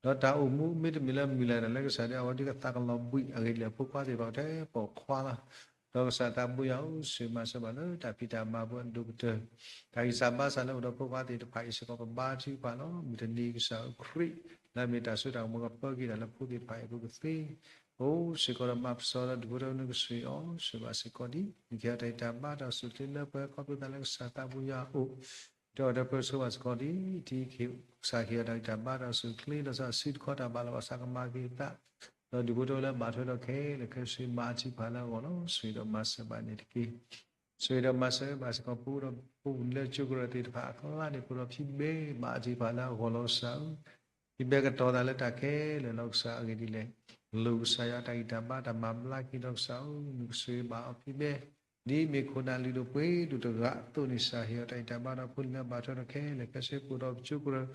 ၤ, ဒီးတၢ်အိၣ်မူမ့တမ့ၢ်လၢမုၢ်လၢ်တၢ်လၢကစၢ်ဒီး အဝဲဒၣ်ကသးကလီၤဘှံးအဂ့ၢ်ဒ်လဲၣ် ဖိခွါသ့ၣ်တဖၣ်ထဲပိာ်ခွါလီၤ. ဒီးကစၢ်သးပူၤယၤဧၢ, ဆိၣ်ဂ့ၤမၤစၢၤဘၣ်လၢ တၢ်ဖံးတၢ်မၤဖိအဒိၣ်ကတၢၢ်, တၢ်ဂံၢ်စၢ်ဘါစၢ်လၢအိၣ်ဒီးဖိခွါသ့ၣ်တဖၣ်အံၤစ့ၢ်ကီး ပဘါထုကဖၣ်လီၤ. မုၢ်တနံၤကစၢ်ဧၢခရံာ် လၢအမ့ၢ်တၢ်စိတၢ်ကမီၤကပၢက့ၤတၢ်လၢဖိသ့ၣ်တဖၣ်အံၤအပူၤကသ့ အိၣ်စ့ၢ်ကီးဒီးမၤပစီဒီးဒူၣ်ဖိထၢဖိနကဆိၣ်ဂ့ၤအီၤ ဆိၣ်ဂ့ၤဘၣ်စ့ၢ်ကီးဒ် နကဟ့ၣ်အီၤတၢ်ဂံၢ်တၢ်ဘါတၢ်အိၣ်ဆူၣ်အိၣ်ချ့လၢပှဲၤခီဖျိသးလၢကစၢ်သးပူၤယၤအအိၣ် ဒီးအီၤဒီးပၢဆှၢဘၣ်စ့ၢ်ကီးဒ် တံၤက့ၤကစၢ်ဟ့ၣ်အီၤတၢ်ဂံၢ်တၢ်ဘါတၢ်အိၣ်ဆူၣ်အိၣ်ချ့ ဒီးစးစုတခီတၢ်ဘၣ်လီၤဘၣ်စးကမၤက့ၤသး ဒီးဒူၣ်ဖိထၢဖိလၢဘၣ်ထွဲဒီးခဲလၢာ်ခဲဆ့ ဘါထုကဖၣ်လၢအဂီၢ်လီၤ. ဆိၣ်ဂ့ၤဒီးမၤစၢၤဘၣ်န့ၣ်တက့ၢ်. ဆိၣ်ဂ့ၤဒီးမၤစၢၤဘၣ်စ့ၢ်ကီး ပအိၣ်ဒီးပအိၣ်ဘှံးလၢကၠိကရၢၢ်သ့ၣ်တဖၣ်အကျါန့ၣ် ပအိၣ်ဒီးဖံးဘဲ ဘါထုကဖၣ်လၢအဂီၢ်လီၤကစၢ်ဧၢ, ဖံးဘဲကတီၤသးလၢတၢ်ခဲလၢာ်လီၤကစၢ်အဂ့ၢ်ဒ်လဲၣ်, လိၣ်ကစၢ်ယွၤတၢ်ဂံၢ်တၢ်ဘါတၢ်မၤဘျါက့ၤဒီးကစၢ်ဧၢ, နကဆိၣ်ဂ့ၤဘၣ်အီၤဖံးဘဲ ဒ်မ့ၢ်ခိၣ်နၢ်လုၢ်ဒိၣ်ပှ့ၤဒိၣ်တဂၤအသိးန့ၣ် ကစၢ်ဟ့ၣ်အီၤတၢ်ဂံၢ်တၢ်ဘါဒီးဖိလံၤလၢဘၣ်ထွဲဒီးခဲလၢာ်ခဲဆ့ ပအိၣ်ဒီးပကၠိကရၢၢ်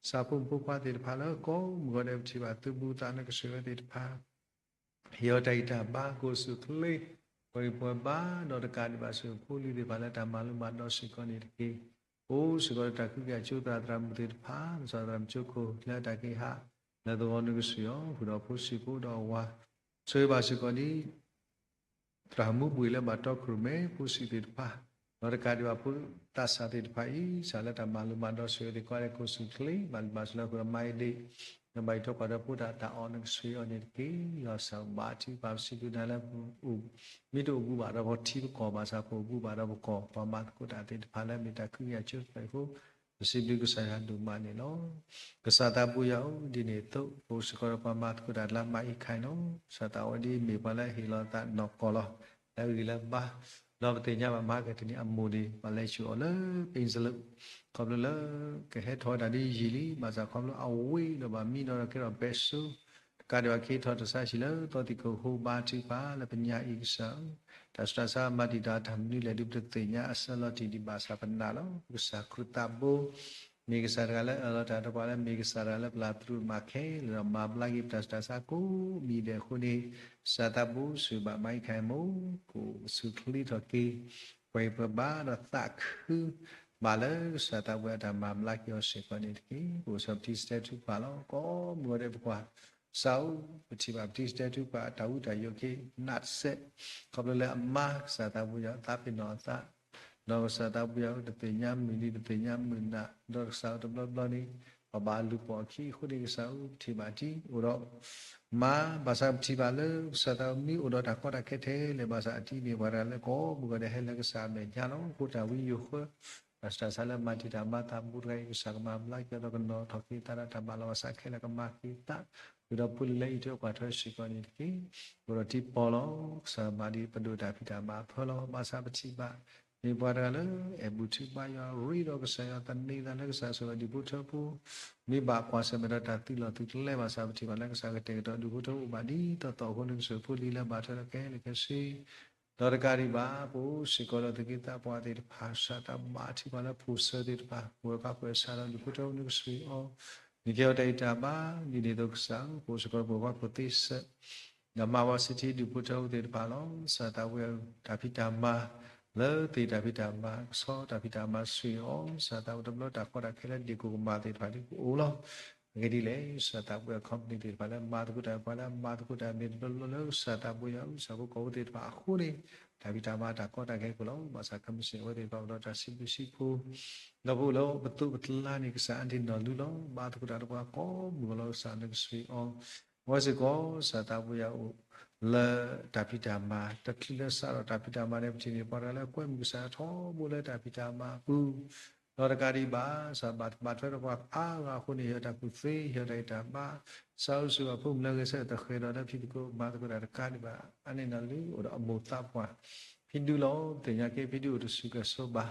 ဆၣ်ဖိမုၣ်ဖိခွါသ့ၣ်တဖၣ်လၢကိးမုၢ်ဂီၤဒဲး ပထံၣ်ဘၣ်သုးဘူးသးလၢကဆိၣ်ဂ့ၤဝဲသ့ၣ်တဖၣ် ဟ့ၣ်အီၤတၢ်ဂံၢ်တၢ်ဘါ ကအိၣ်ဆူၣ်အိၣ်ချ့ ပှဲၤဂံၢ်ပှဲၤဘါ ဒီးတကးဒံးဘၣ်ဆိၣ်ဂ့ၤဖိလံၤသ့ၣ်တဖၣ်လၢတၢ်မၤလိဘၣ်ဒီးစ့ၢ်ကီးန့ၣ်တက့ၢ်. အိၣ်စ့ၢ်ကီးဒီးတၢ်ကဟုကယာ်ကၠိသရၣ်သရၣ်မုၣ်သ့ၣ်တဖၣ် လီၤဆီသရၣ်မုၣ်ကၠိခိၣ် လၢတၢ်ကဟ့ၣ်ဟး လၢသဝီနကဆိၣ်ဂ့ၤအီၤ ဃုာ်ဒီးဖိဆံးဖိဒီးအဝၤ ဆိၣ်ဂ့ၤဘၣ်စ့ၢ်ကီးဒ် သရၣ်မုၣ်ဘှံးလၢဘၣ်တီခိၣ်ရိၣ်မဲ ဖိဆံးသ့ၣ်တဖၣ် ဒီးတကးဒံးဘၣ်ဖိသးစၢ်သ့ၣ်တဖၣ်အံၤ စးလၢတၢ်မၤလိဘၣ်ဒီးစ့ၢ်ကီးသ့ၣ်ကိးဂၤဒဲး ကအိၣ်ဆူၣ်အိၣ်ချ့ ဘၣ်လုၢ်ဘၣ်စၢၤလၢဃုာ်ဒီးမၤအ့ဒ့ၣ် ဒီးဘၣ်ယိၣ်ထီၣ်ပှၤဒီးဖိတၢ်အီၣ်နကဆိၣ်ဂ့ၤအီၤန့ၣ်တက့ၢ်. လီၤဆီဘါထုကဖၣ် ပစံးဘျုးနၤလၢ မ့ၢ်တအိၣ်ဘူးဘၣ်ဒီးပထံပကီၢ်ဘၣ်ဆၣ် ပအိၣ်ဘူးဘၣ်ဒီးပကီၢ် ပှၤမၤသကိးတၢ်သ့ၣ်တဖၣ်လၢအမ့ၢ်တၢ်ကဟုကယာ်ကၠိသရၣ်ဖိ ပစံးဘျုးကစၢ်ယွၤဒိၣ်မးန့ၣ်လီၤ. ကစၢ်သးပူၤယၤဧၢ, ဒ်န့ၣ်အသိး ပအိၣ်စ့ၢ်ကီးဒီးပှၤမၤသကိးတၢ်လၢမၤအံၤခါအံၤလီၤ. ကစၢ်သးဝဲဒ်မ့ၢ်ပှၤလၢဟ့ၣ်လီၤသးနီၢ်ကီၢ်လီၤ. လၢအဂ့ၤလၢဘါ ဒီးပသ့ၣ်ညါဘၣ်မဟါကတနံၤအမိၢ်န့ၣ် ပှၤလဲၤဆူအီၤလၢ ပ့စလၢ ခီဖျိလၢ ကဟဲထီၣ်ဝဲဒၣ်ဒ်ယံာ်လံ ဘၣ်ဆၣ်ခီဖျိအဝံၤဒီးဘၣ်မံဒီးကဲထီၣ်ဘဲၣ်စိ တကးဒံးဘၣ်ကဟ့ၣ်ထီၣ်တၢ်ဆါဟံၣ်လၢသီသံၣ်ခိၣ်အဃိ ဘါထုကဖၣ်လၢပညါအံၤကစၢ်ဧၢ, တၢ်ဆူးတၢ်ဆါမၤတံာ်တာ်တၢ်မနုၤလဲၣ်ဒ်ပတသ့ၣ်ညါအဆၢလီၤတံၢ်ဒံးဘၣ်ဆၣ်ပနာ်လီၤ. ကစၢ်ခရံာ်သးဘိ မ့ၢ်ကစၢ်တဂၤလၢအၢၣ်လီၤတၢ်ဒီးပှၤလၢမ့ၢ်ကစၢ်တဂၤလၢပျၢ်သရူးမၤခဲလၢာ်ဒီး မၤဘျါက့ၤပတၢ်ဆူးတၢ်ဆါကိးမံၤဒဲးအဃိန့ၣ် ကစၢ်သးဘိစူၢ်ဘၣ်မၤအံၤခါအံၤမိၢ် ကအိၣ်ဆူၣ်အိၣ်ချ့ထီၣ်က့ၤ ပှဲၤပှဲၤဘါဒီးသးခု ဘၣ်လၢကစၢ်သးဘိအတၢ်မၤဘျါက့ၤအီၤစ့ၢ်ကီးန့ၣ်တက့ၢ်. ပအိၣ်စ့ၢ်ကီးပတံၤစတဲထုကဖၣ်လီၤ. ကိးမုၢ်ဂီၤဒဲးပကွၢ် ကစၢ်ဧၢ, ပထံၣ်ဘၣ်ပတံၤစတဲထုကဖၣ်အတၢ်ဝံတၢ်ယိးက့ၤ နးတစဲး ခီဖျိလၢအမါကစၢ်သးဘိယၤ သးပ့ၤနီၣ်အသး ဒီးကစၢ်သးဘိယၤဧၢ တသ့ၣ်ညါမုၢ်နံၤ တသ့ၣ်ညါမုၢ်နၤ ဒီးကစၢ်ဧၢတဘျီဘျီန့ၣ် ပှၤဘၣ်လူၤပိာ်အခံအဃိန့ၣ် ကစၢ်ဧၢ ပထံၣ်ဘၣ်တံၤ အိၣ်ဒီး မါ ဘၣ်ဆၣ်ပထံၣ်ဘၣ်လၢကစၢ်သးဘိမ့ၢ်အိၣ်ဒီးတၢ်ကီတၢ်ခဲထဲလဲၣ် ဘၣ်ဆၣ်အတံၤမ့ၢ်ပှၤတဂၤလၢကိးမုၢ်ဂီၤဒဲးဟဲလၢကစၢ်အမဲာ်ညါလီၤ. အဃိတၢ်ဝံယိၤဃၢ တၢ်ဆူးတၢ်ဆါလၢမၤတံာ်တာ်မၤသးဘူးတဂၤအံၤ ကစၢ်ကမၤဘျါက့ၤဒီးကနီၤထီၣ်က့ၤသးဒီးတၢ်ဘၣ်လီၤဘၣ်စးခဲလၢာ်ကမၤက့ၤသး, ဃုာ်ဒီးဖိလံၤလၢအံးထွဲကွၢ်ထွဲစ့ၢ်ကီးန့ၣ်တက့ၢ်. အိၣ်ဒီးထံပီၢ်လီၤ. ကစၢ်မၤဒ်ပဒိၣ်တၢ်ဖံးတၢ်မၤအဖၢလီၤ. ဘၣ်ဆၣ်ပထံၣ်ဘၣ် မ့ၢ်ပှၤတဂၤလၢ အဲၣ်ဘူၣ်ထုဘါယွၤ ရ့ဒီးကစၢ်ယွၤ သန့ၤသးလၢကစၢ်ဆိၣ်ဂ့ၤဒူၣ်ဖိထၢဖိ မ့ၢ်ဘၣ်ကွၢ်ဆၢၣ်မဲာ်ဒီးတၢ်သုးလီၢ်သုးကျဲဘၣ်ဆၣ် ပထံၣ်ဘၣ်လၢကစၢ်ကတဲာ်ကတီၤဒူၣ်ဖိထၢဖိဘၣ်ဒ်သိးသိးအဃိ နကဆိၣ်ဂ့ၤဖိလံၤလၢဘၣ်ထွဲဒီးကဟဲလၢကဟဲဆှၢ ဒီးတကးဒံးဘၣ် ပအိၣ်စ့ၢ်ကီးဒီးသူၣ်က့သးပှၢ်သ့ၣ်တဖၣ် ကစၢ်တၢ်ဘၣ်ထံၣ်ပှၤလၢဖိၣ်စၢၤသ့ၣ်တဖၣ် ပဝဲကွၢ်ကွဲးစးဒီးဒူၣ်ဖိထၢဖိနကဆိၣ်ဂ့ၤအီၤ နကဟ့ၣ်အီၤတၢ်အံၣ်တၢ်ဘါ ဒ်န့ၣ်အသိးကစၢ်ဧၢ ပအိၣ်စ့ၢ်ကီးဒီးပဝဲကွၢ်ဖိသ့စၢၤ ဒီးမၤဝဲစံးထံဒူၣ်ဖိထၢဖိသ့ၣ်တဖၣ်လီၤ. ကစၢ်သးဝံၣ်တၢ်ဖံးတၢ်မၤ လၢသ့ၣ်တၢ်ဖံးတၢ်မၤ ကဆီတၢ်ဖံးတၢ်မၤဆိၣ်ဂ့ၤအီၤ ကစၢ်သးဝံၣ်တဘျီတၢ်ကီတၢ်ခဲလၢဒ့ၣ်ကိၣ်ကမၣ်သ့ၣ်တဖၣ်ဒ်ကအိၣ်လီၤ. အဂ့ၢ်ဒ်လဲၣ် ကစၢ်သးဝံၣ်အ company သ့ၣ်တဖၣ်လၢမၤသကိးတၢ် ပှၤလၢအမၤသကိးတၢ်မ့ၢ်တဘျီဘျီလၢကစၢ်သးဝံၣ်ယွၤအု ကစၢ်ဖိကိးဖိသ့ၣ်တဖၣ်အဃိန့ၣ် တၢ်ဖံးတၢ်မၤတၢ်ကီတၢ်ခဲကအိၣ်လီၤ. ဘၣ်ဆၣ် commission အဝဲသ့ၣ်တဖၣ်အိၣ်ဒီးတၢ်စံးဘျုးစံးဖှိၣ် ဒီးပအိၣ်လၢပသိးပတလါန့ၣ် ကစၢ်အါန့ၢ်နီၢ်လူလီၤ. ဘါသကိးတၢ်ဒီးပှၤကိးမုၢ်ဂီၤလီၤ ကစၢ်နကဆိၣ်ဂ့ၤအီၤ အဝဲစ့ၢ်ကီး ကစၢ်သးဝံၣ်ယွၤအအိၣ် လၢတၢ်ဖံးတၢ်မၤ တချုးလၢစးထီၣ်တၢ်ဖံးတၢ်မၤန့ၣ် ပထံၣ်န့ၢ်ပှၤတဂၤလၢကွဲမုာ်ကစၢ်ယွၤထီဘိလၢတၢ်ဖံးတၢ်မၤအပူၤ ဒီးတကးဒံးဘၣ် ကစၢ်ဘၣ်ဘၣ်ထွဲဒီးပှၤအါဂၤအဃိန့ၣ် ဟ့ၣ်အီၤတၢ်ကူၣ်သ့ ဟ့ၣ်အီၤတၢ်အံၣ်တၢ်ဘါ ကစၢ်အိၣ်ဆိးအဖိမုၣ်လၢအဂဲၤဆၢထၢၣ်တဃဲၤဒီးလၢဖံးသကိးမၤသကိးတၢ်တကးဒံးဘၣ် အါန့ၢ်နီၢ်လူအိၣ်ဒီးအမိၢ်သးပှၢ် ဖံဒူလီၤ. ပသ့ၣ်ညါက့ၤဖံဒူအိၣ်တဆူၣ်ကဲၤစိဘၣ်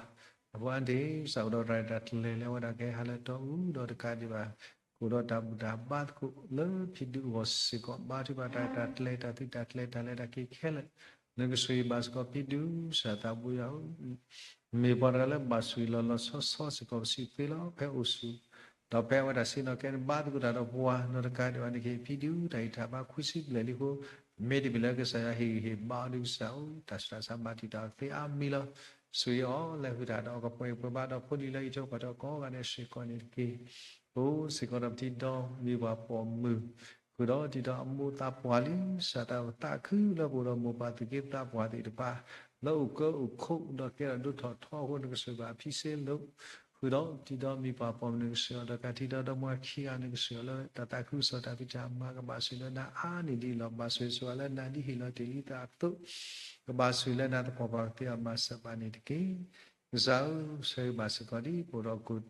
အဃိန့ၣ် ကစၢ်အိၣ်ဒီးတၢ်ရဲၣ်တၢ်ကျဲၤလၢအဝဲဒၣ်ကဟဲဟးလၢတီအူဒီးတကးဒံးဘၣ် ကအိၣ်ဒီးတၢ်ဘူၣ်တၢ်ဘါသကိးလၢဖံဒူအဂီၢ်စ့ၢ်ကီး ဘါထုကဖၣ်တၢ်ရဲၣ်တၢ်ကျဲၤ တၢ်သုးတၢ်ကျဲၤတၢ်လဲၤတၢ်က့ၤခဲလၢာ် နကဆိၣ်ဂ့ၤဘၣ်စ့ၢ်ကီးဖံဒူ ကစၢ်သးဝံၣ်ယွၤဧၢ မ့ၢ်ပှၤတဂၤလၢဘၣ်ဆိၣ်ဂ့ၤလီၤလီၤဆီဆီစ့ၢ်ကီး ပစံးသ့လီၤ ဖဲအိၣ်ဆူၣ် ဒီးဖဲအဝဲဒၣ်ဆ့ၣ်နီၤကဲဘါသကိးတၢ်ဒီးပှၤ ဒီးတကးဒံးဘၣ်န့ၣ်က့ၤ ဖံဒူတၢ်အံၣ်တၢ်ဘါခွံဆံဘျဲၣ်လံအဃိ မ့တမ့ၢ်လၢကစၢ်ယွၤဟ့ၣ်ဂံၢ်ဟ့ၣ်ဘါအီၤဒီးကစၢ်ဧၢ တၢ်ဆူးတၢ်ဆါမၤတံာ်တာ်အီၤသ့အါမံၤလီၤ. ဆိၣ်ဂ့ၤအီၤလၢဃုာ်တၢ်ဒီးအကပှဲၤပှဲၤဘါဒီးဖိလံၤလၢအံးထွဲကွၢ်ထွဲကိးဂၤဒဲးစ့ၢ်ကီးန့ၣ်တက့ၢ်. အိၣ်စ့ၢ်ကီးဒီးပထံၣ်ဒီးမ့ၢ်ပှၤပိာ်မုၣ် ဃုာ်ဒီးထံၣ်ဒီးအမိၢ်သးပှၢ်လံ ကစၢ်သးဝံၣ်သးခုလၢပအိၣ်ဒီးမိၢ်ပၢ်သူၣ်က့သးပှၢ်သ့ၣ်တဖၣ် လၢအိၣ်ကၢအိၣ်ခိးဒီးကဲထီၣ်ဒိၣ်ထီၣ်ထီအဃိ နကဆိၣ်ဂ့ၤဘၣ်အဖံစ့လိာ် ဃုာ်ဒီးထံၣ်ဒီးမ့ၢ်ပှၤပိာ်မုၣ်နကဆိၣ်ဂ့ၤအီၤ ဒီးကထံၣ်ဒီးဒီမါဝၤခံဂၤနကဆိၣ်ဂ့ၤအီၤလၢ တၢ်သးခုကစီၣ်တၢ်ဖံးတၢ်မၤကဘၣ်ဆိၣ်ဂ့ၤလၢနၤအါန့ၢ်ဒ်အံၤလီၤ. ဘၣ်ဆိၣ်ဂ့ၤဆိၣ်ဝါလၢနၤဒ်ဟ့ၣ်လီၤတ့ၢ်လံသးအသိး ကဘၣ်ဆိၣ်ဂ့ၤလၢနၤသပှၢ်ပှၢ်ကသ့အီၤမၤစၢၤဘၣ်န့ၣ်တက့ၢ်. ကစၢ်ဧၢ ဆိၣ်ဂ့ၤဘၣ်စ့ၢ်ကီးဒ်ပအိၣ်ဒီးကိး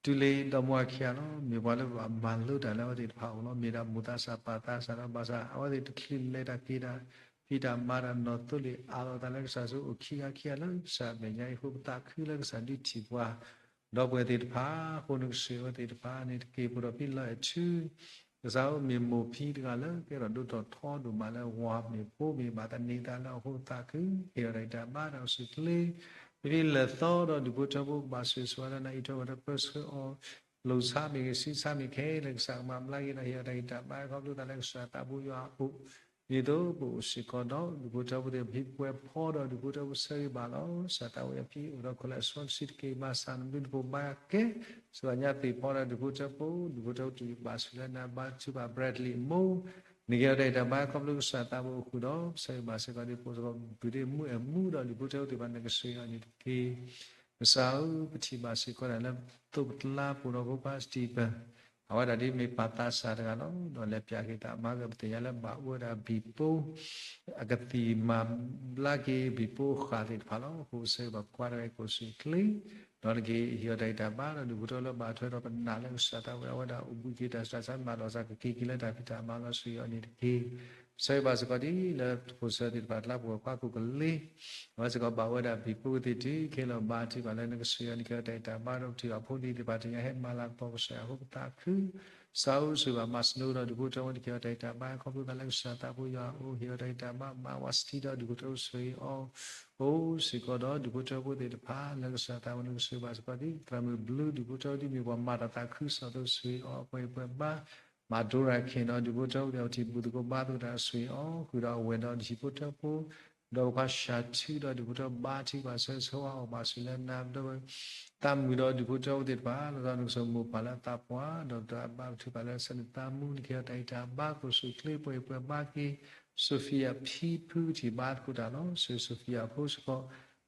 တုၤလၢဒီမါဝၤခံဂၤလီၤ. မ့ၢ်ပှၤလၢဘၣ်မၤလိတၢ်လၢအဝဲသ့ၣ်တဖၣ်အအိၣ်လီၤ. မ့ၢ်ဒၣ်မိၢ်သးစၢ်ပၢ်သးစၢ်ဒီးဘၣ်ဆၣ် အဝဲသ့ၣ်တချုးလဲၤတၢ်က့ၤတၢ် ဖံးတၢ်မၤတၢ်နီၢ်သိလ့ၣ်အးလီၤသးလၢကစၢ်ဆူအိၣ်ခံဂၤခံဂၤလၢကစၢ်မဲာ်ညါအံၤအဃိ ပသးခုလၢကစၢ်ဒုးထံၣ်ပှၤ ဒီပုၢ်ဝဲၢ်သ့ၣ်တဖၣ် အဃိနကဆိၣ်ဂ့ၤအဝဲသ့ၣ်တဖၣ်န့ၣ်တက့ၢ်. ပအိၣ်ဒီးဖံလီၤအဲၣ်ထူ ကစၢ်ဧၢ မ့ၢ်မိၢ်ဖံတဂၤလၢကဲထီၣ်ဒိၣ်ထီၣ်ထီဒိၣ်မးလၢဝၤမ့ၢ်ဖိမ့ၢ်ဘၣ်သန့ၤသးလၢအဃိသးခု ဟ့ၣ်အီၤတၢ်အံၣ်တၢ်ဘါတၢ်အိၣ်ဆူၣ်အိၣ်ချ့ ဖံဖံလဲၤသီဒီးဒူၣ်ဖိထၢဖိကဘၣ်ဆိၣ်ဂ့ၤဆိၣ်ဝါလၢနၤအံးထွဲဝဲဒီးပၢဆှၢအီၤ လိာ်ဆါမ့ၢ်ဂ့ၤ ဆံဆါမ့ၢ်ဂ့ၤ ခဲလၢာ်ကစၢ်ကမၤဘျါက့ၤဒီးဟ့ၣ်အီၤတၢ်အံၣ်တၢ်ဘါခီဖျိသးလၢကစၢ်သးဘိယွၤအအိၣ် ဒ်သိးပအိၣ်စ့ၢ်ကီးဒီးဒူၣ်ဖိထၢဖိသ့ၣ်တဖၣ် ပှဲၤဖီဒီးဒူၣ်ဖိထၢဖိဆၢဂ့ၤဘၣ်လီၤ. ကစၢ်သးဝံၣ်အဖံအိၣ်ဒီးခိၣ်လၢအစီဆှံတက့ၢ် ဘၣ်ဆၣ်နဘျုးနဖှိၣ်ဘၣ်ကဲ စှၤညါသ့ၣ်ဖီဒီးဒူၣ်ဖိထၢဖိ ဒူၣ်ဖိထၢဖိတုၤဘၣ်ဆိၣ်လၢနၤဘါထုကဖၣ် Bradley အမိၢ် နကဟ့ၣ်အီၤတၢ်အံၣ်တၢ်ဘါခီဖျိကစၢ်သးဘိအဃိဒီး ပဆၢဂ့ၤဘၣ်စ့ၢ်ကီးဒ်ပအိၣ်စ့ၢ်ကီး ဘုဒ့မုၢ်အဲၣ်မူဒီးဒူၣ်ဖိထၢဖိသ့ၣ်တဖၣ် နကဆိၣ်ဂ့ၤအီၤန့ၣ်တက့ၢ်. ကစၢ်ဧၢ ပထံၣ်ဘၣ်စ့ၢ်ကီးဒၣ်လၢသိးပတလါပူၤဒီးဖိခွါ Stephen အဝဲဒၣ်ဒ်မ့ၢ်ပၢ်သးစၢ်တဂၤလီၤ. ဒီးလဲၤပၠးက့ၤတၢ်မၤကပသ့ၣ်ညါလၢဘၣ်အိၣ်ဝဲဒၣ်ဘံၣ်ပိ အကသံၣ်မၤဘျါက့ၤဘံၣ်ပိဃာ်သ့ၣ်တဖၣ်လီၤ. အဃိပဆၢဂ့ၤဘၣ်ပှၤတဂၤအံၤကအိၣ်ဆူၣ်အိၣ်ချ့ ဒီးနကဟ့ၣ်အီၤတၢ်အံၣ်တၢ်ဘါဒီးဒူၣ်ဖိထၢဖိလၢဘၣ်ထွဲဒီးပနာ်လၢကစၢ်သးဝံၣ်အဝဲဒၣ်အိၣ်ဘှံးက့ၤတၢ်ဆူးတၢ်ဆါ မၤလီၤစၢ်ကက့ၤက့ၤလၢတၢ်ဖံးတၢ်မၤလီၤ ဆိၣ်ဂ့ၤအီၤန့ၣ်တက့ၢ်. ပဆၢဂ့ၤဘၣ်စ့ၢ်ကီးဒ်လၢဖိၣ်စၢၤသ့ၣ်တဖၣ် တလါပူၤကွၢ်ခိၣ်ကလ့ အဝဲစ့ၢ်ကီးဘၣ်ဝဲဒၣ်ဘံၣ်ပိကသံၣ်ထံ ခဲလၢာ်ဘါထုကဖၣ်လၢ နကဆိၣ်ဂ့ၤအီၤ နကဟ့ၣ်အီၤတၢ်အံၣ်တၢ်ဘါဒီးပထံၣ်ဘၣ်ဖိလံၤသ့ၣ်တဖၣ်တနံၤအံၤဟဲမၤလၤကပီၤကစၢ်ယွၤအဃိပသးခု ကစၢ်ဧၢ ဆိၣ်ဂ့ၤဘၣ်မၤစနိဒီးဒူၣ်ဖိထၢဖိ နကဟ့ၣ်အီၤတၢ်အံၣ်တၢ်ဘါခီဖျိသးလၢကစၢ်သးဘိယွၤအအိၣ် ဟ့ၣ်အီၤတၢ်အံၣ်တၢ်ဘါ မၤဝၤစထံဒီးဒူၣ်ဖိထၢဖိဆိၣ်ဂ့ၤအီၤ အိၣ်စ့ၢ်ကီးဒီးဒူၣ်ဖိထၢဖိသ့ၣ်တဖၣ် လၢကစၢ်သးဝံၣ်နကဆိၣ်ဂ့ၤဘၣ်စ့ၢ်ကီးဒ်သရၣ်မုၣ်ဘျုးဒူၣ်ဖိထၢဖိဒ်မ့ၢ်ပှၤမၤတၢ်သးခုကစီၣ်အသိးဆိၣ်ဂ့ၤအီၤ အပှဲၤအံၤပှဲၤဘါ မၤဒိရၤခ့ၣ်ဒီးဒူၣ်ဖိထၢဖိသ့ၣ်တဖၣ် ပထံၣ်ဘူၣ်သကိးဘါသကိးတၢ်ဆိၣ်ဂ့ၤအီၤ ဃုာ်ဒီးအဝဲၢ်ဒီးဒူၣ်ဖိထၢဖိ ဒီးပှၤဆှၣ်ထူဒီးဒူၣ်ဖိထၢဖိဘါထုကဖၣ်ဆၢဂ့ၤဆၢဝါအီၤဘၣ်ဆိၣ်လၢနၤ ဒီးသးမုာ်ဒီးဒူၣ်ဖိထၢဖိသ့ၣ်တဖၣ် လီၤဆီနကစၢ်မိၢ်ပၢ်လၢသးပှၢ် ဒီးတၢ်ဘါထုကဖၣ်လၢဆၢနသးမူ နကဟ့ၣ်အီၤတၢ်အံၣ်တၢ်ဘါ ကအိၣ်ဆူၣ်အိၣ်ချ့ပှဲၤအံၤပှဲၤဘါက့ၤ Sophia ဖံဖုကထံၣ်ဘါသကိးတၢ်လီၤ. ဆိၣ်ဂ့ၤ Sophia အဖိစ့ၢ်ကီး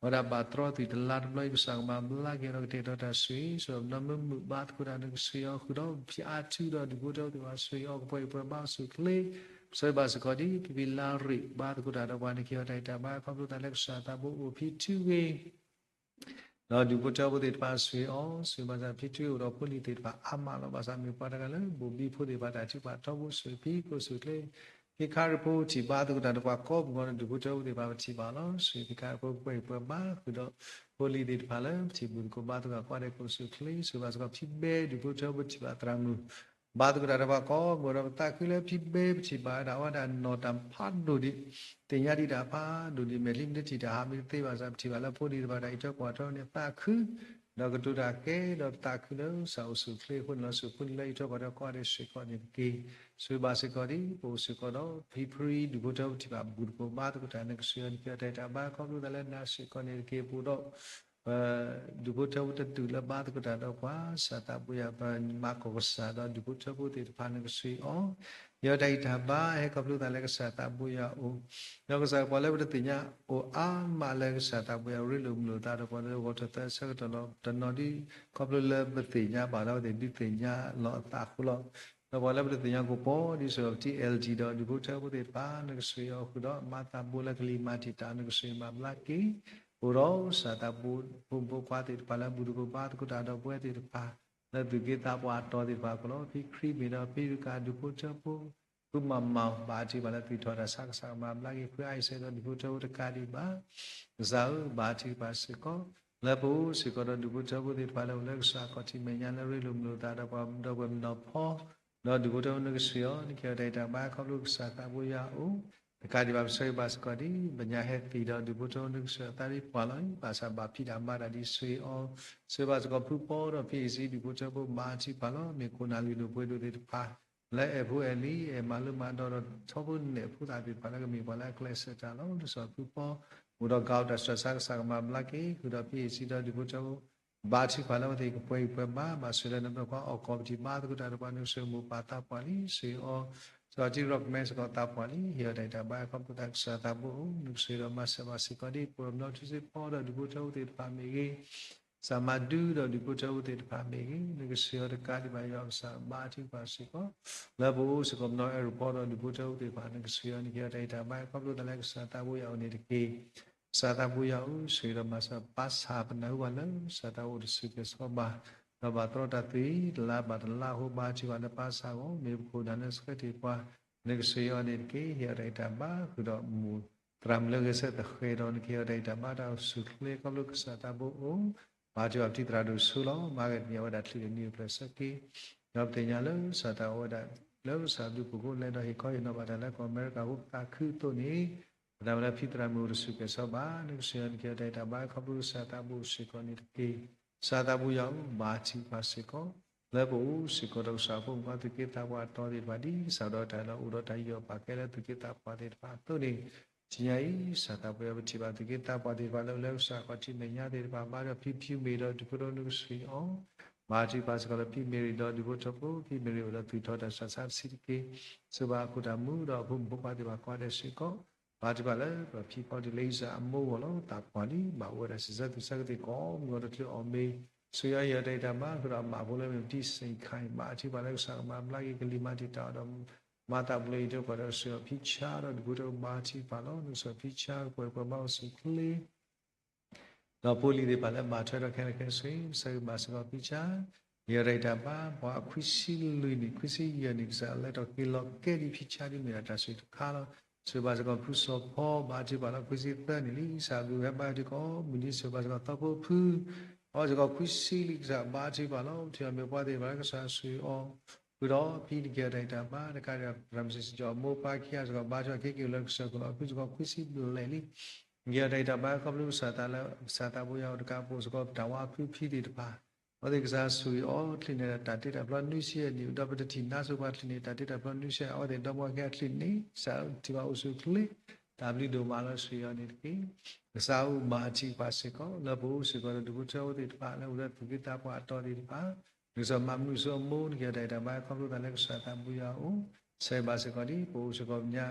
အဝဲဒၣ်ဘၣ်တြီသံၣ်တလါတဘျီအံၤ ကစၢ်ကမၤဘျါက့ၤဒီးကတဲာ်ကတီၤတၢ်ဆိၣ်ဂ့ၤ ဆိၣ်ဂ့ၤဒီးပနီၢ်မုာ်မုာ်ဘါသကိးတၢ် နကဆိၣ်ဂ့ၤအီၤ ဃုာ်ဒီးဖံအါထူဒီးဒူၣ်ဖိထၢဖိသ့ၣ်တဖၣ်ဆိၣ်ဂ့ၤအီၤ ကပှဲၤအံၤပှဲၤဘါ ကအိၣ်ဆူၣ်အိၣ်ချ့ ပဆၢဂ့ၤဘၣ်စ့ၢ်ကီးဒ် ဖံဖံလါရ့ၣ်ဘါသကိးတၢ်ဒီးပှၤ နကဟ့ၣ်အီၤတၢ်အံၣ်တၢ်ဘါ ခီဖျိသးလၢကစၢ်သးဘိအိၣ်ဖံထုဂ့ၤ ဒီးဒူၣ်ဖိထၢဖိသ့ၣ်တဖၣ်ဆိၣ်ဂ့ၤအီၤ, ဆိၣ်ဂ့ၤဘၣ်ဆၣ်ဖံထွံအိၣ်ဒီးဖိလံၤသ့ၣ်တဖၣ်အါမးလီၤ. ဘၣ်ဆၣ်မ့ၢ်ပှၤတဂၤလၢဘိၣ်ဘံဖိသ့ၣ်တဖၣ်တၢ်ထုကဖၣ်ထီဘိ ဆိၣ်ဂ့ၤဖံခိၣ်ဆိၣ်ဂ့ၤချ့, ဖံခါရံၣ်ဖိထံၣ်ဘါသကိးတၢ်ဒီးပှၤကိးမုၢ်ဂီၤဒီး ဒူၣ်ဖိထၢဖိသ့ၣ်တဖၣ်ပထံၣ်ဘၣ်လီၤ. ဆိၣ်ဂ့ၤဖံခါရံၣ်ဖိပှဲၤအံၤပှဲၤဘၣ်ဃုာ်ဒီး ဖိလံၤသ့ၣ်တဖၣ်လၢပထံၣ်ဘူၣ်သကိးဘါသကိးတၢ် ကွၢ်ဒဲးခိၣ်ဆိၣ်ဂ့ၤချ့, ဆိၣ်ဂ့ၤဘၣ်စ့ၢ်ကီးဖံဘဲ ဒူၣ်ဖိထၢဖိပထံၣ်ဘၣ်သရၣ်မုၣ် ဘါသကိးတၢ်ဒီးပှၤကိးမုၢ်ဂီၤဒီး ပသးခုလၢဖံဘဲပထံၣ်ဘၣ်ဝဲဒၣ်အီၤတၢ်နီၣ်တၢ်ဖးဒိၣ်ဒံး, သ့ၣ်ညါဒံးတၢ်ဖးဒိၣ်ဒံး, မဲာ်ချံမ့ၢ်တထံၣ်တၢ်ဟးမ့ၢ်တသ့ဘၣ်ဆၣ် ပထံၣ်ဘၣ်လၢဖိလံၤသ့ၣ်တဖၣ်တၢ်အံးထွဲကွၢ်ထွဲန့ၣ် သးခု ဒီးကတိၤတၢ်ကဲဒီးပသးခုလၢကစၢ်အိၣ်ဆိၣ်ချ့အဃိန့ၣ်လီၤ. ဆိၣ်ဂ့ၤဖိလံၤလၢအံးထွဲကွၢ်ထွဲကိးဂၤဒဲးစ့ၢ်ကီးန့ၣ်တက့ၢ်. ဆိၣ်ဂ့ၤဘၣ်စ့ၢ်ကီးဒ်ပအိၣ်စ့ၢ်ကီးဒီး ဖံဖရံ ဒူၣ်ဖိထၢဖိပထံၣ်ဘၣ် ဘူၣ်သကိးဘါသကိးတၢ် နကဆိၣ်ဂ့ၤအီၤ နကဟ့ၣ်အီၤတၢ်ဂံၢ်တၢ်ဘါ ခီဖျိသးလၢနၤစ့ၢ်ကီးန့ၣ်တက့ၢ်. ပအိၣ်ဒီး ဒူၣ်ဖိထၢဖိတဒူၣ်လၢဘါသကိးတၢ်ဒီးပှၤ ကစၢ်သးဘိယွၤ ပမၤကီၢ်ကစၢ်ဒီးဒူၣ်ဖိထၢဖိသ့ၣ်တဖၣ် နကဆိၣ်ဂ့ၤအီၤ, ဟ့ၣ်အီၤတၢ်ဂံၢ်တၢ်ဘါ ဟဲခီဖျိသးလၢကစၢ်သးဘိယွၤအအိၣ်, ဒီးကစၢ်ပှၤလၢပတသ့ၣ်ညါအိၣ်အါမးလၢကစၢ်သးဘိယွၤရ့လိာ်မုာ်လိာ်သးဒီးပှၤ လၢဂီၤထီၣ်သၢဆၢကတီၢ်လီၤ. တနီၤဒ်ခီဖျိလၢပသ့ၣ်ညါဘၣ်ဒီး ပသ့ၣ်ဒုးသ့ၣ်ညါလီၤအသးအဃိလီၤ. ဒီးပှၤလၢပတသ့ၣ်ညါကီးပီၤဒ်သိးဒီး ပထံၣ် အဲလ် ကၠံ ဒီးဒူၣ်ဖိထၢဖိသ့ၣ်တဖၣ် နကဆိၣ်ဂ့ၤအီၤဃုာ်ဒီး မၤသးဘိလၢကလံၤမၤတံာ်တာ် နကဆိၣ်ဂ့ၤမၤဘျါက့ၤ ပအိၣ်ဒီးကစၢ်သးဘိဖိမုၣ်ဖိခွါသ့ၣ်တဖၣ်လၢ ဘူၣ်သကိးဘါသကိးတၢ်ဒီးပဝဲသ့ၣ်တဖၣ် လၢသူၣ်က့သးပှၢ်အတီၤသ့ၣ်တဖၣ်အဃိလီၤ. ဖံခရံာ်မ့ၢ်ဒီးဖံရူကၤ ဒူၣ်ဖိထၢဖိ ဖုမၤမၤ ဘၣ်ထံၣ်ဘၣ်လၢသူၣ်ထီၣ်တၢ်ဆါကစၢ်ကမၤဘျါက့ၤ ဖုအါအံၤစဲဒီးဒူၣ်ဖိထၢဖိတကးဒံးဘၣ်. ကစၢ်ဧၢ ဘၣ်ထံၣ်ပှၤစ့ၢ်ကီး လၢပအိၣ်စ့ၢ်ကီးဒီးဒူၣ်ဖိထၢဖိသ့ၣ်တဖၣ်လၢအိၣ်လၢကစၢ်ခီၣ်ထံးမဲာ်ညါလၢရ့လိာ်မုာ်လိာ်သးဒီးပှၤဒီပုၢ်ဝဲၢ်မုၢ်နီၢ်ဖီ ဒီးဒူၣ်ဖိထၢဖိနကဆိၣ်ဂ့ၤအီၤ နကဟ့ၣ်အီၤတၢ်ဂံၢ်တၢ်ဘါခီဖျိကစၢ်သးဘိယွၤအအိၣ် တကးဒံးဘၣ် ပဆိၣ်ဂ့ၤဘၣ်စ့ၢ်ကီးဒ် ပညါဟဲသံဒီးဒူၣ်ဖိထၢဖိနကဆိၣ်ဂ့ၤအသးဒ်ပှၤလီၤ. ဘၣ်ဆၣ်ဘၣ်ဖံးတၢ်မၤတၢ်ဒ်ဆိၣ်ဂ့ၤအီၤ ဆိၣ်ဂ့ၤဘၣ်စ့ၢ်ကီးဖုပီဒီးဖံအ့ၣ်စံဒူၣ်ဖိထၢဖိဘၣ်ထံၣ်ပှၤလီၤ. မ့ၢ်ခိၣ်နၢ်လုၢ်ဒိၣ်ပှ့ၤဒိၣ်သ့ၣ်တဖၣ် လၢအဲၣ်ဖိအဲၣ်လံၤ အဲၣ်မၤလိမၤဒိးဒီးထီဘိနဲၣ်ဖိသၣ်သ့ၣ်တဖၣ်လၢကမ့ၢ်ပှၤလၢအကျဲးစၢးတၢ်လီၤ. ဒ်သိးဖုပီ အိၣ်ဒီးကးအိၣ်တၢ်ဆူးတၢ်ဆါကစၢ်ကမၤဘျါက့ၤ ဃုာ်ဒီးဖံအ့ၣ်စံဒီးဒူၣ်ဖိထၢဖိ ဘၣ်ထံၣ်ပှၤလၢအဝဲသ့ၣ်ကပှဲၤဂံၢ်ပှဲၤဘါ ဘၣ်ဆိၣ်ဂ့ၤလၢနမဲာ်ခွါအီၣ်ကီၢ်ပထံၣ်ဘါသကိးတၢ်ဒီးပှၤ နကဆိၣ်ဂ့ၤမိၢ်ပၢ်သးပှၢ်လံ ဆိၣ်ဂ့ၤအီၤ စ့ၢ်ကီးထံရီၣ်ကမဲစ့ၢ်ကီးသးပှၢ်လံ ဟ့ၣ်အီၤတၢ်ဂံၢ်တၢ်ဘါခီဖျိသးကစၢ်သးဘိအအိၣ် နကဆိၣ်ဂ့ၤဒီးမၤစၢၤဘၣ်စ့ၢ်ကီးဒ် ပှၤကညီထူစ့ဖီဒီးဒူၣ်ဖိထၢဖိသ့ၣ်တဖၣ်မ့ၢ်ဂ့ၤ ကစၢ်မၤဒုဒီးဒူၣ်ဖိထၢဖိသ့ၣ်တဖၣ်မ့ၢ်ဂ့ၤ နကဆိၣ်ဂ့ၤအီၤတကးဒံးဘၣ် ယွၤကစၢ်ဘၣ်ထံၣ်ပှၤစ့ၢ်ကီး လၢပအိၣ်စ့ၢ်ကီးပနီၢ်အဲၣ်ရူၢ်ဖီဒီးဒူၣ်ဖိထၢဖိသ့ၣ်တဖၣ် နကဆိၣ်ဂ့ၤအီၤ နကဟ့ၣ်အီၤတၢ်ဂံၢ်တၢ်ဘါခီဖျိသးလၢကစၢ်သးဘိယွၤအအိၣ်န့ၣ်တက့ၢ်. ကစၢ်သးဘိယွၤအအိၣ် ဆိၣ်ဂ့ၤဒီးမၤစၢၤ ပၢ်ဆၣ်ပနၢ်ဟူဘၣ်လၢ ကစၢ်သးဘိအိၣ်တဆူၣ်ကဲၤဆိးဘၣ် ဒီးဘၣ်တြီတၢ်သွံၣ် တလါဘၣ်တလါအဃိ ဘၣ်ထံၣ်ပှၤလၢပၢ်ဆၣ်အဂီၢ် မ့ၢ်ပခိၣ်နၢ်လၢဆှၢတ့ၢ်ပှၤ နကဆိၣ်ဂ့ၤအီၤန့ၣ်တက့ၢ်. ဟ့ၣ်အီၤတၢ်ဂံၢ်တၢ်ဘါ ဃုာ်ဒီးမိၢ်သရၣ်မုၣ်လၢဂဲၤဆၢထၢၣ်သဃဲၤဒီး နကဟ့ၣ်အီၤတၢ်ဂံၢ်တၢ်ဘါတၢ်အိၣ်ဆူၣ်ချ့ခီဖျိကစၢ်သးဘိအအိၣ် ဘၣ်ထံၣ်ပှၤပထံၣ်သရၣ်ဒိၣ်ဆိလီၤ. မၤဂ့ၤတမံၤအဝဲဒၣ်ချုးန့ၢ်အပျဲၢ်ဆၢက့ၤ ဒီးပသ့ၣ်ညါလၢကစၢ်သးအိၣ်ဝဲဒၣ် လၢကစၢ်ဘျုးဖှိၣ်အဃိ လဲၤဒီးဟ့ၣ်ခီဟ့ၣ်နီၤဘၣ်တၢ်လၢကီၢ်အမဲရကၤအဃိ ပသးခုအသိးန့ၣ် ပသးမ့ၢ်လၢဖံသရၣ်မုၣ်အိၣ်တဆူၣ်ကဲၤဆိးဘၣ် နကဆိၣ်ဂ့ၤအီၤ နကဟ့ၣ်အီၤတၢ်ဂံၢ်တၢ်ဘါ ခီဖျိကစၢ်သးဘိအိၣ်စ့ၢ်ကီးန့ၣ်တက့ၢ်. ကစၢ်သးဘိယွၤအိၣ် ဘၣ်ထံၣ်ပှၤစ့ၢ်ကီး လၢပအိၣ်စ့ၢ်ကီးဒီးကစၢ်ဖိမုၣ်ဖိခွါသူၣ်က့သးပှၢ်အတီၤသ့ၣ်တဖၣ် ဒ်ကစၢ်ဒီးတၢ်လၢအိၣ်ဒီးတၢ်ယူးယီၣ်ပာ်ကဲလၢသူၣ်က့သးပှၢ်သ့ၣ်တဖၣ်အသိးန့ၣ် တနံၤအံၤ ကစၢ်သးဘိယွၤ ပထံၣ်ဘၣ်သူၣ်က့သးပှၢ်သ့ၣ်တဖၣ်လၢအိၣ်လၢကစၢ်ခီၣ်ထံးမဲာ်ညါသ့ၣ်တဖၣ် ဘါဒီးဖံဖံမ့ၢ်ဒီးဒူၣ်ဖိထၢဖိနကဆိၣ်ဂ့ၤအီၤ ဘၣ်ထံၣ်ပှၤစ့ၢ်ကီးလၢဖံမ့ရံဒီးဒူၣ်ဖိထၢဖိ ဖံမ့ရံအိၣ်ဒီးသူၣ်ထီၣ်တၢ်ဆူးတၢ်ဆါတဆံးတက့ၢ်. ဆိၣ်ဂ့ၤဘၣ်အခိၣ်တၢ်မူဒီးအဖိမုၣ်ဖိခွါသ့ၣ်တဖၣ်ကိးဂၤဒဲးစ့ၢ်ကီး ဘၣ်ထံၣ်ပှၤလၢပဖံဖီဒံးလၢအံၣ်စရ့လးအမိၢ်အဂီၢ်လီၤ. သးပှၢ်လံ ဘၣ်အိၣ်ဝဲဒၣ်ဆံးစၢ်သူၣ်စၢ်ကသ့ၣ်ကိးမုၢ်ဂီၤတချုးအီၤမ့ၢ် ဆိၣ်ဂ့ၤအီၤ ဟ့ၣ်အီၤတၢ်ဂံၢ်တၢ်ဘါ ဃုာ်ဒီးအမၣ်ဖိလၢမ့ၢ်ပတံၢ်စ့ၣ်ခါအံၤ ဘၣ်ထံၣ်ပှၤလၢကစၢ်ကမၤဘျါက့ၤကလံၤမၤတံာ်တာ်အီၤဒီး မၤသးပူၤလၢအံးထွဲကွၢ်ထွဲဒီးဆိၣ်ဂ့ၤအီၤ ဖံဆါဒီးဒူၣ်ဖိထၢဖိဘါထံၣ်ပှၤလီၤ. နကဆိၣ်ဂ့ၤဖံဆါကပှဲၤပှဲၤဘါအိၣ်ဆူၣ်ချ့ ဒီးဖိလံၤသ့ၣ်တဖၣ်လၢမၤထွဲဒီးခဲလၢာ်ခဲဆ့ ဆိၣ်ဂ့ၤဘၣ်စ့ၢ်ကီးဖံဆါ ဟ့ၣ်အီၤတၢ်ဂံၢ်တၢ်ဘါ ပှၤအခွံဆံလွံၢ်နံၣ် ခွံဆံယဲၢ်နံၣ် ကစၢ်လၢတၢ်က့ၤလီၤကဲဒ်ဖံဆါဒ်မ့ၢ်ဒၣ်တၢ်ဆိၣ်ဂ့ၤတခါလီၤ. ဆိၣ်ဂ့ၤဘၣ်စ့ၢ်ကီးဖုစီၤဖီ ဘါထံၣ်ပှၤလီၤ ခွံဆံသၢနံၣ်လံ ကစၢ်ဘျုးဟဲဘါထံကီး မုၢ်နံၤဆိၣ်ဂ့ၤဘၣ်စ့ၢ်ကီးသီဖိဖု အီၣ်စ့ၢ်ကီးခွံဆံလံ ကစၢ်ဘါထံၣ်ပှၤလီၤ. ထံၣ်အီၤမ့ၢ်ပှၤသ့ၣ်တဖၣ်လၢကစၢ်ဆိၣ်ဂ့ၤအီၤ ဃုာ်ဒီးဖံန့ၣ်က့ၤအီၤတၢ်ဂံၢ်တၢ်ဘါ တကးဒံး ရၤမစ့ၣ်စကီး မိၢ်ပၢ်ခံဂၤစ့ၢ်ကီး ဘါထံၣ်အီၤခဲက့ၤလၢကစၢၢ်ခိၣ်လီၤ ဖုစ့ၢ်ကီးခွံဆံဘျဲၣ်လံ က့ၤအီၤတၢ်ဂံၢ်တၢ်ဘါခီဖျိကစၢ်သးလၢ ကစၢ်သးဘိယွၤအိၣ်တကးပအိၣ်စ့ၢ်ကီး တၢ်ဝါဖုဖံသ့ၣ်တဖၣ် အဝဲသ့ၣ်ကစၢ်ဆိၣ်ဂ့ၤအီၤ ချံးန့ၢ်တၢ်တ့တၢ်ဖျီနွံဆံယဲၢ်နံၣ် ဒီးပတထံၣ်နါစိၤပှၤချံးန့ၢ်တၢ်တ့တၢ်ဖျီနွံဆံယဲၢ် အဝဲသ့ၣ်ဒီမါဝၤခံဂၤချံးန့ၢ် ကစၢ်ထံၣ်ဘၣ်အိၣ်ဆူၣ်ချ့ တၢ်ဘျုးဒိၣ်မးလီၤ ဆိၣ်ဂ့ၤအီၤန့ၣ်တက့ၢ်. ကစၢ်အိၣ်ဘၣ်ထံၣ်ပှၤစ့ၢ်ကီး လၢပအိၣ်စ့ၢ်ကီးဒီးဒူၣ်ဖိထၢဖိသ့ၣ်တဖၣ် လၢအိၣ်ဒီးသူၣ်က့သးပှၢ်အတီၤသ့ၣ်တဖၣ် နကစၢ်မၤမုာ်ဆိအမိၢ် နက့ၤအီၤတၢ်ဂံၢ်တၢ်ဘါခီဖျိသးလၢကစၢ်သးဘိယွၤအအိၣ် ဆိၣ်ဂ့ၤဘၣ်စ့ၢ်ကီးဒ် ပအိၣ်စ့ၢ်ကီးပညါ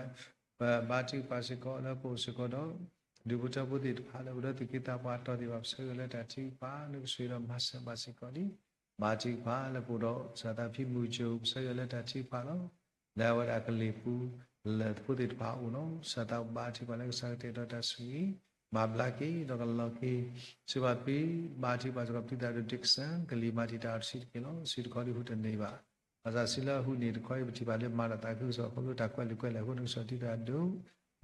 ပဘါထုကဖၣ်စ့ၢ်ကီး လၢပအိၣ်စ့ၢ်ကီးဒီး ဒူၣ်ဖိထၢဖိသ့ၣ်တဖၣ်လၢအိၣ်ဒီးသူၣ်က့သးပှၢ်အတီၤသ့ၣ်တဖၣ် ပဆၢဂ့ၤလၢတၢ်ထုကဖၣ် နကဆိၣ်ဂ့ၤဒီးမၤစၢၤဘၣ်စ့ၢ်ကီးဒ် ဘါထုကဖၣ်လၢပအိၣ်ဒီး ကစၢ်သးဖံမုၢ်ကၠိ ပဆၢဂ့ၤလၢတၢ်ထုကဖၣ်လီၤ. လၢအဝဲဒၣ်ကလ့ၢ်ပူၤ လၢၢ်ဖိသ့ၣ်တဖၣ်အအိၣ်လီၤ. ကစၢ်သးဘါထုကဖၣ်လၢကစၢ်ကတဲာ်ကတီၤတၢ်ဆိၣ်ဂ့ၤ မၤဘျါက့ၤ ဒီးကလီၤက့ၤ စံးဘၣ်ဖု ဘါထုကဖၣ်စ့ၢ်ကီးဖုသရၣ်ဒိၣ် Dixon ကလံၤမၤတံာ်တာ်အီၤတဆံတက့ၢ်လီၤ. စုတခီဒုးဟူးတန့ၢ်ဘၣ်. ဘၣ်ဆၣ်စုလၢအဟူးန့ၢ်တခီအံၤ ပထံၣ်ဘၣ်လၢမၤတၢ်သးခုကစီၣ်အဃိ လၢတၢ်ကွဲးလံာ်ကွဲးလဲၢ်အဃိ နကစၢ်ဒုးသရၣ်ဒိၣ်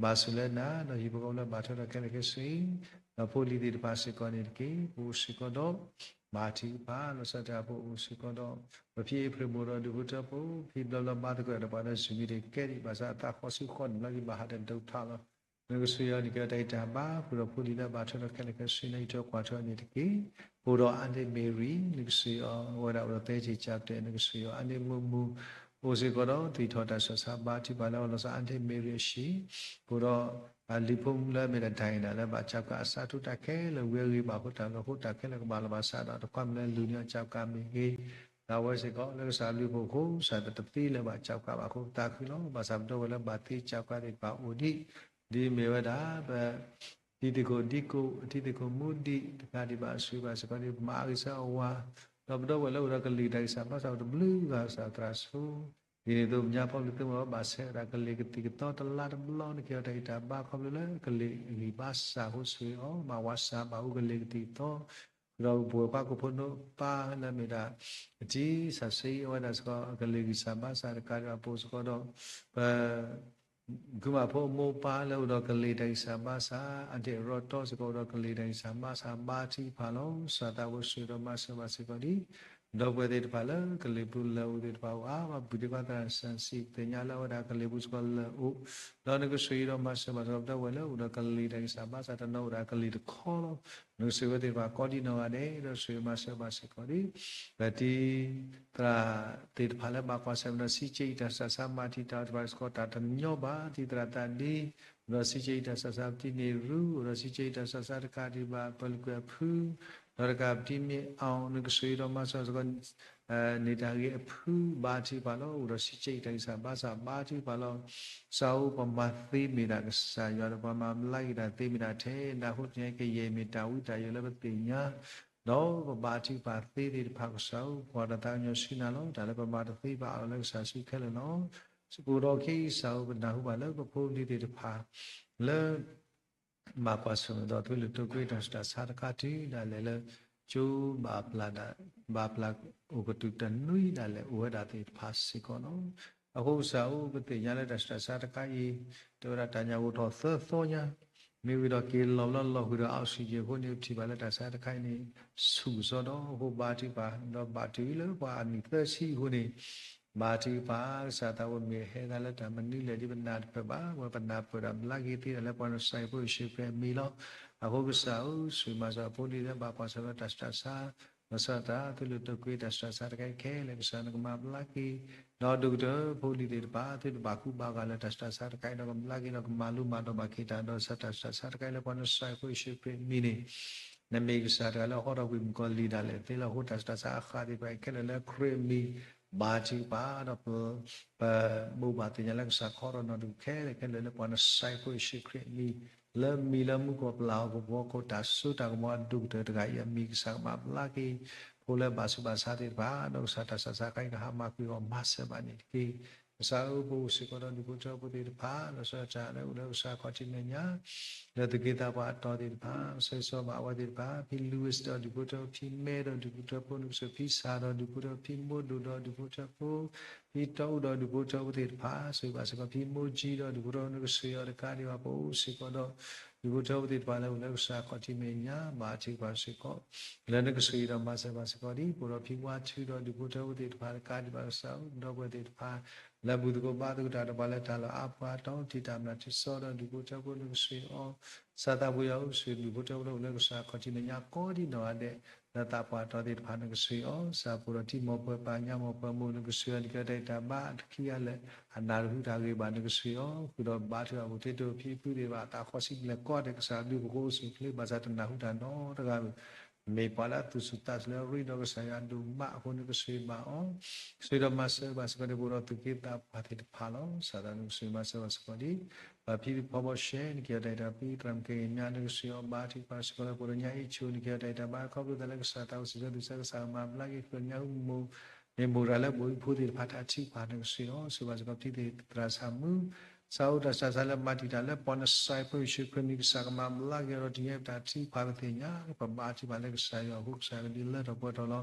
ဘၣ်ဆိၣ်လၢနၤ ဒီးဟံၣ်ဖိဃီဖိလၢဘၣ်ထွဲဒီးခဲလၢာ်ခဲဆ့ ဒီးဖိလံၤသ့ၣ်တဖၣ်စ့ၢ်ကီးန့ၣ်တက့ၢ်. ပအိၣ်စ့ၢ်ကီးဒီး ဘါထုကဖၣ် လီၤဆီဒၣ်တၢ်ဖိအိၣ်စ့ၢ်ကီးဒီး ပဖံအ့ဖြ့ၣ်မိၢ်ဒီးဒူၣ်ဖိထၢဖိ ဖံဘျီဘျီဘါသကိးဒီးပှၤဒီးစူၤမံၤတကဲဒံး ဘၣ်ဆၣ်အသးဃီဆူဃီန့ၣ်လီၤ ကဘၣ်ဟးဒီးဒိးထီၣ်လီၤ. နကစၢ်ယွၤန့ၣ်ကဲတၢ်အံၤတၢ်ဘါ ဃုာ်ဒီးဖိလံၤလၢဘၣ်ထွဲဒီးခဲလၢာ်ခဲဆ့ နအံးထွဲကွၢ်ထွဲန့ၣ်တက့ၢ်. အိၣ်ဒီးအါန့ၢ်မ့ၢ်ရံ နကစၢ်ယွၤ အဝဲဒၣ်အိၣ်ဒီးသဲက့ၤကၢ်ပတဲာ် နကစၢ်ယွၤ အါန့ၢ်မိၢ်မူ အိၣ်စ့ၢ်ကီးဒီးသံၣ်ထီၣ်တၢ်ဆၢဆါ ဘါထုကဖၣ်လၢအလီၤဆီ အါန့ၢ်မ့ၢ်ရံအဟံၣ် အိၣ်ဒီး လံၤဖိမုၣ်လၢအမ့ၢ်ဒၣ် Diana လၢဘၣ်ကၢ်ကၢ်အစးထူၣ်တၢ်ခဲလၢာ် ဝံအဂ့ၤဘၣ်ဃိတၢ်လီၢ်ဃိတၢ်ခဲလၢာ်ကဘၣ်လီၤဘၣ်စးဒီး တကွၢ်မ့ၢ်လၢလူၤန့ၢ်အကၢ်ကၢ်မ့ၢ်ဂ့ၤ ဒီးအဝဲစ့ၢ်ကီးလၢကစၢ်အဘျုးအဖှိၣ်အဃိ ကစၢ်တသ့လၢၤဘၣ်ကၢ်ကၢ်ဘၣ်အဃိ ပသးခုလီၤ. ဘၣ်ဆၣ်ပဒီပုၢ်ဝဲၢ်လၢဘၣ်သ့ကၢ်ကၢ်သ့ၣ်တဖၣ်အိၣ်ဒံး ဒ်အမ့ၢ်ဝဲဒၣ် ပ တံၤသကိး ဒံကိး တံၤသကိးမူဒံး တကးဒံးဘၣ် ဆိၣ်ဂ့ၤဘၣ်စ့ၢ်ကီးဒ်ပမၤအါဂ့ၤဆၢအဝၤ ဒီးပဒီပုၢ်ဝဲၢ်လၢအိၣ်ဒီးကလံၤတၢ်ဂံၢ်စၢ်ဘါစၢ်အိၣ်တဘျုးဂၤ ကစၢ်သရၣ်ဆိ ဒ်န့ၣ်အသိး ပညါခီဖျိသ့ၣ်မ့ၢ်ဘၣ်ဆဲးဝဲဒၣ်ကလံၤကသံၣ်ကသီတလါတဘျီ နကဲအီၤတၢ်ဂံၢ်တၢ်ဘါခီဖျိလၢကလံၤအဂံၢ်ဘါစၢ်အဃိ ဆိၣ်ဂ့ၤအီၤ ဘၣ်ဝါစၢ်ဘၣ်အူကလံၤကသံၣ်ကသီ ဒီးပဝဲပှၤဟီၣ်ခိၣ်ဖိနီၢ်ပၢ်လၢအမ့ၢ်ဒၣ် အတံၤစၢ်ဆံအဝဲဒၣ်စ့ၢ်ကီး ကလံၤဂံၢ်စၢ်ဘါစၢ်တကးဒံးဘၣ် ပအိၣ်စ့ၢ်ကီးဒီး ပ ကုမၣ်ဖိအမိၢ်ပၢ်လၢအိၣ်ဒီးကလံၤတၢ်ဂံၢ်စၢ်ဘါစၢ် အဒ့ၣ်ရီတီစ့ၢ်ကီးအိၣ်ဒီးကလံၤတၢ်ဂံၢ်စၢ်ဘါစၢ် ဘါထုကဖၣ်လီၤ. ကစၢ်သးဘိဆိၣ်ဂ့ၤဒီးမၤစၢၤဘၣ်စ့ၢ်ကီးဒ် ဒီပုၢ်ဝဲၢ်သ့ၣ်တဖၣ်လၢကလံၤပူၤလၢအိၣ်သ့ၣ်တဖၣ်အိၣ်အါဘၣ် ပူၤဒ့ခွါသရၣ်စၢ်စံး သ့ၣ်ညါလၢအဝဲဒၣ်ကလံၤပူၤစ့ၢ်ကီးလၢအိၣ် ဒီးနကဆိၣ်ဂ့ၤဒီးမၤစၢၤဘၣ်စ့ၢ်ကီး ပဒီပုၢ်ဝဲၢ်လၢအိၣ်ဒီးကလံၤတၢ်ဂံၢ်စၢ်ဘါစၢ် တနီၤအိၣ်ဒီးကလံၤတခီလီၤ. နကဆိၣ်ဂ့ၤဝဲသ့ၣ်တဖၣ်ကိးဒံနီၢ်ဂၤဒဲး ဒီးဆိၣ်ဂ့ၤမၤစၢၤဘၣ်စ့ၢ်ကီးဒ် ပတံၤသရၣ်သ့ၣ်တဖၣ်လၢဘၣ်ကွၢ်ဆၢၣ်မဲာ်ဒီး စံးက့အံၤတၢ်စးဆါ မၤတံာ်တာ်အီၤတဖၣ်စ့ၢ်ကီး တၢ်တညီဘၣ် တံၤသရၣ်သးဒ့ ဒီးစံးက့အံၤတၢ်စးဆါ ပတံၤန့ၢ်ရူ ဒီးစံးက့အံၤတၢ်စးဆါတကးဒံးဘၣ် ပၢၤလၢကွဲၤအဖု ဒီးတကးပတံၤမ့ၢ်အီၤ နကဆိၣ်ဂ့ၤဒီးမၤစၢၤစ့ၢ်ကီး န့ၢ်တၢ်ဂ့ၤအဖု ဘါထုကဖၣ်လီၤ. အိၣ်ဒီးစံးက့အံၤတၢ်ဂံၢ်စၢ်ဘါစၢ် ဘါထုကဖၣ်လီၤ. ကစၢ်ဧၢ ပမၤသ့မ့ၢ်ဒၣ်ကစၢ်ယွၤဒီး ပှၤမၤဘျါက့ၤတၢ်သ့မ့ၢ်ဒၣ်ထဲ နၢ်ဟူတနံၤကယဲၢ်မ့ၢ်တၢ်ဝံတၢ်ယိာ်လၢပသ့ၣ်ညါ ဒီးပဘါထုကဖၣ်သ့သ့ၣ်တဖၣ် ကစၢ်ဧၢ ပှၤတၢ်သးကညီၤဆူနၤလီၤ. တၢ်လၢပမၤတသ့ဘၣ်အါလီၤလၢကစၢ်စုခဲလၢာ်လီၤ. စကိးဒီးခဲအံၤ ကစၢ်ဧၢ ပနၢ်ဟူဘၣ်လၢပဖိပလံၤသ့ၣ်တဖၣ် လၢ ဘၣ်ကွၢ်ဆၢၣ်မဲာ်ဒီး သုးလၢၢ်တိာ်ကွံာ်တၢ်ဆူးတၢ်ဆါတခါတုၤဒၣ်လဲာ်လၢ ကၠိဘၣ်ပျၢ်ဒၣ် ဘၣ်ပျၢ်အိၣ်ကတုၤတနွံဒၣ်လဲာ် အိၣ်ဝဲဒၣ်သ့ၣ်တဖၣ်စ့ၢ်ကီးလီၤ. အဃိကစၢ်ဧၢ ပသ့ၣ်ညါလၢတၢ်ဆူးတၢ်ဆါတခါအံၤ တဲဝဲဒၣ်တၢ်ညၣ်ဂိၢ်ထီၣ်သၢသီညါ မ့ၢ်ဝံၤဒီးက့ၤလီၤလၢလီၢ်ဃုာ်ဒီး oxygen အဃိန့ၣ် ပထံၣ်ဘၣ်လၢတၢ်ဆါတခါအံၤန့ၣ် ဆူၣ်ကစီဒီး အဃိဘါထုကဖၣ် ဒီးဘၣ်တုၤလၢပှၤအနံၣ်သၢဆံအဃိန့ၣ် ဘါထုကဖၣ် ကစၢ်သးဝဲမ့ၢ်ဟဲသးလၢတၢ်မနုၤလဲၣ်ဒ်ပနၢ်တပၢၢ်ဘၣ် ဝဲပနၢ်ပၢၢ်ဒီးဘျါက့ၤသ့ဒၣ်လၢပှၤနီၢ်ကစၢ်ဖိယ့ၣ်ၡူးခရံာ်အမံၤလီၤ. အဃိကစၢ်ဧၢ ဆိၣ်ဂ့ၤမၤစၢၤဖိလံၤလၢဘၣ်ကွၢ်ဆၢၣ်မဲာ်ဒီးတၢ်ဆူးတၢ်ဆါ လီၤဆီဒၣ်တၢ် သုးလၢၢ်တိာ်ကွံာ်တၢ်ဆူးတၢ်ဆါတခါအံၤခဲလၢာ် ကစၢ်နကမၤဘျါက့ၤ ဒီးဒိၣ်ကတၢၢ်ဖိလံၤသ့ၣ်တဖၣ် သုတဘၣ်ကူဘၣ်ဂာ်လၢတၢ်ဆူးတၢ်ဆါတခါအံၤ ဒီးကဘျါက့ၤဒီးကမၤလိမၤဒိးဘၣ်က့ၤတၢ်ဒီး ဆူတၢ်ဆူးတၢ်ဆါတခါအံၤလၢပှၤနီၢ်ကစၢ်ဖိယ့ၣ်ၡူးခရံာ်အမံၤန့ၣ် နမ့ၢ်ကစၢ်တဂၤလၢအဟီထီၣ်ကွံာ်မုၣ်ကီၤလံၢ်ဒၣ်လဲာ် သ့လီၤအဃိတၢ်ဆူးတၢ်ဆါအဃၣ်သ့ၣ်တဖၣ်အံၤခဲလၢာ်လၢခရံာ်အမံၤ ဘါထုကဖၣ်ဒီး ပဘိးဘၣ်သ့ၣ်ညါလၢကစၢ်ခီထီၣ်နီၢ်တဂၤခဲလၢာ်ခဲလၢာ်လၢပှၤနီၢ်ကစၢ်ဖိယ့ၣ်ၡူးခရံာ်အမံၤ လၢမံၤလၢမူကီၢ်ပျၢ်ဟီၣ်ကဝီၤခိၣ်တၢ်စိတၢ်ကမီၤအဒိၣ်ကတၢၢ်တဂၤအံၤအမံၤ ကစၢ်ကမၤဘျါက့ၤ ဖိလၢဘၣ်ဆူးဘၣ်ဆါသ့ၣ်တဖၣ် ဒီးကစၢ်တၢ်ဆူးတၢ်ဆါတခါအံၤကဟးမၤကွံာ်အီၤမၤစၢၤဘၣ်န့ၣ်တက့ၢ်. ကစၢ်ဧၢ ပအိၣ်စ့ၢ်ကီးဒီးဒူၣ်ဖိထၢဖိသ့ၣ်တဖၣ် လီၤဆီဒၣ်တၢ်လၢအိၣ်လၢကစၢ်ခီၣ်ထံးမဲာ်ညါ လၢသုးက့သးပှၢ်အတီၢ်သ့ၣ်တဖၣ် ဆၢဂ့ၤဆၢဝါဘၣ်အဝဲသ့ၣ်တဖၣ် ဖံ Louis ဒီးဒူၣ်ဖိထၢဖိ ဖံ May ဒီးဒူၣ်ဖိထၢဖိ နကစၢ်ဖံစၢ်ဒီးဒူၣ်ဖိထၢဖိ ဖံမိၢ်ဒိၣ်ဒီးဒူၣ်ဖိထၢဖိ ဖံတီအူဒီးဒူၣ်ဖိထၢဖိသ့ၣ်တဖၣ် ဆိၣ်ဂ့ၤဘၣ်စ့ၢ်ကီး ဖံမိၢ်ကၠံဒီးဒူၣ်ဖိထၢဖိ နကဆိၣ်ဂ့ၤအီၤတကးဒံးဘၣ် ပအိၣ်စ့ၢ်ကီးဒီး ဒူၣ်ဖိထၢဖိသ့ၣ်တဖၣ်လၢအိၣ်လၢကစၢ်ခီၣ်ထံးမဲာ်ညါ ဘါထုကဖၣ်စ့ၢ်ကီး လၢနကဆိၣ်ဂ့ၤဒီးမၤစၢၤဘၣ်စ့ၢ်ကီးဒ် ပအိၣ်ဒီးဖံဝါထုဒီးဒူၣ်ဖိထၢဖိသ့ၣ်တဖၣ်တကးဒံးဘၣ် ကစၢ်ဧၢ ဒီပုၢ်ဝဲၢ်သ့ၣ်တဖၣ် လၢဘူၣ်သကိးဘါသကိးတၢ်ဒီးပှၤလၢတၢ်လီၢ်အါပှၤတီၤ ထံၣ်တၢ်မျၢ်ထံၣ်စီဒီးဒူၣ်ဖိထၢဖိ နကဆိၣ်ဂ့ၤအီၤ ကစၢ်သးပှၢ်ယွၤဧၢ ဆိၣ်ဂ့ၤဒူၣ်ဖိထၢဖိလၢအိၣ်လၢကစၢ်ခီၣ်ထံးမဲာ်ညါကိးဒ်နီၢ်ဂၤဒဲး လၢသးပှၢ်တီၤသ့ၣ်တဖၣ် နကဆိၣ်ဂ့ၤအီၤ ကစၢ်ဖိဒီးထံမိၢ်ပှၢ်ပၢ်ညါမိၢ်ပှၢ်မိၢ် နကဆိၣ်ဂ့ၤအီၤ နကဲတၢ်အံၤတၢ်ဘါတခံဂၤလၢာ် အနၢ်တဟူးတၢ်ဂ့ၤဘၣ် နကဆိၣ်ဂ့ၤအီၤ ဃုာ်ဒီးဘါထုကဖၣ်ဖိ တ့တိာ်ဖံဖုသ့ၣ်တဖၣ် အသးဃီဆံးဘျဲၣ်ကိးဂၤဒဲး ကစၢ်အဘျုးအဖှိၣ်ကအိၣ်ဆူၣ်အိၣ်ချ့ ဘၣ်ဆၣ်တနၢ်ဟူတၢ်နီတဂၤဧိၤ မ့ၢ်ပှၤလၢအသူၣ်စူၤသးစူၤလၢအရ့ဒီးကစၢ်ယွၤဒိၣ်မးအဃိ နကဆိၣ်ဂ့ၤဘၣ်အီၤ ဆိၣ်ဂ့ၤဒီးမၤစၢၤဘၣ်စ့ၢ်ကီး ဒ်ပအိၣ်ဒီးသုးက့သးပှၢ်သ့ၣ်တဖၣ်လီၤ. ကစၢ်သးနကဆိၣ်ဂ့ၤမၤစၢၤဘၣ်စ့ၢ်ကီးဒ် ပဖံဖုဖီဘီရှဲ နကဲတၢ်အံၤတၢ်ဘါ သရၣ်မုၣ်ကဲဂ့ၤမါ နကဆိၣ်ဂ့ၤအီၤ ဘါထုကဖၣ်စ့ၢ်ကီးလၢပှၤဒီးညါအ့ၣ်ဆိ နကဲတၢ်အံၤတၢ်ဘါ ခီဖျိသးလၢကစၢ်သးအိၣ်စံးဆၢသုးဆၢ ကစၢ်ကမၤဘျါက့ၤ ဃုာ်ဒီးညါအုၣ်မိၢ် မ့ၢ်မိၢ်တဂၤလၢဘိၣ်အံၤဖိသ့ၣ်တဖၣ်တၢ်ထုကဖၣ် နကဆိၣ်ဂ့ၤအီၤ ဆိၣ်ဂ့ၤဘၣ်စ့ၢ်ကီး ပထံၣ်သ့ၣ်သရၣ်ဆၣ်မူ စးအိၣ်တၢ်ဆါဆါလၢမၤတံာ်တာ်လၢပှၤနစၢၤဖိယ့ၣ်ၡူးခရံာ်န့ၣ် ကစၢ်ကမၤဘျါက့ၤဒီးတညဲပတၢ်ထုကဖၣ်ပသ့ၣ်ညါ ပဘါထုကဖၣ်လၢကစၢ်ယွၤအဃိ ကစၢ်ယွၤကဒုးလၢထီၣ်ပှဲၤထီၣ်လီၤ.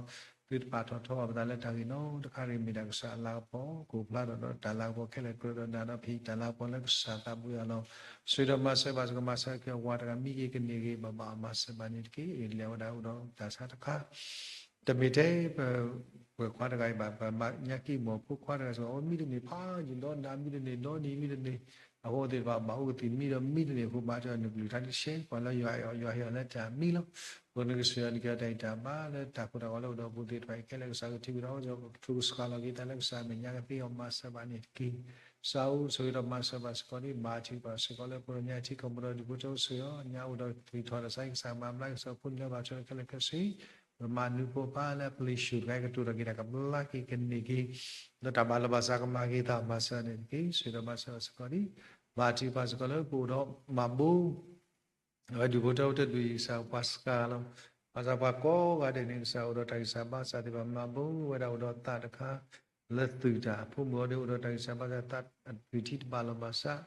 သုတပာ်ထီၣ်ထီအီၤပသးလၢတၢ်ဂ့ၤနီတခါဂ့ၤ မ့ၢ်ဒၣ်ကစၢ်အလၤကပီၤ ကအိၣ်ဖျါထီၣ်ဒီးတၢ်လၤကပီၤခဲလၢာ်ကြၢးဒီးနၤဒီးဖံးတၢ်လၤကပီၤလၢကစၢ်သးဘိယွၤလီၤ. ဆိၣ်ဂ့ၤဒီးမၤစၢၤဘၣ်စ့ၢ်ကီး မၤစၢၤက့ၤအဝၤတဂၤ မံက့ၤကန့ၢ်ဂ့ၤ ဘၣ်ဘၣ်အမၤစၢၤဘၣ်န့ၣ်တက့ၢ်. အ့ၣ် လၢအဝဲဒၣ်အိၣ်ဒီးတၢ်ဆါတခါ တမ့ၢ်ထဲပ ပှၤခွါတဂၤအံၤဘၣ် ပမၤညါကံၢ်မီၢ်ဖိခွါတဂၤစ့ၢ်ကီး အဝဲမံတန့ၢ် ဖးယံာ်ဒီနၤမံတန့ၢ် ဒီနံၤမံတန့ၢ် အဃိသ့ၣ်တဖၣ် ဘၣ်အိၣ်ကသံၣ်မံဒီးမံတန့ၢ်အဃိ ဘါထုကဖၣ်နကလုၢ်ကထါတဆဲး ပှၤလၢယွၤအဲၣ်အီၤ ယွၤဟ့ၣ်အီၤလၢတၢ်မံလီၤ. အဃိန့ၣ်ကစၢ်ယွၤန့ၣ်က့ၤအီၤတၢ်အံၤတၢ်ဘါလၢတၢ်ကိၢ်တၢ်ဂီၤလၢအိၣ်ဒီးပူၤသ့ၣ်တဖၣ်အံၤခဲလၢာ် ကစၢ်ကထံၣ်ဝဲဒီး ကထုးကဆှၣ်လီၤက့ၤတၢ်လၢကစၢ်အမဲာ်ညါကသ့အီၤ မၤစၢၤဘၣ်န့ၣ်တက့ၢ်. စးအိၣ်ဆိၣ်ဂ့ၤဒီးမၤစၢၤဘၣ်စ့ၢ်ကီးဒ် ဘါထုကဖၣ်စ့ၢ်ကီးလၢပှၤကညီထံကီၢ်ပူၤဒီးဒူၣ်ဖိထၢဖိဆိၣ်ဂ့ၤအီၤ ညါအိၣ်ဒီးကသံၣ်ထီၣ်တၢ်ဆါကစၢ်မၤဘျါက့ၤ ကစၢ်ဖိနံၤလၢဘါထုကဖၣ်ခဲလၢာ်ခဲဆ့ ပမၤနၢၤဖိပၢ်လၢပလံၤဆှုၣ်တခါအံၤ ကတိၤထီၣ်က့ၤတၢ်ကဘျါက့ၤကန့ၢ်က့ၤ ဒီးတၢ်ဘၣ်လီၤဘၣ်စးကမၤက့ၤသးမၤစၢၤန့ၣ်တက့ၢ်. ဆိၣ်ဂ့ၤဒီးမၤစၢၤဘၣ်စ့ၢ်ကီးဒ် ဘါထုကဖၣ်စ့ၢ်ကီးလၢပအိၣ်ဒီးမၤဘိ အဝဲဒူၣ်ဖိထၢဖိတဒူၣ်အံၤ ကစၢ်ပှၤစှၤလီၤ. ဘၣ်ဆၣ်ပှၤကိးဂၤဒဲးန့ၣ် ကစၢ်အိၣ်ဒီးတၢ်ဂံၢ်စၢ်ဘါစၢ်သ့ၣ်တဖၣ် မၤဘိဝဲဒၣ်အိၣ်ဒီးသးတခါ လၢသုးတၢ် အဖိမုၣ်အီၤဒ်အိၣ်ဒီးတၢ်ဂံၢ်စၢ်ဘါစၢ် သးအသွံၣ်ထံတဘၣ်လီၤဘၣ်စး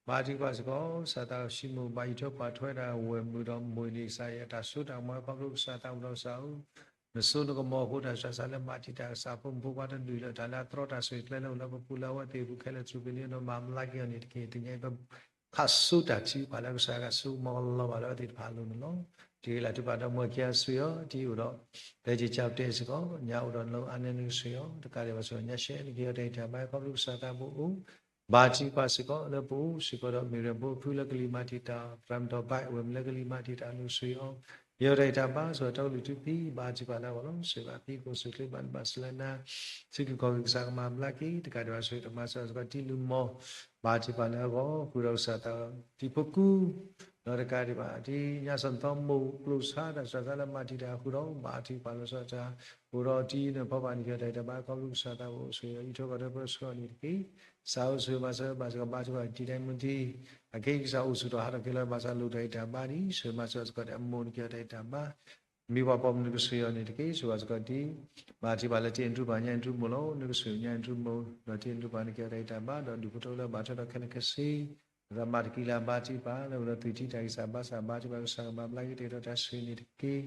ဘါထုကဖၣ်စ့ၢ်ကီး ကစၢ်သးအိၣ်ဆံးမိၣ်ဘၣ်အံးထွဲပှၤထွဲဒၣ်ဝဲၤမုာ်ဒီးမိၢ်န့ၣ် ကစၢ်ယွၤတၢ်စိတၢ်ကမီၤခီဖျိကစၢ်သးအိၣ်ဒီးကစၢ်အိၣ် နစိနကမီၤအဃိ တၢ်ဆါဆါလၢမၤတံာ်တာ်ကစၢ်ဖိမုၣ်ဖိခွါတဒူၣ်လၢတၢ်လၢအတြီတၢ်ဆိၣ်ဂ့ၤကျဲလၢအိၣ်လၢပပူၤလၢအဝဲသ့ၣ်အပူၤခဲလၢာ် ထူၣ်ဖျ့န့ၢ်အီၤဒီးမၤဘျါက့ၤအီၤန့ၣ်တက့ၢ်. တနံၤအံၤ ပခးစိတၢ်ထုကဖၣ်လၢကစၢ်ဂၤ စိကမီၤကလီၤဘၣ်လၢအဝဲသ့ၣ်တဖၣ်အလိၤန့ၣ်လီၤ. တဂ့ၤလၢ်တုၤပာ်ဒီးမိၢ်ခံဂၤအစုယီၤ တံၤအိၣ်ဒီး တဲက့ၤကၠီတဲစ့ၢ်ကီး ညါအိၣ်ဒီးလၢအါနဲနကစၢ်ယွၤ တကးဒံးဘၣ်စ့ၢ်ကီး ညါရှဲနက့ၤအီၤတၢ်အံၤတၢ်ဘါခီဖျိကစၢ်သးဘိအိၣ် ဘါထုကဖၣ်စ့ၢ်ကီးလၢပအိၣ်စ့ၢ်ကီးဒီး မ့ၢ်ရၢၢ်ဖိဖုလၢကလံၤမၤတံာ်တာ် သရၣ်မုၣ်ဒီးဘၣ် ဝဲမ့ၢ်လၢကလံၤမၤတံာ်တာ်အလိၤစ့ၢ်ကီး ယီၤတၢ်အံၤတၢ်ဘါစ့ၢ်ကီး တၢ်ကလုၢ်ထူဖံး ဘါထုကဖၣ်လၢအဂီၢ်လီၤ. စံးဘၣ်ဖံးကိၣ်စူၣ်ချ့ဘၣ်နဘၣ်စၢၤလၢနၤ စံးက့ၤခီၣ်က့ၤကစၢ်ကမၤဘျါက့ၤ တကးဒံးဘၣ်စ့ၢ်ကီး တမၤစၢၤစ့ၢ်ကီးတံၤလုၢ်မီၢ် ဘါထုကဖၣ်လၢအဂီၢ် ဃုာ်ဒီးကစၢ်သး တံၤဖိကူ ဒီးတကးဒံးဘၣ် တံၤညါစီၣ်နီၤသီမိၢ် ကျိၣ်စါတၢ်ဆါသးလၢမၤတံာ်တာ်အဃုာ်ဒီး ဘါထုကဖၣ်လီၤဆီတၢ် အိၣ်ဒီးတံၤန့ၣ်ဖီဘၣ်န့ၣ် ကီၤတၢ်အံၤတၢ်ဘါခီဖျိကစၢ်သးဘိအိၣ်ဆိၣ်ဂ့ၤအံးထွဲကီၤထွဲပၢဆှၢအီၤန့ၣ်တက့ၢ်. စးအိၣ်ဆိၣ်ဂ့ၤမၤစၢၤဘၣ်စ့ၢ်ကီး ဘါထုကဖၣ်တံၤဒဲမုၢ်တံၤ အခဲအံၤကစၢ်အိၣ်ဆူၣ်ထီၣ်ဟးထီၣ်က့ၤလၢဘၣ်ဆၣ်လိၣ်တၢ်အံးတၢ်ဘါန့ၣ် ဆိၣ်ဂ့ၤမၤစၢၤစ့ၢ်ကီးဒီးအမိၢ်န့ၣ် ကီၤတၢ်အံၤတၢ်ဘါ မ့ၢ်ပှၤပိာ်မုၣ်နကစၢ်ယွၤန့ၣ်တက့ၢ်. ဆိၣ်ဂ့ၤဘၣ်စ့ၢ်ကီးတံၤ ဘါထုကဖၣ်လၢတံၤအဒြူၢ်ပၢ်ညါအဒြူၢ်မိၢ်လီၤ. နကစၢ်ညါအဒြူၢ်မိၢ် ဒီးတံၤအဒြူၢ်ပၢ်န့ၣ် ကီၤတၢ်အံၤတၢ်ဘါ ဒီးဒူၣ်ဖိထၢဖိလၢဘါထုကဖၣ်ဒီးခဲလၢာ်ခဲဆ့ ဒီးမၤတကံလၢအဘါထုကဖၣ်လၢအိၣ်ဒီးသွံၣ်ထံတၢ်ဂံၢ်စၢ်ဘါစၢ် ဘါထုကဖၣ်ကစၢ်ကမၤဘျါက့ၤတၢ်ဒီးတၢ်ဆိၣ်ဂ့ၤန့ၣ်တက့ၢ်.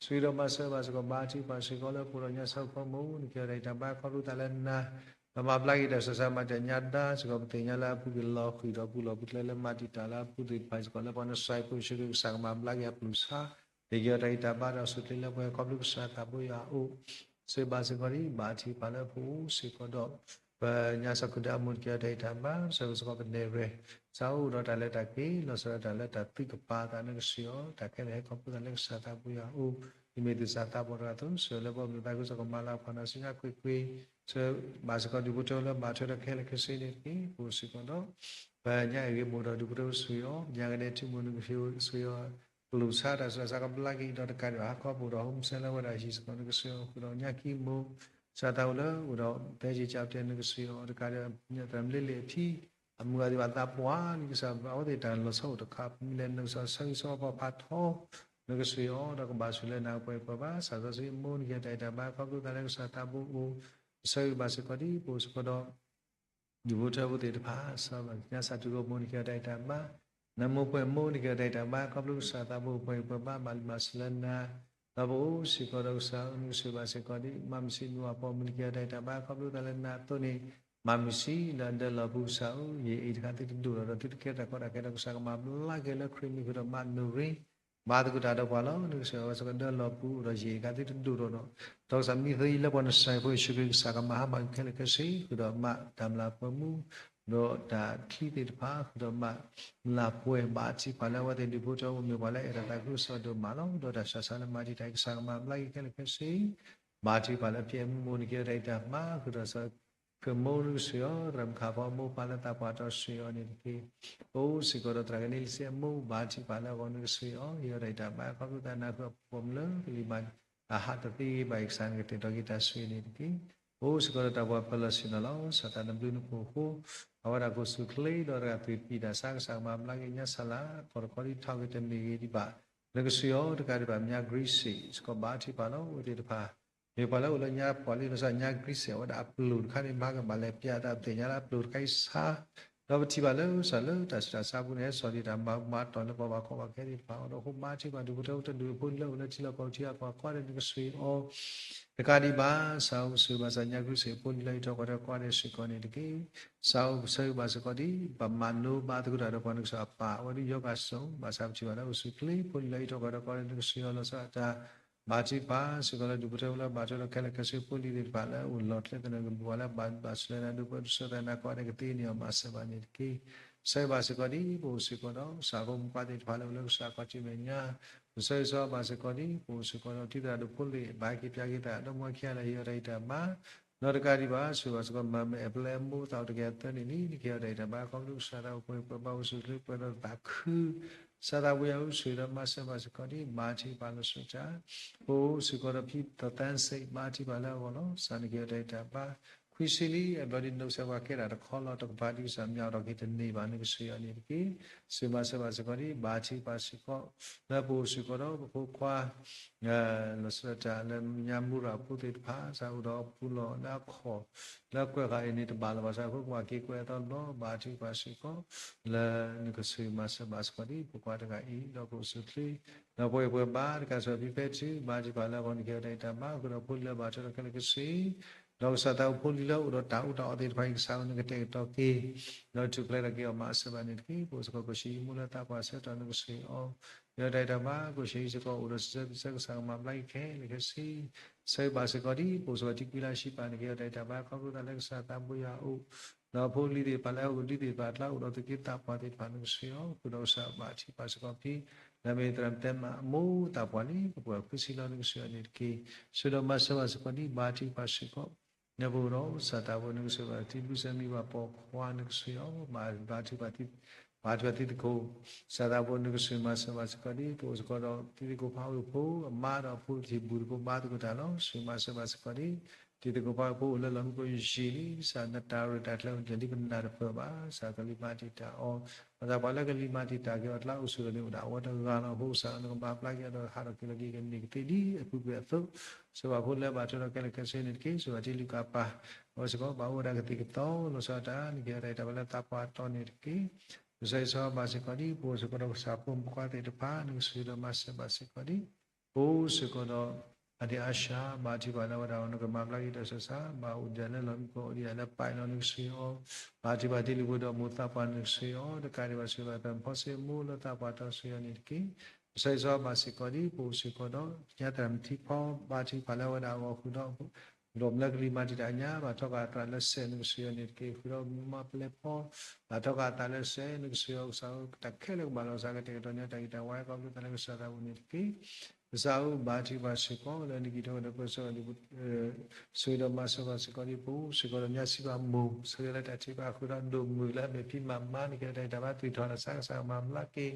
ဆိၣ်ဂ့ၤဒီးမၤစၢၤဘၣ်စ့ၢ်ကီး ဘါထုကဖၣ်စ့ၢ်ကီးလၢပအိၣ်ဒီးညါစီၤဖိမိၢ် နကီၤတၢ်အံၤတၢ်ဘါခီဖျိသးလၢနၤ ဒီးမၤဘျါက့ၤတၢ်ဆါဆါမၤတံာ်တာ်ညါဒါစ့ၢ်ကီး ပသ့ၣ်ညါလၢအပူၤကွံာ်လီၤဃံၤဒီးပူၤလီၤပူၤကျဲလၢမၤတံာ်တာ်လၢအပူၤသ့ၣ်တဖၣ်စ့ၢ်ကီး လၢပှၤနစၢၤဖိယ့ၣ်ၡူးခရံာ်ကစၢ်ကမၤဘျါက့ၤအပျုၤဆါ က့ၤကီၤတၢ်အံၤတၢ်ဘါဒီးဆိၣ်ချ့လၢပှၤခီဖျိကစၢ်သးဘိယွၤအအိၣ် ဆိၣ်ဂ့ၤဘၣ်စ့ၢ်ကီးတံၤ ဘါထုကဖၣ်လၢပအိၣ်စ့ၢ်ကီးဒီး ပညါစီၤခုၣ်ဒၢအမိၢ် နကီၤတၢ်အံၤတၢ်ဘါ ဆၢဂ့ၤစ့ၢ်ကီးပနဲၣ်ရွဲၣ် စးအိၣ်ဒီးတၢ်လဲၤတၢ်က့ၤ လီၤဆီဒၣ်တၢ်လၢတၢ်သုးကပၤသး နကစၢ်ယွၤ တၢ်ခဲလၢာ်ဟဲခီဖျိသးလၢကစၢ်သးဘိယွၤအအိၣ် ဒ်မ့ၢ်သုးစၢ်သးဘီၣ်တဂၤအသိး ဆိၣ်ဂ့ၤလၢပှၤမုၢ်သးခုစ့ၢ်ကီးကမၤလၤကွၢ်နီၢ်ဆူညါကွ့ၢ်ကွ့ၢ် ဆိၣ်ဂ့ၤဘၣ်စ့ၢ်ကီးဒူၣ်ဖိထၢဖိလၢဘါထုကဖၣ်ဒီးခဲလၢာ်ခဲဆ့န့ၣ်တက့ၢ်. ပအိၣ်စ့ၢ်ကီးဒီး ပညါအံၤဂ့ၤမိၢ်ဒီးဒူၣ်ဖိထၢဖိဆိၣ်ဂ့ၤအီၤ ပညါကဒဲထံမိၢ်နကစၢ်ယွၤဆိၣ်ဂ့ၤအီၤ ကလူးဆါတၢ်ဆူးတၢ်ဆါကဘျါက့ၤဒီးတကးဒံးဘၣ်ဟးခီပအိၣ်ဒီး homeless လၢဝဲဒၣ်ဟံၣ်စ့ၢ်ကီး နကစၢ်ယွၤဃုာ်ဒီးညါကံၢ်မိၢ် စၢ်သးအိၣ်လၢအိၣ်ဒီး သဲက့ၤကၠီတဲ နကစၢ်ယွၤအီၤ တကးဒံးဘၣ် သရၣ်မုၣ်လ့လ့ၣ်အထံ အမုၢ်ဂၤသ့ၣ်ဘၣ်သးပှၢ် နကစၢ်ယွၤ အဝဲသ့ၣ်တၢ်လီၤဆီအိၣ်တခါ မ့ၢ်လဲၤနကစၢ်ယွၤဆၢဂ့ၤဆၢဝါပှၤဖးထီ နကစၢ်ယွၤအီၤ ဒီးကဘၣ်ဆိၣ်လၢနၤပှဲၤပှဲၤဘၣ် စၢ်စီဆှံအမိၢ် နကီၤတၢ်အံၤတၢ်ဘါခီဖျိသးလၢကစၢ်သးဘိအိၣ် ဆၢဂ့ၤဘၣ်စ့ၢ်ကီးဒ်ပအိၣ်စ့ၢ်ကီးဒီး ဒူၣ်ဖိထၢဖိသ့ၣ်တဖၣ် စီၤညါစၢ်ထူၣ်ရိမိၢ် နကီၤတၢ်အံၤတၢ်ဘါ နမိၢ်ပှဲၤမိၢ် နကီၤတၢ်အံၤတၢ်ဘါ ခီဖျိကစၢ်သးဘိအိၣ်ပှဲၤပှဲၤဘၣ် မၤလံမၤဆူလၢနၤ ဒီးပအိၣ်စ့ၢ်ကီးဒီးကစၢ် နကစၢ်ဘၣ်စ့ၢ်ကီးဒ် မၤမုၢ်ဆံးမုၢ်ပှၢ်ပိာ်မုၣ် နကီၤတၢ်အံၤတၢ်ဘါ ခီဖျိသးလၢနၤအသိးန့ၣ် မၤမုၢ်ဆံးလၢအဒၢလီၤပူၤကစၢ်ဧၢ ယအံၤတခါသုတဒိၣ်ထီၣ်ဒီး သုတကဲတၢ်ကီတၢ်ခဲဒီး ကစၢ်ကမၤဘျါက့ၤလၢခရံာ်မံၤဃုာ်ဒီးမၤနၢၤရ့ ဘါသကိးတၢ်ဒီးပှၤလီၤ နကစၢ်ယွၤ စ့ၢ်ကီးဒၢလီၤပူၤဒီး ယအံၤတခါသုတဒိၣ်ထီၣ်ဒီး ဒီးကစၢ်မံသယုၢ်လၢပှၤနစၢၤဖိယ့ၣ်ၡူးခရံာ် ကစၢ်ကမၤဟါမၢ်ခဲလၢာ်ခဲဆ့ ဃုာ်ဒီးမၤတၢ်မျၢ်ပှဲၤမူ ဒီးတၢ်ချံသ့ၣ်တဖၣ် ဃုာ်ဒီးမၤလၢပှဲၤဘၣ်ထံၣ်ပှၤလၢအဝဲသ့ၣ်ဒူၣ်ဖိထၢဖိမ့ၢ်ပှၤလၢအအဲၣ်တၢ်သးခုကစီၣ် ဒိၣ်မးလီၤ ဒီးတၢ်ဆါဆါလၢမၤတံာ်တာ် ကစၢ်ကမၤဘျါက့ၤခဲလၢာ်ခဲဆ့ ဘါထုကဖၣ်လၢဖံးအမိၢ် နကီၤတၢ်အံၤတၢ်ဘါ ဃုာ်ဒီးစီၤ ကမိၢ် နကစၢ်ယွၤ သရၣ်မုၣ်ခးဖီအမိၢ် ပၢ်လၢသးပှၢ်တီဆှၢအီၤန့ၣ်တက့ၢ်. အိၣ်စ့ၢ်ကီးဒီးသရၣ်ကန့လံစ့အမိၢ် ဘါထုကဖၣ်လၢအဂီၢ် နကစၢ်ယွၤ ယီၤတၢ်အံၤတၢ်ဘါ ခီဖျိသးနၢ်ဃုာ်အပှၤပိာ်မုၣ်လၢကလံၤမၤ အဟးတသ့ဘၣ်အံၤ ကစၢ်နကတဲာ်ကတီၤက့ၤတၢ်ဆိၣ်ဂ့ၤန့ၣ်တက့ၢ်. အိၣ်စ့ၢ်ကီးဒီးတၢ်ပှၤပၢၤလီၢ်ဆ့ၣ်နီၤလီၤ စၢ်သးနဘျုးနဖှိၣ်အဃိ အဝဲဒၣ်ကိၣ်ဆူၣ်ချ့ဒီးတဂၤသွံၣ်ဖံးတၢ်ဆါ ကစၢ်ကမၤဘျါက့ၤညါဆၢလၢ ကီၢ်တခီဒ်ထီၣ်က့ၤတမ့ၢ်ဂ့ၤဒံးဘၣ် နကစၢ်ယွၤ တကးဒံးဘၣ် မၠါကရံစ့ၣ် စ့ၢ်ကီးဘါထုကဖၣ်လီၤ အဝဲသ့ၣ်တဖၣ် မ့ၢ်ပှၤလၢအိၣ်လၢညါပှၤလံ လီၤဆီ မၠါကရံစ့ၣ် အဝဲဒၣ်အပျိၢ်တခါန့ၣ် မၤကဘၣ်လဲၤပျးတၢ်သ့ၣ်ညါလၢအပျိၢ်တခါအံၤဆါ ဒီးပထံၣ်ဘၣ်လၢကစၢ်လၢတၢ်ဆူးတၢ်ဆါအပူၤန့ၣ် ဟဲစိာ်ဒံးတၢ်မၤဘူၣ်မၤတီၢ်လၢပှၤဘၣ်ကီဘၣ်ခဲသ့ၣ်တဖၣ်အဂီၢ်ဒီး ဟိးမၤထံပှၤဒူၣ်ဖိထၢဖိတဒူၣ်ဖိလၢအိၣ်လၢထံလီၢ်ကီၢ်ထံအကီၢ် ကိးဒဲး နကဆှၢအီၤ တကးဒံးဘၣ် စးအိၣ်ပဆၢဂ့ၤဘၣ်ဆၣ်ညါ ခရံာ်စ့ၢ်ဖိလံၤလၢအံးထွဲကွၢ်ထွဲကိးဒဲးစ့ၢ်ကီးန့ၣ်တက့ၢ်. စးအိၣ်ပဆၢဂ့ၤဘၣ်စ့ၢ်ကီးဒ် ပမၤလိဘါသကိးတၢ်ဒီးပှၤနကစၢ်အပၢ် အဝဲဒၣ်ယီၤကၣ်စိ ဘၣ်ဆၣ်ပထံၣ်ဘၣ်လၢအိၣ်ဆူၣ်ချ့ ဖိလံၤလၢအံးထွဲကွၢ်ထွဲကိးဒဲး နကဆှၢအီၤလီၤဆီဒၣ်တၢ် ဘၣ်ထံပၢ်စ့ၢ်ကီးလၢဒူၣ်ဖိထၢဖိလၢဘၣ်ထွဲဒီးခဲလၢာ်ခဲဆ့ ဖိလံၤသ့ၣ်တဖၣ်လၢအိၣ်လီၢ်ကျဲသနၢၣ်ကဘီၣ်လၢဘၣ်ဘၣ်ဆှၢနၤဒိၣ်ပှဲၤဒိၣ်ဆၢသးနၤကိးဒဲး ကသ့န့ၢ်အီၤမၤစၢၤဘၣ်န့ၣ်တက့ၢ်. ဆၢဂ့ၤဘၣ်စ့ၢ်ကီးဒ် ပအိၣ်စ့ၢ်ကီးဒီး ကစၢ်ဖိမုၣ်ဖိခွါသ့ၣ်တဖၣ်လၢအိၣ်လၢကစၢ်ခီၣ်ထံးမဲာ်ညါ ပဆၢဂ့ၤဆၢဝါဘၣ်စ့ၢ်ကီးဒ် ပအိၣ်စ့ၢ်ကီးဒီးတံၤသရၣ်ဒိၣ်ဖိလ့ၣ် ဘၣ်က့ၤပၠးက့ၤသး ဒီမါခံဂၤလၢဟ့ၣ်အီၤတၢ်ဂံၢ်တၢ်ဘါ ဒီးတကးဒံးဘၣ် ဆှၢဘၣ်စ့ၢ်ကီး မၤမဲာ်အပျဲၢ်အမိၢ်သးအိၣ်တကယၤသၢနံၣ်လံ နကဟ့ၣ်အီၤတၢ်ဂံၢ်တၢ်ဘါ ခီဖျိကစၢ်သးအိၣ်ပှဲၤပှဲၤဘၣ်အိၣ်ဆူၣ်ချ့ပှဲၤဒီးသးခု စးသးဝံၣ်အုၣ်ဆူၣ် ဒီးမၤစၢၤဘၣ်စ့ၢ်ကီးဒ် ဘါထုကဖၣ်လီၤဆီဒၣ်တၢ် ပအိၣ်စ့ၢ်ကီးဒီးဖံသီသၣ်စ့ၣ် ဘါထုကဖၣ်လၢအဂီၢ်လီၤ. စးနကဟ့ၣ်အီၤတၢ်ဂံၢ်တၢ်ဘါ ခွံဆံလံ အဘျီဒ်နအိၣ်စဲးပှၤကဲတၢ်တခီလီၤ တကပၤဒ်ကစၢ်မၠးအီၤထီၣ်က့ၤတန့ၢ်ဘၣ် နကဆှၢအီၤန့ၣ်တက့ၢ်. ဆှၢမၤစၢၤဘၣ်စ့ၢ်ကီးဒ် ဘါထုကဖၣ်စ့ၢ်ကီး လၢပအိၣ်စ့ၢ်ကီးဒီးပဖိခွါ လီၤဆီဒၣ်တၢ်လၢမၠးမူရၤဖိသ့ၣ်တဖၣ် စးအိၣ်ဒီးအပူၤလီၢ်လၢအခီၣ် လၢကွဲးဃာ်အံၤန့ၣ် တဘၣ်လီၤဘၣ်ဆၣ်အဃိ ပှၤက့ၤကွဲးအသီတဘျီ ဘါထုကဖၣ်စ့ၢ်ကီး လၢနကဆှၢမၤစၢၤဘၣ်စ့ၢ်ကီးဒ် ဖိခွါတဂၤအံၤ ဒီးကအိၣ်ဆူၣ်ချ့ ဒီးပှဲၤပှဲၤဘၣ် တကးဆၢဖံဖဲထု ဘါထုကဖၣ်လၢအဂီၢ် နကဟ့ၣ်အီၤတၢ်ဂံၢ်တၢ်ဘါ ဃုာ်ဒီးဖိလံၤလၢဘၣ်ထွဲဒီးခဲလၢာ်ခဲဆ့ ဒီးကစၢ်သးအိၣ်ဖိလံၤလၢအိၣ်ဒီးတၢ်အူတၢ်အီသ့ၣ်တဖၣ်အံၤ ကစၢ်အိၣ်နကတဲာ်ကတီၤက့ၤ ဒီးထူၣ်ဖျဲးထီၣ်က့ၤအီၤမၤစၢၤဘၣ်န့ၣ်တက့ၢ်. ပအိၣ်စ့ၢ်ကီးကိၣ်ၡ့ၣ်အံၤမိၢ်လၢသးပှၢ်ဆၢကတီၢ် နကဆှၢအီၤ ယီၤတၢ်ဂံၢ်တၢ်ဘါ ကိၣ်ၡ့ၣ်အံၤစ့ၢ်ကီး အိၣ်ဒီးစံးဆၢကစၢ်ကမၤဘျါက့ၤခဲလၢာ်ခဲဆ့ ဆၢဂ့ၤဘၣ်စ့ၢ်ကီးဒ် ပအိၣ်စ့ၢ်ကီးထံကွံလၢဆံပၤ နကဟ့ၣ်အီၤတၢ်ဂံၢ်တၢ်ဘါ ခီဖျိသးလၢကစၢ်သးဘိယွၤအအိၣ် ဒီးဖိလံၤသ့ၣ်တဖၣ်လၢအအိၣ်ကဒုသ့ၣ်တဖၣ်အကျါ အိၣ်ဒီးသူၣ်က့သးပှၢ်သ့ၣ်တဖၣ် နကဆှၢအီၤ ဃုာ်ဒီးကစၢ်ဘါထုကဖၣ်စ့ၢ်ကီးဖံ လၢမ့ၢ်သရၣ်တဲမးအမိၢ်သးပှၢ်လံ ကပှဲၤခွံဆံလီၤ နကဆှၢအီၤန့ၣ်တက့ၢ်. ဆှၢဒီးမၤစၢၤဘၣ်စ့ၢ်ကီးဒ် ဘါထုကဖၣ်စ့ၢ်ကီး နပအိၣ်ဒီးကစၢ်သးဘိ နကဆှၢဘၣ်ထံဘျုးစဲမံဘၣ်ပိာ်ခွါ နကဆှၢအီၤ ဘါထုကဖၣ် ဘါထုကဖၣ်တံၤသကိး ကစၢ်သးဘိ နကဆှၢမၤစၢၤဘၣ်စ့ၢ်ကီးဒ် ပအိၣ်စ့ၢ်ကီးဒီးတံၤသကိးဖးဝ့ၢ်ဖိ အမါဒီးအဖိတဟံၣ်ဘူၣ်သကိးဘါသကိးတၢ်လီၤ. ဆှၢမၤစၢၤဘၣ်စ့ၢ်ကီးဒ် တံၤသကိးဖးဝ့ၢ်ဖိအိၣ်လၢလီၢ်မံခိၣ်ယံာ်လံ ကစၢ်နတၢ်ရဲၣ်တၢ်ကျဲၤအိၣ်တ့ၢ်လံ ပနၢ်တပၢၢ်ဘၣ် ကစၢ်ကလံၤမၤတံာ်တာ်အီၤ ပှၤသးပှၢ်လၢကလံၤမၤတံာ်တာ်က့ၤအီၤအကျါ အိၣ်ဆူၣ်လီၤန့ၣ်အိၣ်ဒၣ်အဝဲတဂၤလီၤ. အဃိကစၢ်နကမၤဘျါက့ၤအီၤဒီးဟးထီၣ်က့ၤလီၤက့ၤကန့ၢ်ကသ့ဒ်အပူၤကွံာ်အသိး ဆှၢဘၣ်ဖိလၢဘၣ်ထွဲဒီးခဲလၢာ်ခဲဆ့န့ၣ်တက့ၢ်. ဆှၢဘၣ်ထံလုၢ်ကၣ်ပၢ် အဝဲစ့ၢ်ကီး ဘၣ်အိၣ်ဝဲဒၣ်ကသံၣ်ကသီ လီၤဆီဒၣ်တၢ် နကဟ့ၣ်အီၤတၢ်ဂံၢ်တၢ်ဘါလၢသးပှၢ်တီန့ၣ်တက့ၢ်. ကစၢ်ယွၤဆိၣ်ဂ့ၤဘၣ်စ့ၢ်ကီးဒ် ပအိၣ်စ့ၢ်ကီးဒီးကစၢ်ဖိမုၣ်ဖိခွါသ့ၣ်တဖၣ် နကဆှၢဒီးမၤစၢၤဘၣ်စ့ၢ်ကီးဒ် ပအိၣ်စ့ၢ်ကီးဒီး အဒ့အါၡါ ဘါထုကဖၣ်လၢအဝဲဒၣ်အဂီၢ် နကမၤဘျါက့ၤတၢ်ဆူးတၢ်ဆါ ဘၣ်အိၣ်ဒံးလၢလီၢ်မံခိၣ် အိၣ်ဒံးလၢပၢ်လီၤ နကဆှၢအီၤ ဘါထုကဖၣ်တံၤသကိးဒီးမိၢ်သးပှၢ် နကဆှၢအီၤ တကးဒံးဘၣ် ဆှၢဘၣ်သရၣ်ဖီစ့မိၢ်လၢသးပှၢ်တီဆှၢအီၤန့ၣ်တက့ၢ်. ကစၢ်ယွၤဆိၣ်ဂ့ၤဘၣ်စ့ၢ်ကီးဒ် ပအိၣ်စ့ၢ်ကီးဒီး ကညးသရၣ်မထံဖီ ဘါထုကဖၣ်လၢအဝဲဒၣ်အဂီၢ်ဃုာ်ဒီး ဒီးမၢလၢကလံၤမၤတံာ်တာ်ညါ ဘၣ်ထီၣ်က့ၤအသရၣ်လၢစဲး နကဆှၢအီၤန့ၣ်တက့ၢ်. ဃုာ်ဒီးမါပျဲၢ်ဖီ ဘၣ်ထီၣ်က့ၤအသးလၢစဲး နကဆှၢအီၤ ကစၢ်ဧၢ တၢ်ခဲလၢာ်ကဘၣ်လီၤစှၤ ကတဲာ်ကတီၤန့ၢ်တၢ်ဂံၢ်တၢ်ဘါ ခီဖျိသးလၢကစၢ်သးဘိန့ၣ်တက့ၢ်. ကစၢ်ဧၢ ဘါထုကဖၣ်စ့ၢ်ကီး လၢနကံၢ်ထီၣ်ကဒီးပၢဆှၢ ဆိၣ်ဂ့ၤဒီးမၤစၢၤဘၣ်စ့ၢ်ကီးဒ် ပအိၣ်စ့ၢ်ကီးဒီးညါစံးဘၣ်မိၢ် ဆိၣ်ဂ့ၤလၢတၢ်ထုကဖၣ် ဃုာ်ဒီးဒိၣ်မုၢ်လၢအမ့ၢ်ဖံမၤမါ နကဟ့ၣ်အီၤတၢ်ဂံၢ်တၢ်ဘါ သူၣ်ထီၣ်တၢ်ဆါ ကစၢ်မၤဘျါက့ၤ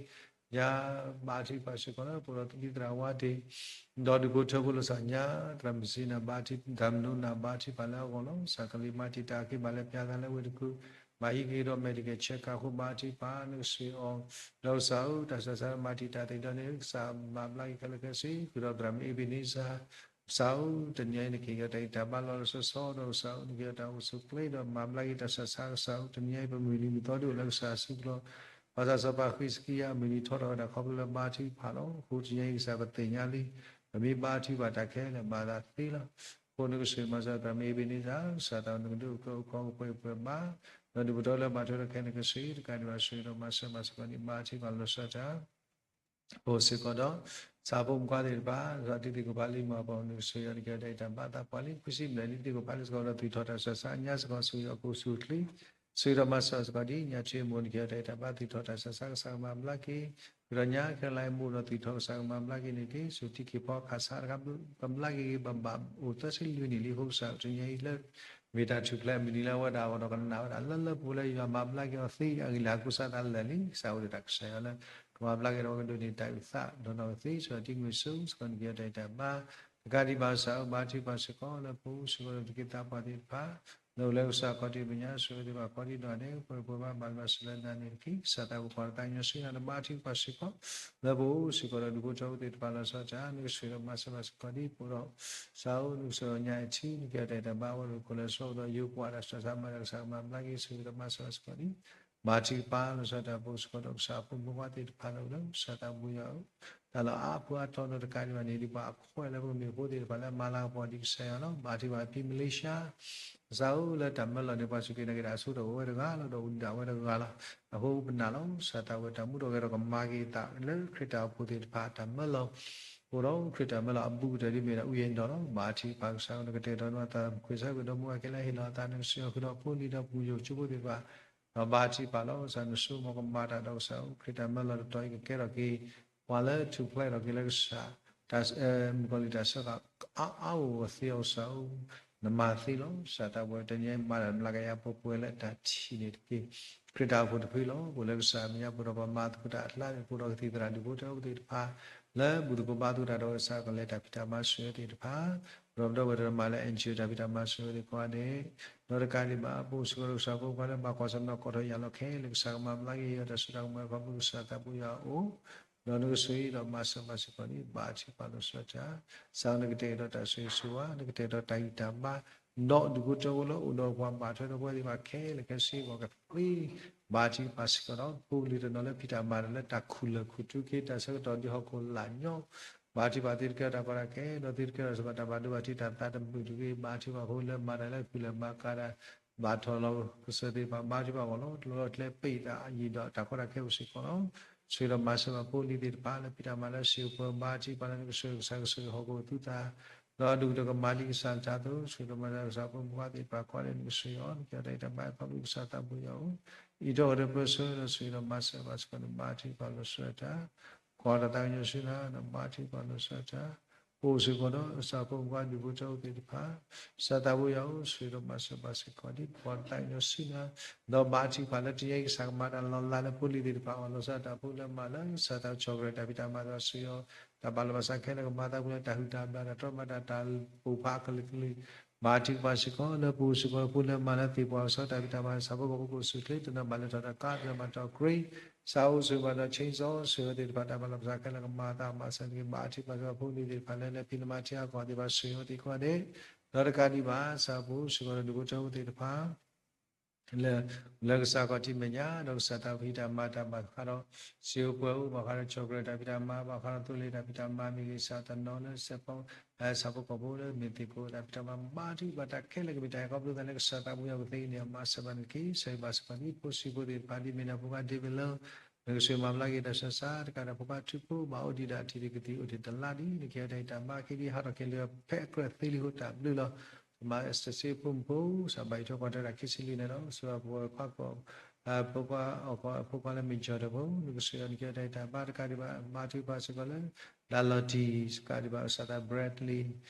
ယၤ ဘါထုကဖၣ်စ့ၢ်ကီးလၢ ပအိၣ်ဒီးတံၤသရၣ်ဝါသ့ၣ် ဒီးဒူၣ်ဖိထၢဖိလီၤဆီညါ သရၣ်မုၣ်စ့နၤ ဘါထုကဖၣ် သရၣ်မုၣ်နိနၤ ဘါထုကဖၣ်လၢအဂီၢ်လီၤ. ကစၢ်ကလံၤမၤတံာ်တာ်က့ၤ ဘၣ်လဲၤပျးသးလၢဝ့ၢ်တကူၣ် ဘၣ်ဟံးက့ၤဒီး medical check up အဃိ ဘါထုကဖၣ် နကဆှၢအီၤ ဒီးကစၢ်ဧၢ တၢ်ဆူးတၢ်ဆါမၤတံာ်တာ်သ့ၣ်ဒီးန့ၣ် ကစၢ်မၤဘျါက့ၤခဲလၢာ်ခဲဆ့ ဃုာ်ဒီးသရၣ်မုၣ်အ့ဘ့နံစၢ် ကစၢ်ဧၢ တနံၤအံၤ နကဟ့ၣ်အီၤတၢ်ဂံၢ်တၢ်ဘါလီၤလီၤဆီဆီ ဒီးကစၢ်ဧၢ နကဟ့ၣ်အီၤတၢ်အိၣ်ဆူၣ်ချ့ ဒီးမၤဘျါက့ၤတၢ်ဆူးတၢ်ဆါ ကစၢ်ဧၢ တနံၤအံၤ ပမုၢ်နံၤမုၢ်သီဒ်အိၣ်လၢကစၢ်စုပူၤလီၤ. ဘၣ်ဆၣ်စီၤပၤဃံးစကံယၤအမုၢ်နံၤထီထီၣ်ဝဲဒၣ်ခီဖျိလၢဘါထုကဖၣ်လီၤ. အဃိတနံၤအံၤ ကစၢ်ပသ့ၣ်ညါလံ ပမ့ၢ်ဘါထုကဖၣ်တၢ်ခဲလၢာ်ဘၣ်သးသ့လီၤ. အဃိနကဆှၢမၤစၢၤသရၣ်မုၣ်အ့ဘ့နံစၢ် ကစၢ်သးန့ၣ် နကဒုးအိၣ်ကၢအိၣ်ခီ ကပှဲၤကပှဲၤဘၣ် ဒီးဒူၣ်ဖိထၢဖိလၢဘၣ်ထွဲဒီးခဲလၢာ်ခဲဆ့ တကးဒံးဘၣ် ဆှၢဒီးမၤစၢၤဘၣ်စ့ၢ်ကီးန့ၣ် ဘါထုကဖၣ်လီၤဆီဒၣ်တၢ် ပအိၣ်စ့ၢ်ကီးဒီး ကစၢ်ဖိမုၣ်ဖိခွါသ့ၣ်တဖၣ် ကစၢ်တံၤသကိးဖးလံာ်မၤပှၤ နကဆှၢအီၤ နကဟ့ၣ်အီၤတၢ်ဂံၢ်တၢ်ဘါသးပှၢ်လံ ခွံဆံဘျဲၣ်လံ တံၤသကိးဖးလံာ်စ့ၢ်ကီးဒီး သူၣ်ထီၣ်တၢ်ဆူးတၢ်ဆါ ညါစ့ၢ်ကီး ဆူၣ်ထီၣ်က့ၤဆူၣ်ထီၣ်မၤစၢၤစ့ၢ်ကီးဒ် ညါထွ့မိၢ် နကဟ့ၣ်အီၤတၢ်ဂံၢ်တၢ်ဘါ သူၣ်ထီၣ်တၢ်ဆူးတၢ်ဆါ ကစၢ်ကမၤဘျါက့ၤ ဃုာ်ဒီးညါခဲလၢာ်မိၢ်ဒီး သူၣ်ထီၣ်ကစၢ်ကမၤဘျါက့ၤန့ၣ်တက့ၢ်. ဆူၣ်ထံက့ၤဖီကစၢ် ကဘျါက့ၤဂ့ၤ ဘၣ်ဘၣ်အိၣ်သၢဆံလွံၢ်နံၣ်လံ အဃိကစၢ်တနံၤအံၤလၢ မ့ၢ်တၢ်ထူၣ်ဖျဲးအမုၢ်နံၤလၢအဝဲဒၣ်အဂီၢ်ဒီး ကနာ်ဝဲဒၣ်လၢလၢပှဲၤပှဲၤလၢယွၤမၤဘျါက့ၤအီၤသ့ အဂံၢ်လၢ်ဟးကူစါသးလၢာ်လံ. ကစၢ်အိၣ်ဒီးတၢ်ကစၢ်ယွၤလၢ ကမၤဘျါက့ၤဒီးပှၤကဒိးန့ၢ်တၢ်အုၣ်သး ဒီးနီၢ်ကသ့ ဆိၣ်ဂ့ၤတံၤမုၢ်စိ စ့ၢ်ကီး နကဟ့ၣ်အီၤတၢ်ဂံၢ်တၢ်ဘါ တကးဒံးဘၣ် ကစၢ်ဧၢ ဘါထုကဖၣ်စ့ၢ်ကီးလၢပအိၣ်စ့ၢ်ကီးဒီးသူၣ်က့သးပှၢ်သ့ၣ်တဖၣ် လၢအိၣ်လၢကစၢ်ခီၣ်ထံးမဲာ်ညါ ဆိၣ်ဂ့ၤသ့ၣ်တဖၣ်ကိးဒံးနီၢ်ဂၤဒဲး ပှဲၤပှဲၤဘၣ် ဘၣ်ကဘၣ်စၢၤလၢနၤန့ၣ်တက့ၢ်. ကစၢ်သးပှၢ်ပှၤတသးကညီၤဆူညါ နဘါထုကဖၣ်စ့ၢ်ကီး လၢပအိၣ်စ့ၢ်ကီးဒီးဒူၣ်ဖိထၢဖိသ့ၣ်တဖၣ်လီၤဆီဒၣ်တၢ် နကဆှၢဒီးမၤစၢၤဘၣ်စ့ၢ်ကီးဒ်ပအိၣ်ဒီး ကစၢ်ဧၢ နကဆှၢဒီးညါအထံ နကဟ့ၣ်အီၤတၢ်ဂံၢ်တၢ်ဘါ အဝဲဒၣ်ခိၣ်လၢဆိဒီးယိၤပှၤဒီး စၢ်ဆါမၤတၢ် ကစၢ်ကမၤဘျါက့ၤ ဆိၣ်ဂ့ၤဒီးမၤစၢၤဘၣ်စ့ၢ်ကီးဒ် မၤထံကပၤလီၤဆီတၢ်ပူၤစ့ၢ်ကီးဒီးကစၢ်အဖိမုၣ်ဖိခွါသ့ၣ်တဖၣ်လၢ ကစၢ်သးဘိယွၤဧၢ, တၢ်လီၢ်အါဖုအါတီၤနီတကးဒံးဘၣ်န့ၣ် ဒ်ပှၤအခွဲးလၢပကမ့ၢ်ဖိသ့ၣ်တဖၣ်လၢအမၤလၤကပီၤဒ်ကစၢ်ယွၤလီၤ. မၤထံကပၤဖဲမလ့ၡါ ကစၢ်ဧၢ လၢတၢ်မၢလီၤန့ၣ် ပှၤစူၢ်က့ၤနာ်က့ၤတၢ်အဆိကတၢၢ်အိၣ်ဝဲတဂၤလီၤ, ဒီးအိၣ်ဒံးဒၣ်ဝဲတဂၤလီၤ. ကစၢ်သးဘိယွၤ တၢ်မူထီၣ်ဂဲၤထီၣ်ကမၤက့ၤအသးလၢခရံာ်တၢ်အိၣ်ဖှိၣ်သ့ၣ်တဖၣ်တၢ်မၢလီၤ, အိၣ်ဒီးခရံာ်တၢ်မၢလီၤအဘူးကတၢၢ်ဒ်မ့ၢ်ဒၣ်အူယဲၢ်ဒီးလီၤ. မၤထံကပၤကစၢ်ဧၢ နကတဲာ်ကတီၤန့ၢ်ပှၤတၢ်ခွဲးဆၢကတီၢ်မူအခဲလၢာ် ဟ့ၣ်လီၤအသးနကစၢ်ယွၤဃုာ်ဒီးဖိလံၤဒီးပှၤကညီကၠိဖိသ့ၣ်တဖၣ်, ဒီးမၤထံကပၤလီၤကစၢ် နဆိကမိၣ်ကမၤတၢ်ဒီးကစၢ်ဧၢ ခရံာ်တၢ်မၢလီၤတတီၤအံၤ ကကဲထီၣ်က့ၤ ပှၤလၢထူၣ်ဖျဲးထီၣ်က့ၤလၢကစၢ် တၢ်မုၣ်ကီၤလံၢ်တၢ်စၢဃာ်အါအါဂီၢ်ဂီၢ်သ့အီၤကစၢ်ဧၢ, နမၤသ့လီၤ. ကစၢ်သးဘိယွၤ တနံၤအံၤမၤတၢ်မျးကယၤပှဲၤပှဲၤလၢတၢ်ထံၣ်န့ၣ်တက့ၢ်. ခရံာ်တၢ်အိၣ်ဖှိၣ်တဖုလီၤ. ပအိၣ်လၢကစၢ်အမဲာ်ညါပူၤဒီးပမၤသကိးတၢ်အကျါန့ၣ် ပအိၣ်ဒီးကသံၣ်သရၣ်ဒူၣ်ဖိထၢဖိသ့ၣ်တဖၣ် လၢဘူၣ်သကိးဘါသကိးတၢ်ဒီးကစၢ် ကလဲၤတၢ်ဖံးတၢ်မၤဆိၣ်ဂ့ၤသ့ၣ်တဖၣ်, ဒီးပဒီပုၢ်ဝဲၢ်တဖၣ်မၤလၢ NGO တၢ်ဖံးတၢ်မၤဆိၣ်ဂ့ၤသ့ၣ်ကိးဂၤဒဲး, ဒီးတကးဒံးဘၣ် ပအိၣ်စ့ၢ်ကီးဒီးကစၢ်ဖိခွါလၢဘၣ်ကွၢ်ဆၢၣ်မဲာ်ကီၢ်ထီၣ်ယၢ်လီၤခဲလၢာ် ကစၢ်ကမၤဘျါက့ၤယွၤတၢ်စိတၢ်ကမီၤခီဖျိကစၢ်သးဘိယွၤအအိၣ် ဒီးနကဆိၣ်ဂ့ၤဒီးမၤစၢၤဘၣ်စ့ၢ်ကီးန့ၣ် ဘါထုကဖၣ်လီၤဆီတၢ်, ကစၢ်ဧၢ နကတဲာ်ကတီၤတၢ်ဆိၣ်ဂ့ၤဆိၣ်ဝါ, နကတဲာ်ကတီၤတၢ်ဂံၢ်တၢ်ဘါ, ဒီးဒူၣ်ဖိထၢဖိလၢအိၣ်ဒီးပှၤဘၣ်ထွဲဒီးပဝဲသ့ၣ်တဖၣ်ခဲလၢာ်ခဲဆ့ ပှၤကသ့ ဘါထုကဖၣ်စ့ၢ်ကီးဒီး ဖိလံၤတနီၤလၢဖံးတၢ်မၤတၢ်လၢတၢ်ခူၣ်လၢာ်ခူၣ်ထူ က့ၤတၢ်ဆၢကတီၢ်ဒ်ဟီၣ်ခိၣ်လာ်ညီ, ဘါထုကဖၣ်သုတကဲထီၣ်တၢ်ကီတၢ်ခဲ ဒီးသုတကဲထီၣ်စ့ၢ်ကီးတၢ်ဘၣ်ဒိဘၣ်ထံးတၢ်သးတမုာ်တဂ့ၤ, ဘါထုကဖၣ်ဖိလၢမၤတၢ်လၢကုၢ်လၢဘါကးတၢ် ဘၣ်ထီၣ်လီၤကစၢၢ်သ့ၣ်တဖၣ် ဘါထုကဖၣ်အဂီၢ်လီၤ. လီၤလီၤကျဲပံးတၢ်အယံာ်ဒီးတၢ်ကီတၢ်ခဲအိၣ်စ့ၢ်ကီးလီၤ. ဆိၣ်ဂ့ၤဒီးမၤစၢၤဘၣ်ဖိလံၤသ့ၣ်တဖၣ်လၢဖံးတၢ်မၤလၢစံာ်ပှဲၤ ဘါထုကဖၣ်လၢနကဆိၣ်ဂ့ၤကစၢ်ကဆိၣ်ဂ့ၤဟီၣ်ခိၣ်သူသး, ဒီးဒူၣ်ကတၢၢ်ကမၤလံကစၢ်တၢ်အသိး ဆိၣ်ဂ့ၤဒီးမၤစၢၤကစၢ်ဖိမုၣ်ဖိခွါသ့ၣ်တဖၣ် ကိးဂၤဒဲးနကဆိၣ်ဂ့ၤအီၤ နကဲထီၣ်တၢ်အံၤတၢ်ဘါခီဖျိကစၢ်သးဘိယွၤအအိၣ်, အံးထွဲဒီးပၢဆှၢဒီးဆိၣ်ဂ့ၤဒီးမၤစၢၤဘၣ်စ့ၢ်ကီးန့ၣ် ဘါထုကဖၣ်လီၤဆီတၢ် ကွၢ်တၢ်သးကညီၤဆူနၤ ဒီးဘါထုကဖၣ်လီၤဆီတၢ်, ပအိၣ်စ့ၢ်ကီးဒီးကစၢ်ဖိမုၣ်ဖိခွါဒူၣ်ဖိထၢဖိသ့ၣ်တဖၣ်, ကစၢ်သးဘိယွၤဧၢ ဆိၣ်ဂ့ၤဒီးမၤစၢၤဘၣ်စ့ၢ်ကီးဒ်ကွၢ်တၢ်သးကညီၤဆူနၤ, ဒီးဘါထုကဖၣ်လၢတနံၤအံၤကစၢ်ကမၤတၢ်လီၤလးလၢဖိလံၤသ့ၣ်တဖၣ်အဂီၢ် လီၤဆီတၢ်ဖိလၢမၤလၢကစၢ်သးကဆီၣ်ကရၢတၢ်ဖံးတၢ်မၤသးစူၤအီၤ, တၢ်ဘၣ်လီၤဘၣ်စးခဲလၢာ်ကမၤသးပူၤလၢတၢ်ဟုၣ်တၢ်ဘျၣ်တၢ်တြီမၤတၢ်တၢ်ပိၢ်ဖးအကလုာ်ကလုာ် ဘါထုကဖၣ်စ့ၢ်ကီး လၢပအိၣ်စ့ၢ်ကီးဖိလၢမၤလၢသ့ၣ်ပှၢ်ကဆီတၢ်ဖံးတၢ်မၤ ကစၢ်ဖိကီၢ်ဖိကအိၣ်ဆူၣ်ချ့ တနီၤဘၣ်လဲၤထီၣ်ဒီးကါ တနီၤဘၣ်ထီၣ် crane ကစၢ်အိၣ်ဆိၣ်ဂ့ၤဘၣ်ဒီး chainsaw ဆိၣ်ဂ့ၤသ့ၣ်တဖၣ်တၢ်ဘၣ်လီၤဘၣ်စးခဲလၢာ်ကမၤသးမၤစၢၤတက့ၢ်. ဘါထုကဖၣ်စ့ၢ်ကီးဖိလံၤသ့ၣ်တဖၣ်လၢလဲၤဖံးလၢမၤထံအါကီၢ်သ့ၣ်တဖၣ် ဆိၣ်ဂ့ၤအီၤသ့ၣ်ကိးဂၤဒဲး, ဒီးတကးဒံးဘၣ် ကစၢ်ဖိစ့ၢ်ကီးဒီးဒူၣ်ဖိထၢဖိသ့ၣ်တဖၣ် လၢ လၢကစၢ်ခီၣ်ထံးမဲာ်ညါ ဒီးကစၢ်တၢ်ဖံးတၢ်မၤတၢ်ဘၣ်ဃးဒီး စံာ်အိၣ်ပှဲၤအိၣ် ဘၣ်ဃးဒီးကဆီၣ်ကရၢတၢ်ဖံးတၢ်မၤ ဘၣ်ဃးဒီးသိလ့ၣ်တၢ်ဖံးတၢ်မၤ မ့ၢ်ဂ့ၤ ကစၢ်တနီၤလၢစဲးဖီ ဆၣ်ဖိကီၢ်ဖိလၢမ့ၢ်သ့ၣ်ကိးတၢ်ဖံးတၢ်မၤ ဘါထုကဖၣ်တၢ်ခဲလၢာ်ကမ့ၢ်တၢ်ဟဲခီဖျိသးလၢကစၢ်သးဘိယွၤကသ့န့ၣ် မၤစၢၤဘၣ်န့ၣ်တက့ၢ်. ဆိၣ်ဂ့ၤဘၣ်စ့ၢ်ကီးဒ်ဖိဆံးဖိသ့ၣ်တဖၣ် ဒ်မ့ၢ်ဒၣ်ဖိခွါ David လၢ နကဆိၣ်ဂ့ၤမၤဘျါက့ၤတၢ်ဆူးတၢ်ဆါ တကးဒီးဖိခွါထူဖိ ဘၣ်အိၣ်ဒံးဒၣ်ထံၣ်တကသံၣ်အိၣ်တ့ၢ်တလါဒ် နကဟဲတၢ်ဟ့ၣ်တၢ်ဘါ က့ၤဒ်ဟးထီၣ်က့ၤလၢဖဲအကြၢးသ့လံအဃိ တၢ်ဘျုးလီၤ. ကမၤစၢၤစ့ၢ်ဖိမုၣ်ဖိ ကစၢ်ဘၣ်ယိၣ်ထီၣ်ကီၢ်တၢ်တၢ်ခံဆံလွံၢ်န့ၣ်ဒီး ဆိၣ်ဂ့ၤဖိခွါကီၢ် ဖိခွါအီၣ်ကီၢ် ဖိခွါလၢမ့ၢ်ကၠီၣ်တၢ်ဖိ နကဆိၣ်ဂ့ၤအီၤ နကဟဲတၢ်ဟ့ၣ်တၢ်ဘါ တကးဒံးဘၣ် ဘါထုကဖၣ်စ့ၢ်ကီးလၢ လၢလီၤတံၢ် တကးဒံးဘၣ် ကစၢ်သး Bradley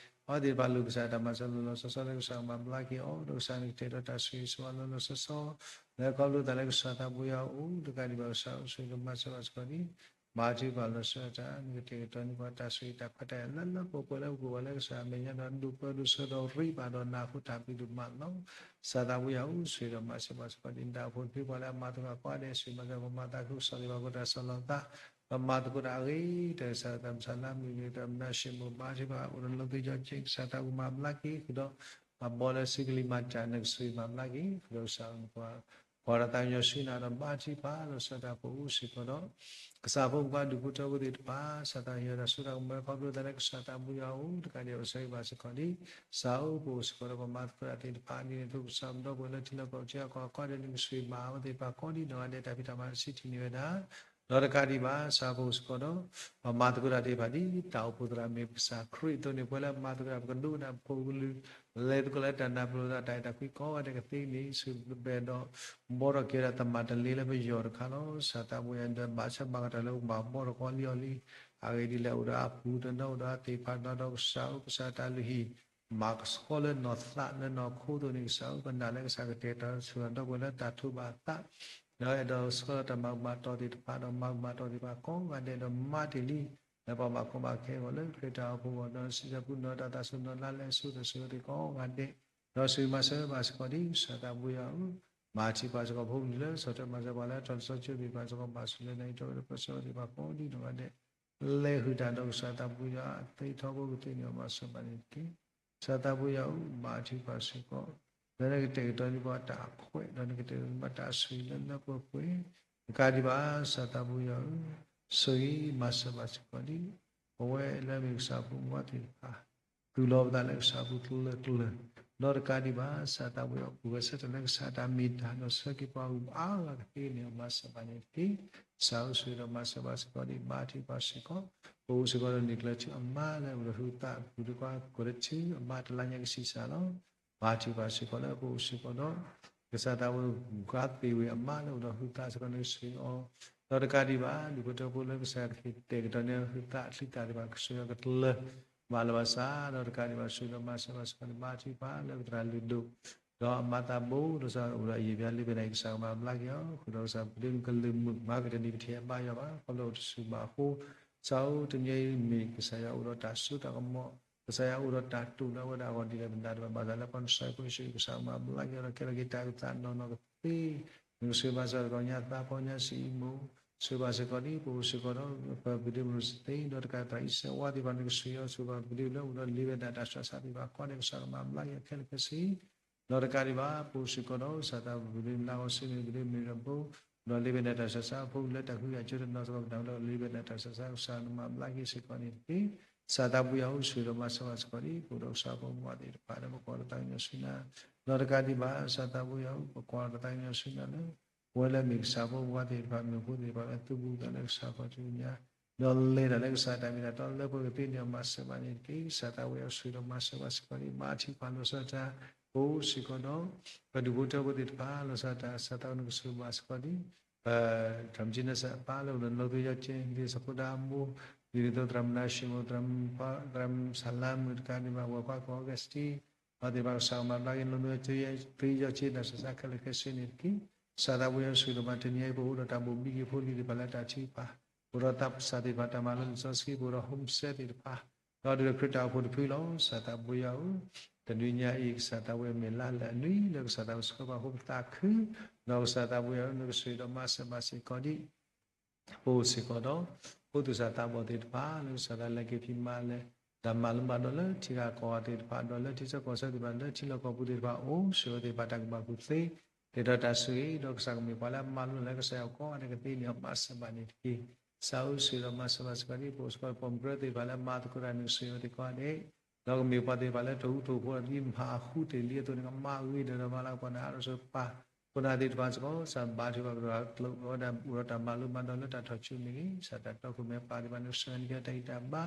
အဝဲသ့ၣ်တဖၣ်လိၣ်ကစၢ်တၢ်မၤစၢၤ လီၤလီၤဆီဆီလၢကစၢ်မၤဘျါက့ၤအီၤ ဒီးကစၢ်နကတဲာ်ကတီၤတၢ်ဆိၣ်ဂ့ၤဆိၣ်ဝါလီၤလီၤဆီဆီ လၢခီဖျိသးလၢကစၢ်သးဘိယွၤအအိၣ် တကးဒံးဘၣ် ကစၢ်အိၣ်ဆိၣ်ဂ့ၤမၤစၢၤဘၣ်စ့ၢ်ကီးဒ် ဘါထုကဖၣ်လီၤဆီတၢ် နကတဲာ်ကတီၤန့ၢ်ပှၤတၢ်ဆိၣ်ဂ့ၤတၢ်ခွဲးတၢ်ယာ်လၢလၢပှဲၤပှဲၤလၢပကအိၣ်ဘၣ်လၢကစၢ်အမဲာ်ညါဒီး ဒိၣ်ပၢဒိၣ်ဆၢဒီးရ့ဘၣ်ဒီးနၢ်ဟူတၢ်ဘျုးဒိၣ်မးလီၤ. ကစၢ်သးဘိယွၤအိၣ်ဆိၣ်ဂ့ၤဒီးမၤစၢၤဘၣ်စ့ၢ်ကီးဒ် နတၢ်အိၣ်ဖှိၣ်တဖုပှၤလၢအမၤသကိးကိးဂၤဒဲး ဆိၣ်ဂ့ၤမၤစၢၤပှၤမၤသးခုကစီၣ်သ့ၣ်တဖၣ် ပှၤတၢ်ဆီၣ်လီၤသး ပမၤသကိးတၢ်အဂ့ၤ တၢ်ကစၢ်တၢ်မုၢ်ဆါလါမုၢ်ဂ့ၤ တၢ်မနုၤအံၤမုၢ်ဘါထုကဖၣ် အိၣ်ဒီးလီၤသ့ၣ်ကၠီက့ၤ ကစၢ်တၢ်အိၣ်မၤဘျါက့ၤဃုာ်ဒီး ပှၤဘီလၢစုကလံၤမၤတၢ် နကဆိၣ်ဂ့ၤမၤဘျါက့ၤဃုာ်ဒီးကစၢ် ပှၤ ပှၤတၢ်သးကညီၤဆူနၤဒီးဘါထုကဖၣ်လီၤဆီတၢ်ပအိၣ်စ့ၢ်ကီးဒီး ကစၢ်ဖိမုၣ်ဖိခွါဒူၣ်ဖိထၢဖိသ့ၣ်တဖၣ် ကစၢ်သးဟ့ၣ်အီၤတၢ်စိတၢ်ကမီၤခီဖျိသးလၢကစၢ်သးဘိယွၤအအိၣ် တကးဒံးဘၣ်ဆိၣ်ဂ့ၤဘၣ်စ့ၢ်ကီးဒ် ကစၢ်အိၣ်ပအိၣ်စ့ၢ်ကီးဒီးပမၤသကိးတၢ်သ့ၣ်တဖၣ် ဒ်န့ၣ်အသိးကစၢ်ပဒီပုၢ်ဝဲၢ်လၢထံလီၢ်ကီၢ်ပူၤ ထံအကီၢ်အကီၢ်ဒဲး နကဆိၣ်ဂ့ၤမၤအဝဲသ့ၣ်တဖၣ်ကိးဒ်နီၢ်ဂၤဒဲး တၢ်ဖံးတၢ်မၤစံးထီၣ်န့ၢ်ဝဲဒၣ် ဒီးတကးဒံးဘၣ် ကစၢ်ပအိၣ်စ့ၢ်ကီးဒီး ပမၤသကိးတၢ်သ့ၣ်တဖၣ်ဒ်တၢ်အိၣ်ဖှိၣ်သရၣ်မ့ၢ်ကစၢ်ခရံာ်အသိးန့ၣ် ပှၤလၢအမၤသကိးတၢ် ပကဒိကနၣ်ဖိကလုာ် လဲၤသကိးလၢတၢ်နၢ်ပၢၢ်လိာ်သးတၢ်အဲၣ်တၢ်ကွံကိးဂၤဒဲးကသ့န့ၣ် ဆူၣ်ဘဲဒီး ဘှီထီၣ်က့ၤဝဲဒၣ်သမၢ်တလ့လၢပယီၤတခါလီၤ. ကစၢ်သးဘိယွၤဒီးဘၣ်ဆၣ်ဘၣ်ကတၢၢ်လၢပကဘၣ်ဘှီထီၣ်ကီးလံအီၤလံ အဂ့ၢ်ဒ်လဲၣ်အိၣ်ဒီးအပူၤတနီၤ အိၣ်ဒီးအသ့ၣ်တဖၣ်တနီၤဒီးကစၢ်ဧၢ ကစၢ်တၢ်လုၢ်ဟံၣ် မၤကဆှီလၢနီၢ်သးလၢနီၢ်ခိအသိးန့ၣ် ကစၢ်ဧၢ ပနာ်လၢကစၢ်ကတဲာ်ကတီၤဆိၣ်ဂ့ၤဒီပုၢ်ဝဲၢ်လၢတၢ်ထိးဘၣ်အသး ဒီးအဲၣ်ဒိးဆှၢလီၤတၢ်မၤကမၣ်တီသ့ၣ်တဖၣ် ဒီးမၤကမၣ်တီသ့ၣ်တဖၣ်ကိးဂၤဒဲး ဒီးမၤတ့ၢ်လံ လၢပှၤဘၣ်ကီဘၣ်ခဲအဂီၢ် လၢခရံာ်တၢ်အိၣ်ဖှိၣ်အဂီၢ် ဒီးစံးထီၣ်ပတြၢၤတၢ်သးစူၤနီၢ်လါလဲအဆိ တၢ်ဆိၣ်ဂ့ၤသ့ၣ်ကိးဂၤဒဲး ဒီးဆိၣ်ဂ့ၤမၤစၢၤဘၣ်စ့ၢ်ကီးဒ် ကစၢ်သးဘိယွၤဧၢ မၤထံပှၤစ့ၢ်ကီးဖိလံၤလၢ ဆီၣ်ထွဲမၤစၢၤပှၤလၢ ထီၣ်တစီဆှံသ့ၣ်တဖၣ်စ့ၢ်ကီး ဘၣ်ဆိၣ်လၢနၤအံၤ ဒီပုၢ်ဝဲၢ်လၢပၢဆှၢသ့ၣ်တဖၣ်ကိးဒ်နီၢ်ဂၤဒဲး လဲၤဟုၣ်တၢ်ဒီးကစၢ်သးဘိယွၤ သ့ထီဘိကသ့န့ၣ် မၤစၢၤဘၣ်န့ၣ်တက့ၢ်. ကစၢ်သးဘိယွၤဧၢ မၤထံပှၤစ့ၢ်ကီး လၢနကတဲာ်ကတီၤန့ၢ်ပှၤတၢ်အခွဲး ဒီးနကတဲာ်ကတီၤန့ၢ်ပှၤတၢ်ဆိၣ်ဂ့ၤလၢလၢပှဲၤပှဲၤ, တကးဒံးဘၣ် စၢ်သးပူၤယွၤဧၢ, ဆိၣ်ဂ့ၤမၤစၢၤဘၣ်စ့ၢ်ကီးဒံး ပဝဲလၢမ့ၢ်ကစၢ်ဖိမုၣ်ဖိသ့ၣ်တဖၣ် သူၣ်လီၤပသးလၢကစၢ်အပူၤကျၢၤကျၢၤ, ဒီးတကးဒံးဘၣ် စၢ်သးပူၤယွၤ ပဂဲၤဆၢထၢၣ်လၢကစၢ်တၢ်မ့ၢ်တၢ်တီ ဆှၢက့ၤပှၤဂုၤအါဂၤကသ့န့ၣ် မၤစၢၤဘၣ်န့ၣ်တက့ၢ်. စၢ်ဧၢ ဆိၣ်ဂ့ၤဒီးမၤစၢၤဘၣ်စ့ၢ်ကီးဒံး ဘါထုကဖၣ်စ့ၢ်ကီး, ပအိၣ်စ့ၢ်ကီးဒီးန့ၢ်ကျၢၤထံအမါလၢအိၣ်ဒီးဟုသး ပူၤတကွၢ် ကီၢ်တထံ အမါတလါညါကဆံးစၢ်လီၤ. ဘါထုကဖၣ်စ့ၢ်ကီးလၢပအိၣ်စ့ၢ်ကီးဒီး ကစၢ်သးဝဲ ဂၤသ့ဝ့ၤအမါလၢအိၣ်ဒီးဟုသးစ့ၢ်ကီးန့ၣ် ဆိၣ်ဂ့ၤအီၤ, ဒီးတကးဒံးဘၣ် ဒူၣ်ဖိထၢဖိလၢကစၢ်ကဟ့ၣ်တဲာ်ကတီၤန့ၢ်ဟုသးအချံသၣ်သ့ၣ်တဖၣ် ကဆိၣ်ဂ့ၤအီၤကတလၢာ် ဘၣ်လၢၤဘၣ်ဆၣ် ဒီးတကးဒံးဘၣ် ဆိၣ်ဂ့ၤဒီးမၤစၢၤဘၣ်စ့ၢ်ကီးန့ၣ် ဘါထုကဖၣ်လၢပသရၣ်လုၢ်ဒိၣ် ဒီးအမါသးဘိ ဒီးစးအိၣ်ဒီးအယံာ်ပျါလၢဘဲနၤအံၤ ကစၢ်ကမၤဘျါက့ၤအီၤ, ဃုာ်ဒီးကစၢ်ပကဒုးကလုၢ်မုာ် မၤကတနံၤကထံၣ်အဘါယွၤဘၣ် ခီဖျိအိၣ်တဆူၣ်ဘၣ်အဃိ, စၢ်ဧၢ တနံၤအံၤမ့ၢ်ကစၢ်ယွၤအိၣ်ဒီးတၢ်စိတၢ်ကမီၤ, ကစၢ်ယွၤအိၣ်ဒီးတၢ်တိာ်လၢအဝဲဒၣ်အဂီၢ်ဒ်လဲၣ် မတၤတဘၣ်ဘၣ်သးလၢ ပှၤနစၢ်ဖိယ့ၣ်ၡူး ကစၢ်ကမၤဘျါက့ၤအီၤဒီး ကဲထီၣ်က့ၤတၢ်အုၣ်သးနီၢ်နီၢ်ကသ့ နကဆိၣ်ဂ့ၤဘၣ်စ့ၢ်ကီးညါသးပှၢ်ညါစံးမူ ဆိၣ်ဂ့ၤဘၣ်စ့ၢ်ကီးဒ်ပအိၣ်စ့ၢ်ကီးဒီး ပပဒုမုၢ်သ့ ဒီးတကးသရၣ်အံၤစဲးဝါသ့ၣ်တဖၣ် နကဆိၣ်ဂ့ၤအီၤ ဆိၣ်ဂ့ၤဘၣ်ပဒုလၢအိၣ်ဒီးလ့ဝဲဒၣ်တၢ်ဆှးစၢ်သ့ၣ်တဖၣ် ကီးန့ၣ် ကစၢ်ကမၤဘျါက့ၤအီၤခဲလၢာ်ခဲဆ့ ဒီးတကးဒံးဘၣ် ပအိၣ်စ့ၢ်ကီးဒီး စၢ်သးပဒုလၢလါကီၢ်ဆ့ၣ်န့ၣ် ပဒုမ့ၢ်ဒီးဘိ ဒီးလ့ဝဲဒၣ်တၢ်ဆှးစၢ်ဖိလၢတၢ်ဃုဂၤကၠိတနီၤစ့ၢ်ကီး ပတၢ်လၢလ့ဝဲဒၣ်တၢ်ဆှးစၢ် ကစၢ်နမၤဘျါက့ၤစ့ၢ်ကီးန့ၣ်တက့ၢ်. စၢ်သးပူၤယွၤဧၢ ဆိၣ်ဂ့ၤဒီးမၤစၢၤဘၣ်စ့ၢ်ကီးဒံး ပအိၣ်ဒီးကစၢ်ဖိမုၣ်ဖိသ့ၣ်တဖၣ်လၢပကိးဒီးသးကညီၤဆူနၤ ဒီးတကးဒံးဘၣ် စၢ်သးပူၤယွၤဧၢ ပကိးဒီးသးကညီၤဆူနၤလၢ ပဝဲလၢမ့ၢ်ကစၢ်ဖိမုၣ်ဖိသ့ၣ်တဖၣ် မ့ၢ်ဖိသ့ၣ်တဖၣ်လၢသူၣ်ဘူးသးလၢကစၢ်ခီၣ်ထံးမဲာ်ညါ ဒီးလဲၤတၢ်လၢကစၢ်တၢ်မ့ၢ်တၢ်တီလၢပှဲၤကသ့န့ၣ် မၤစၢၤဘၣ်န့ၣ်တက့ၢ်. စၢ်သးပူၤယွၤဧၢ ဆိၣ်ဂ့ၤဒီးမၤစၢၤဘၣ်စ့ၢ်ကီးဒံး ဘါထုကဖၣ်လီၤဆီဒၣ်တၢ် ပအိၣ်စ့ၢ်ကီးဒီး ပဒူၣ်ဖိထၢဖိသ့ၣ်တဖၣ် လီၤဆီဒၣ်တၢ် စၢ်သးပူၤနကဆိၣ်ဂ့ၤဘၣ်စ့ၢ်ကီးဒံး ပထီၣ်မကၠ့နစၢ်အပၢ်လၢအိၣ်လၢနီၢ်သူယီၢ်ကၠ့ ဒ်သိးဖိဒါအမိၢ် ဒ်သိးသရၣ်မနၤၡ့မိၢ် သရၣ်မုၣ်စၢ်လါမုၣ်တကးဒံးဘၣ် ဝဲၤကွၢ်ကီၢ်အီကူးစတံ အဝဲသ့ၣ်တဖၣ်ကစၢ်ကမၤဘျါက့ၤ နီၢ်သူယီၢ်ကၠ့ တၢ်ဆှးစၢ်ခဲလၢာ်ခဲဆ့န့ၣ်တက့ၢ်. စၢ်သးပူၤယွၤဆိၣ်ဂ့ၤဒီးမၤတနံၤအံၤ ပအိၣ်ဒီးတၢ်ဘိၣ်ဘံက့ၤဖိလံၤသ့ၣ်တဖၣ်လၢတၢ်ထုကဖၣ် ပအိၣ်ဒီးသးစၢ်သ့ၣ်တဖၣ်တၢ်မၤလိလံာ်စီဆှံ ပအိၣ်ဒီး home cell သ့ၣ်တဖၣ် ဒီးဒုးခရံာ်တၢ်အိၣ်ဖှိၣ်တဖုလီၤ. စၢ်သးပူၤယွၤဧၢ တနံၤညါအံၤ ကစၢ်သးဝဲမ့ၢ်လါလၢအနွံလၢကစၢ်သးဝဲဆှၢပှၤဟိပသးခု ဒီးကစၢ်သးပူၤယွၤဧၢ နကဆိၣ်ဂ့ၤဒီးမၤစၢၤဘၣ်စ့ၢ်ကီးဒံး ပအိၣ်စ့ၢ်ကီးဒီး ဖိသူၣ်စၢ်သးဘီၣ်သ့ၣ်တဖၣ် လၢကစၢ်သးလဲၤက့ၤဖံးမၤလၢ တၢ်မၤလိမၤဒိးလၢထံဂၤကီၢ်ဂၤသ့ၣ်တဖၣ် ဒီးလၢထံဆၢကီၢ်ဆၢသ့ၣ်တဖၣ် လၢထံလီၢ်ကီၢ်ပူၤသ့ၣ်တဖၣ်အိၣ် ဆိၣ်ဂ့ၤအဝဲသ့ၣ်တဖၣ်တၢ်ကူၣ်ဘၣ်ကူၣ်သ့ တၢ်ဒီးတၢ်ဆိၣ်ဂ့ၤ ဒီးကစၢ်ကမ့ၢ်ပှၤလၢအမၤလိလၢကစၢ်ယွၤကိးဂၤဒဲးကသ့န့ၣ် မၤစၢၤဘၣ်န့ၣ်တက့ၢ်. စၢ်ဧၢ ဆိၣ်ဂ့ၤဒီးမၤစၢၤဘၣ်စ့ၢ်ကီးဒံး ပအိၣ်စ့ၢ်ကီး ပိာ်မုၣ်ကရၢသ့ၣ်တဖၣ်လၢမၤသကိးတၢ်န့ၣ် ကဆိၣ်ဂ့ၤအဝဲသ့ၣ်ကိးဂၤဒဲး ဒီးကမ့ၢ်ပှၤသ့ၣ်တဖၣ်လၢထိၣ်ဟူးထိၣ်ဖိးဒ်မဟါအဃုတ့ၢ်လံအသိးန့ၣ် ကမၤဂ့ၤဒီးမၤလၤကပီၤန့ၣ် အါထီၣ်ဆိပာ် ခိၣ်နၢ်သ့ၣ်တဖၣ်စ့ၢ်ကီး စၢ်ဘါထုကဖၣ်ကရၢကျိာ် ဝဲဒၣ်အိၣ်ဒီးတၢ်မၤလိမၤဒိးလၢတၢ်ထီၣ်ဆူမ့ၢ်ဂ့ၤ စၢ်တၢ်တီခိၣ်မဲာ်ပၢ်သ့ၣ်တဖၣ်န့ၣ် ကဆှၢန့ၢ်က့ၤတၢ်ဂံၢ်တၢ်ဘါ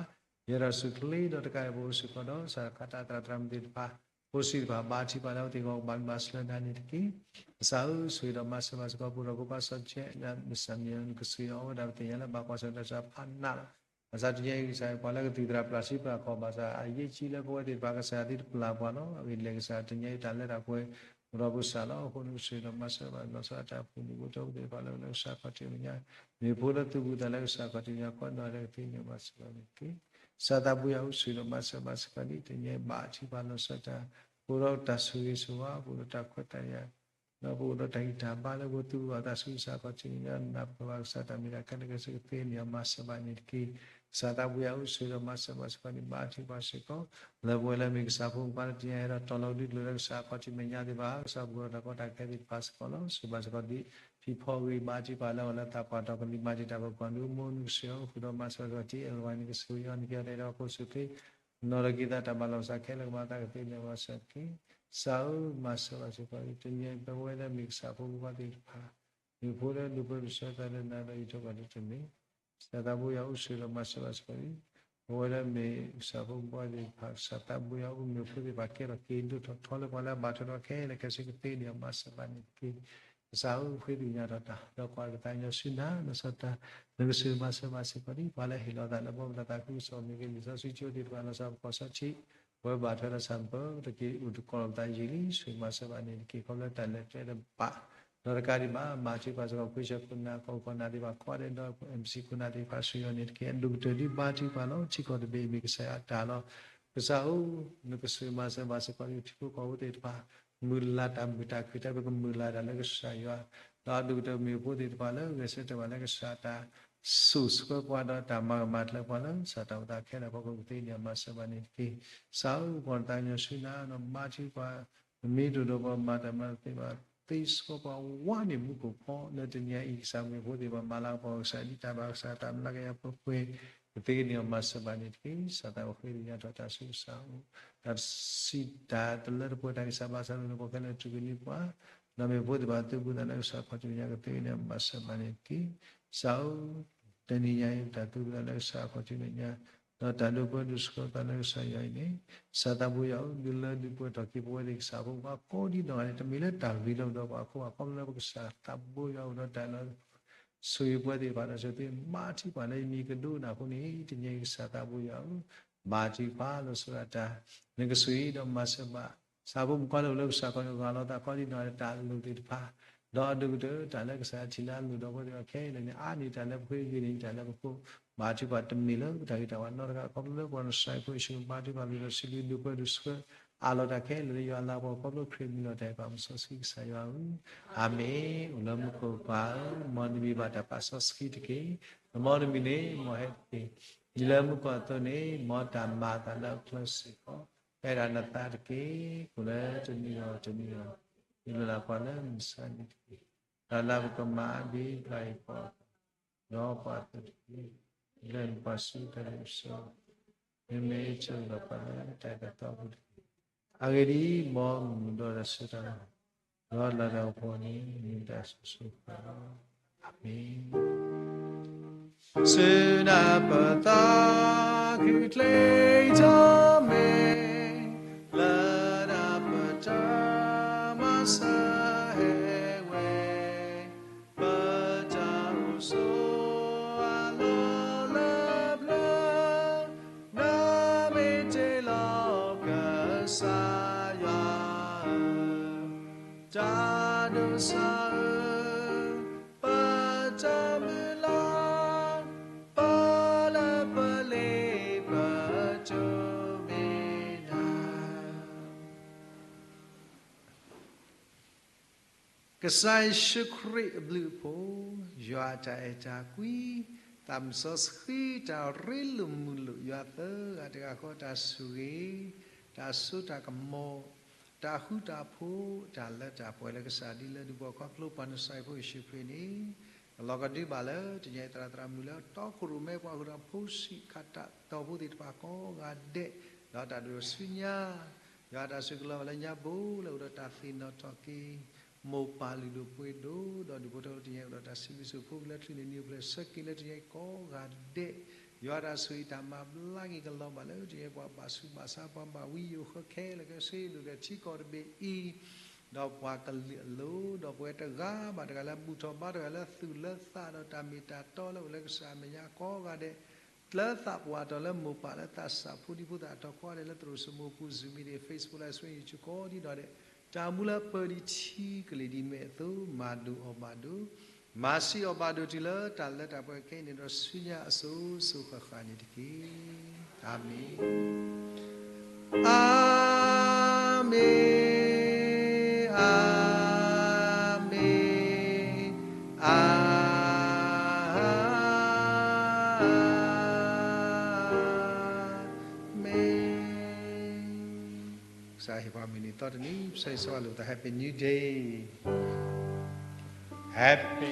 ယဲဒီးစူၢ်ချ့ ဒီးတကးဒံး ပအိၣ်စ့ၢ်ကီးဒီး စၢ်ခးတၢ်သရၣ်သရၣ်မုၣ်သ့ၣ်တဖၣ် ဖိဆံးသ့ၣ်တဖၣ် ဘါထုကဖၣ်လၢအဝဲသ့ၣ်ဂီၢ်ကဘၣ်ဘျါစၢၤဒၣ်န့ၣ်တက့ၢ်. ကစၢ်ဧၢ ဆိၣ်ဂ့ၤဒီးမၤစၢၤဘၣ်စ့ၢ်ကီး ပအိၣ်ဒီးဖိခွါစီၤကဲ လၢမုၢ်ဆ့ၣ်မုၢ်နံၤ နကဆိၣ်ဂ့ၤအီၤဝဲဒၣ် ပသ့ၣ်ညါလၢဘၣ်ကွၢ်ဆၢၣ်မဲာ်တၢ်ဆၢဖးနးလီၤ. ဘၣ်ဆၣ်တနံၤအံၤ ကစၢ်ယွၤပှၤလၢကသူၣ်သရၣ်ပျၢ်စံပျၢ်ခီၣ် ဘၣ်ဆၣ်အယ့ၢ်ဆံလၢပဝဲသ့ၣ်တဖၣ် ကစၢ်ယွၤသုတပျၢ်ပှၤလီၤ. အဂ့ၢ်ဒ်လဲၣ် ကစၢ်တနံၤအံၤတၢ်လၢတၢ်ပှဲၤ အိၣ်ဒီးပကစၢ်လီၤ. အဃိန့ၣ် ကဆိၣ်ဂ့ၤဒီးမၤစၢၤဘၣ် လီၤဆီဒၣ်တၢ်ဖိမုၣ်ဖိထၢဖိသ့ၣ်တဖၣ်လၢလၢကစၢ်ခီၣ်ထံးမဲာ်ညါ မ့ၢ်ဖိလၢသူၣ်ဘူးသးလၢကစၢ်ခီၣ်ထံးမဲာ်ညါ ကိးနီၢ်ဂၤဒဲးကသ့န့ၣ် မၤစၢၤဘၣ်န့ၣ်တက့ၢ်. စၢ်သးပူၤယွၤဧၢ ဆိၣ်ဂ့ၤဒီးမၤစၢၤဘၣ်စ့ၢ်ကီးဒံး တနံၤအံၤဘါထုကဖၣ်လီၤဆီဒၣ်တၢ် ပအိၣ်ဒီးတၢ်ဆိၣ်ဂ့ၤဆိၣ်ဝါ ပအိၣ်ဒီးတၢ်ခွဲးတၢ်ယာ် ဒီးပအိၣ်ဒီးတၢ်ဂံၢ်တၢ်ဘါလၢပသူၣ်ဘူးဘၣ်သးဆူကစၢ်ခီၣ်ထံးမဲာ်ညါ နၢ်ပၢၢ်ဘၣ်ကစၢ်တၢ်မ့ၢ်တၢ်တီခဲလၢာ်ခဲဆ့ကသ့န့ၣ် မၤစၢၤဘၣ်န့ၣ်တက့ၢ်. ကစၢ်သးပူၤယွၤဧၢ ဆိၣ်ဂ့ၤဒီးမၤစၢၤဘၣ်စ့ၢ်ကီးဒံး ဘါထုကဖၣ်စ့ၢ်ကီး လၢပဝဲလၢမ့ၢ်ကစၢ်ဖိမုၣ်ဖိသ့ၣ်ညါဒီးတီၤလီၤဒုးကျိၤလၢကစၢ်ခီၣ်ထံးမဲာ်ညါသ့ၣ်တဖၣ် ကစၢ်ပူၤဒီးတၢ်ကီတၢ်ခဲသ့ၣ်တဖၣ်စ့ၢ်ကီးလီၤ. ဆိၣ်ဂ့ၤဘၣ်စ့ၢ်ကီးဒံး ဖံဖီဂ့ၤဘါထုကဖၣ်လၢအဝဲလၢသးပှၢ်တီၢ်ကလံၤမၤတံာ်တာ်ပှၤကိးဒူမိၢ် နကဆိၣ်ဂ့ၤအီၤ ဃုာ်ဒီးမၤစၢၤစ့ၢ်ကီးဒံး အဲၣ်ဝဲန့ၣ် ကဆိၣ်ဂ့ၤအီၤ နကဲထီၣ်တၢ်အဲၣ်တၢ်ကွံ ခိၣ်စူၣ်ချ့ နီၢ်ဒီးက့ၤသးတၢ်မၤလီၤပသးခဲလၢာ်ကမၤသးကသ့န့ၣ် မၤစၢၤက့ၤ စၢ်ဧၢ မၤစၢၤဘၣ်စ့ၢ်ကီးဒံး တနံၤအံၤ ပဝဲလၢမ့ၢ်ကစၢ်ဖိမုၣ်ဖိသ့ၣ်တဖၣ် မ့ၢ်ဖိလၢဒိၣ်ပှဲၤပဆၢသးလၢနၤဒီးယံာ်ထီၣ်ပှၤဒ်တမံၤ စၢ်သးပူၤယွၤဧၢ ဆိၣ်ဂ့ၤဒီးမၤစၢၤဘၣ်စ့ၢ်ကီးဒံး ပဝဲလၢမ့ၢ်ကစၢ်ဖိမုၣ်ဖိသ့ၣ်တဖၣ် ကစၢ်သးပူၤယွၤဧၢ မ့ၢ်ဖိသ့ၣ်တဖၣ်ကဲထီၣ်က့ၤဒိၣ်ထီၣ်ထီလၢပှၤလၢအဘၣ်ထွဲဒီးခဲလၢာ်ခဲဆ့ကသ့န့ၣ် မၤစၢၤဘၣ်န့ၣ်တက့ၢ်. ကစၢ်ဧၢ ဃ့သ့ၣ်ညါထီၣ်တၢ် ဒီးကွၢ်ကသးညီဆူနၤ လီၤဆီဒၣ်တၢ် နကဆိၣ်ဂ့ၤမၤစၢၤဘၣ်စ့ၢ်ကီးဒံး ပှၤလၢဟ့ၣ်လီၤသးလၢဘီမုၢ်လီၤသးခုကစီၣ်မ့ၢ်ဂ့ၤ လံာ်စီဆှံကၠိသ့ၣ်တဖၣ် လီၤဆီပကီၢ်စီဆှံ ပဝဲဘၣ်ထွဲဒီးဆၣ်မုၢ်ပၢၢ် တက့ၢ်အူတကီၢ်လီၤပသးယံာ်လံ ဆိၣ်ဂ့ၤမၤစၢၤဘၣ်န့ၣ်တက့ၢ် ခီဖျိတၢ်လဲၤကျဲတဘၣ် ဒီးတကးဒံးဘၣ် ဘါထုကဖၣ်စ့ၢ်ကီး ခွံဆၢခိၣ်နၢ် ကီၢ်ခိၣ်နၢ်သ့ၣ်တဖၣ်ကိးဂၤဒဲးဒီး embassy ခိၣ်နၢ်သ့ၣ်တဖၣ် ဆိၣ်ဂ့ၤအီၤန့ၣ်တက့ၢ် အဒိၣ်ကတၢၢ်ဒံးဘါထုကဖၣ်လီၤ ထံကီၢ်တဘ့ၣ်အံၤမ့ၢ်ကစၢ်ယွၤအတၢ်လီၤ. ကစၢ်ဧၢ နကဆိၣ်ဂ့ၤမၤစၢၤဘၣ်စ့ၢ်ကီး ထံဖိကီၢ်ဖိသ့ၣ်တဖၣ် မုၢ်လၢ်တၢ်မုာ်တၢ်ခုၣ် တၢ်ပကမုၢ်လၢ်တၢ်လၢကစၢ်ယွၤ ဒီးအဒိၣ်ကတၢၢ်မ့ၢ်ဖိသ့ၣ်တဖၣ်လၢဂဲၤဆၢထၢၣ်ဘၣ်လၢကစၢ်တၢ် စိာ်ဆှၢပှၤဒီးတၢ်မၤကမၣ်ကျၢၤပှၤလၢ ကစၢ်တၢ်အိၣ်သးခဲလၢာ်အဖီခိၣ်ကသ့န့ၣ် မၤစၢၤဘၣ်န့ၣ်တက့ၢ်. ကစၢ်ဧၢ ပကိးနသးကညီၤဆူနၤ ဒီးဘါထုကဖၣ် ပမ့ၢ်တအိၣ်ဒီးပှၤမၤတၢ်မၤတသ့ဘၣ်, သ့စီပှၤဝါန့ၢ်မူခိၣ်ဖီ လၢတနံၤအံၤ ကစၢ်မ့ၢ်ဖိသ့ၣ်တဖၣ် မၤလၤကပီၤကစၢ် ဒ်တၢ်ဘၣ်ကစၢ် တၢ်မျးကယၤပှဲၤပှဲၤ, ကသ့ကန့ၢ်အီၤမၤစၢၤဘၣ်န့ၣ်တက့ၢ်. ကစၢ်သးဘိယွၤ ဟ့ၣ်လီၤယၤထီၣ်တၢ်ဆူကစၢ်အအိၣ်, တၢ်စံးတၢ်တလၢတပှဲၤတၢ် ကစၢ်ဘၣ်ဆၣ်လၢနကီၢ်ခဲလၢာ် တူၢ်ကန့ၢ်ပှၤ, ဒီးမ့ၢ်ဖိသ့ၣ်တဖၣ် သုးဘူးသးလၢကစၢ်ခီၣ်ထံးမဲာ်ညါ ကသ့ကန့ၢ်အီၤမၤစၢၤဘၣ်န့ၣ်တက့ၢ်. ကစၢ်ဧၢ, တနံၤညါအံၤ တၢ်သုးဘူးသးလၢကစၢ်ခီၣ်ထံးမဲာ်ညါ ဒီးတၢ်ဒုးပၢဒုးဆှၢသးလၢကစၢ်ယွၤအံၤန့ၣ်, ကစၢ်သးဘိယွၤဧၢ, ဒုးလၢဒုးပှဲၤထီၣ်က့ၤပဝဲသ့ၣ်ကစၢ်ဖိ ပှၤကိးဒ်နီၢ်ဂၤန့ၣ် တမ့ၢ်လၢတၢ်ဂ့ၤလၢပဒီးပှၤအဃိဘၣ်, ခီဖျိလၢပကစၢ်သးဘိယွၤအိၣ်ဒီးတၢ်လၢ ဆိၣ်ဂ့ၤပဝဲသ့ၣ်တဖၣ်ဒီး ဆိၣ်ဂ့ၤမၤထံပှၤလၢယမံၤကဒိကနၣ်အဃိန့ၣ်, တနံၤအံၤ ကစၢ်သးဘိယွၤဧၢ, မၤထံပှၤလၢဆိၣ်ဂ့ၤတၢ်, နကဆိၣ်ဂ့ၤဒီးမၤစၢၤဘၣ် ကစၢ်ဖိမုၣ်ခွါလၢအိၣ်လၢကစၢ်ခီၣ်ထံး ဂၢ်လီၤသးကိးဒ်နီၢ်ဂၤန့ၣ် တၢ်လိၣ်သ့ၣ်တဖၣ်, ဒီးအဒိၣ်ကတၢၢ် တၢ်လၢကစၢ်ထံၣ်လၢအလိၣ်ဒီးပဝဲသ့ၣ်တဖၣ်ခဲလၢာ်န့ၣ် အါန့ၢ်တၢ်လၢပဃ့ ဂ့ၤန့ၢ်တၢ်လၢပဃိ, မၤထံပှၤတမ့ၢ်လၢပတၢ်ဂ့ၤတၢ်ဝါနီတဂၤ, ခီဖျိလၢပှၤကစၢ်ယ့ၣ်ၡူးခရံာ်မၤထံပှၤ ပျံၤဒီးစံးဘျုးဒုးပှဲၤဒုးဆှၢ အးလီၤတၢ်ခဲလၢာ်လၢယွၤအလၤကပီၤ ခီဖျိခရံာ်မံၤလီၤတၢ်အံၤ ပၢ်မစီဆှံကစၢ်ယွၤဧၢ, အၤမ့ၣ်. အိၣ်လၢမူခိၣ်ပၢ်ဧၢ, မ်နမံၤဘၣ်တၢ်ပာ်စီဆှံတက့ၢ်. မ်နမံၤန့ၣ် မ်ဟဲတက့ၢ်. ဒ်လၢမူခိၣ်အသိးန့ၣ် မ်တၢ်မၤအသးလၢအချၢစ့ၢ်ကီး, ပအဲၣ်ဒိးနသးတက့ၢ်. အိၣ်လၢတနံၤဒီးတနံၤဒီး ဒုးလီၤလးပှၤလၢမုၢ်ဆါနံၤတက့ၢ်. ဒီးလၢပကမၤအါဘ့ၣ်ပျၢ်ယပှၤ ဒီးပှၤအသိးတက့ၢ်. လၢနပာ်ဆူတၢ်လ့ပစီ, မ့မ့ၢ်ဆိၣ်ဂ့ၤလီၤပှၤလၢတၢ်အၢတၢ်သီပူၤတက့ၢ်. အဂ့ၢ်ဒ်အံၤ, မ်မုၢ်ဒီးတၢ်ဆၢတၢ်လၤ, ဒီးလၤတၢ်ကပီၤန့ၣ် မ့ၢ်တၢ်ဆိၣ်ဂ့ၤဆိၣ်ဝါလီၤ. အၤမ့ၣ်. ဆူနပသးခုချ့ထီၣ်မ့ၢ်, လၢနပတၢ်မၤစၢၤဟဲဝဲ, ပတၢ်အိၣ်ဆိးအလီၢ်လၢပျၢၤ, နမ့ၢ်တ့လီၤကစၢ်ယွၤ, တၢ်ဒိးစၢ်ဧၢ, ပတၢ်မုၢ်လၢ်, ပလၢပလ့ပတိၢ်မ့ၢ်နၤ ကစၢ်ယ့ၣ်ၡူးခရံာ်အဘျုးအဖှိၣ်, ယွၤအတၢ်အဲၣ်တၢ်ကွံ, သးစီဆှံတၢ်ရ့လိာ်မုာ်လိာ်ယွၤသၢဂၤတဂၤဃီ တၢ်ဆိၣ်ဂ့ၤ, တၢ်စိတၢ်ကမီၤ, တၢ်ဃူတၢ်ဖိး, တၢ်လၢတၢ်ပှဲၤလၢကစၢ်ဒ်လၢဒုးပှၤခီဖျိပှၤနစၢ်ဖိယ့ၣ်ၡူးခရံာ်န့ၣ်, ကလီၤကဒုဘၣ်လၢတနံၤအံၤ သရၣ်သရၣ်မုၣ်လၢတီခိၣ်ရိၣ်မဲ ပှၤဃုာ်ဒီးဖိဆံးခါတၢ်တီဖိသ့ၣ်တဖၣ်ကိးဂၤဒဲး, ဒီးတၢ်ဒိၣ်ဆူညါ ယွၤတၢ်ဆိၣ်ဂ့ၤကလီၤဘၣ်လၢညါဘိလၢအိၣ်ဒီးတၢ်သ့ၣ်နီၣ်ထီၣ်က့ၤ, မိၢ်ပၢ်လုၢ်ဒိၣ်ပှ့ၤဒိၣ်, ဒီးဒုးအိၣ်ထီၣ်လၢတနံၤအံၤအိၣ်ဒီးတၢ်စံးဘျုးစံးဖှိၣ်က့ၤလၢ ချံးန့ၣ်နံၤအိၣ်ဖျဲၣ်ဆၢက့ၤလၢတနံၤအံၤကိးဂၤဒဲး, ယွၤတၢ်ဆိၣ်ဂ့ၤတၢ်မၤဘျါက့ၤကလီၤဘၣ်လၢတနံၤအံၤ ပှၤဘၣ်ဆူးဘၣ်ဆါ ပှၤဘၣ်ဝံယိၤဃၢခဲလၢာ်ခဲဆ့ ဒိၣ်ကဲထံကီၢ်တဘ့ၣ်အံၤ ဒီးပှၤကလုာ်အလိၤ, ဒီးပဝဲတဂၤဘၣ်တဂၤလၢဘူၣ်ထီၣ်ဘါတဂၤလၢသူၣ်လၢသးဒီးတၢ်မ့ၢ်တၢ်တီလၢအိၣ်လၢကစၢ်အမဲာ်ညါကိးဂၤဒဲး, လၢသးပှၢ်တီၤလၢမိၢ်ပၢ်လၢသးစၢ်ဖိဒံဖိသၣ်အတီၤကိးဂၤဒဲးလၢသရိာ်စမိၢ်ပူၤ Zoom meeting, Facebook Live stream, YouTube ကိးဒံနီၢ်ဒဲး, တၢ်မူလၢပၢၤဒံးထံကလ့ၢ်ဒံးမဲာ်အသိး မၤဒိၣ်အီၣ်ဘၣ်ဒိး, မၤဆံးအီၣ်ဘၣ်ဒိးတုၤလၢတၢ်လၢတၢ်ပှဲၤခဲအံၤန့ၣ်ဒီးဆူညါအစိၤစိၤဃၣ်ဃၣ်န့ၣ်တက့ၢ်. အၤမ့ၣ်. အၤမ့ၣ်, အၤမ့ၣ်, အၤမ့ၣ်. ကစၢ်ဟ့ၣ်ပှၤမုၢ်နံၤသီတနံၤ ပဆၢဂ့ၤဆၢဝါလိာ်သး Happy New Day. Happy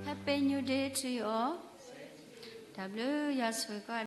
Happy New Day to you all. တၢ်ဘျုးယွၤဆိၣ်ဂ့ၤကီး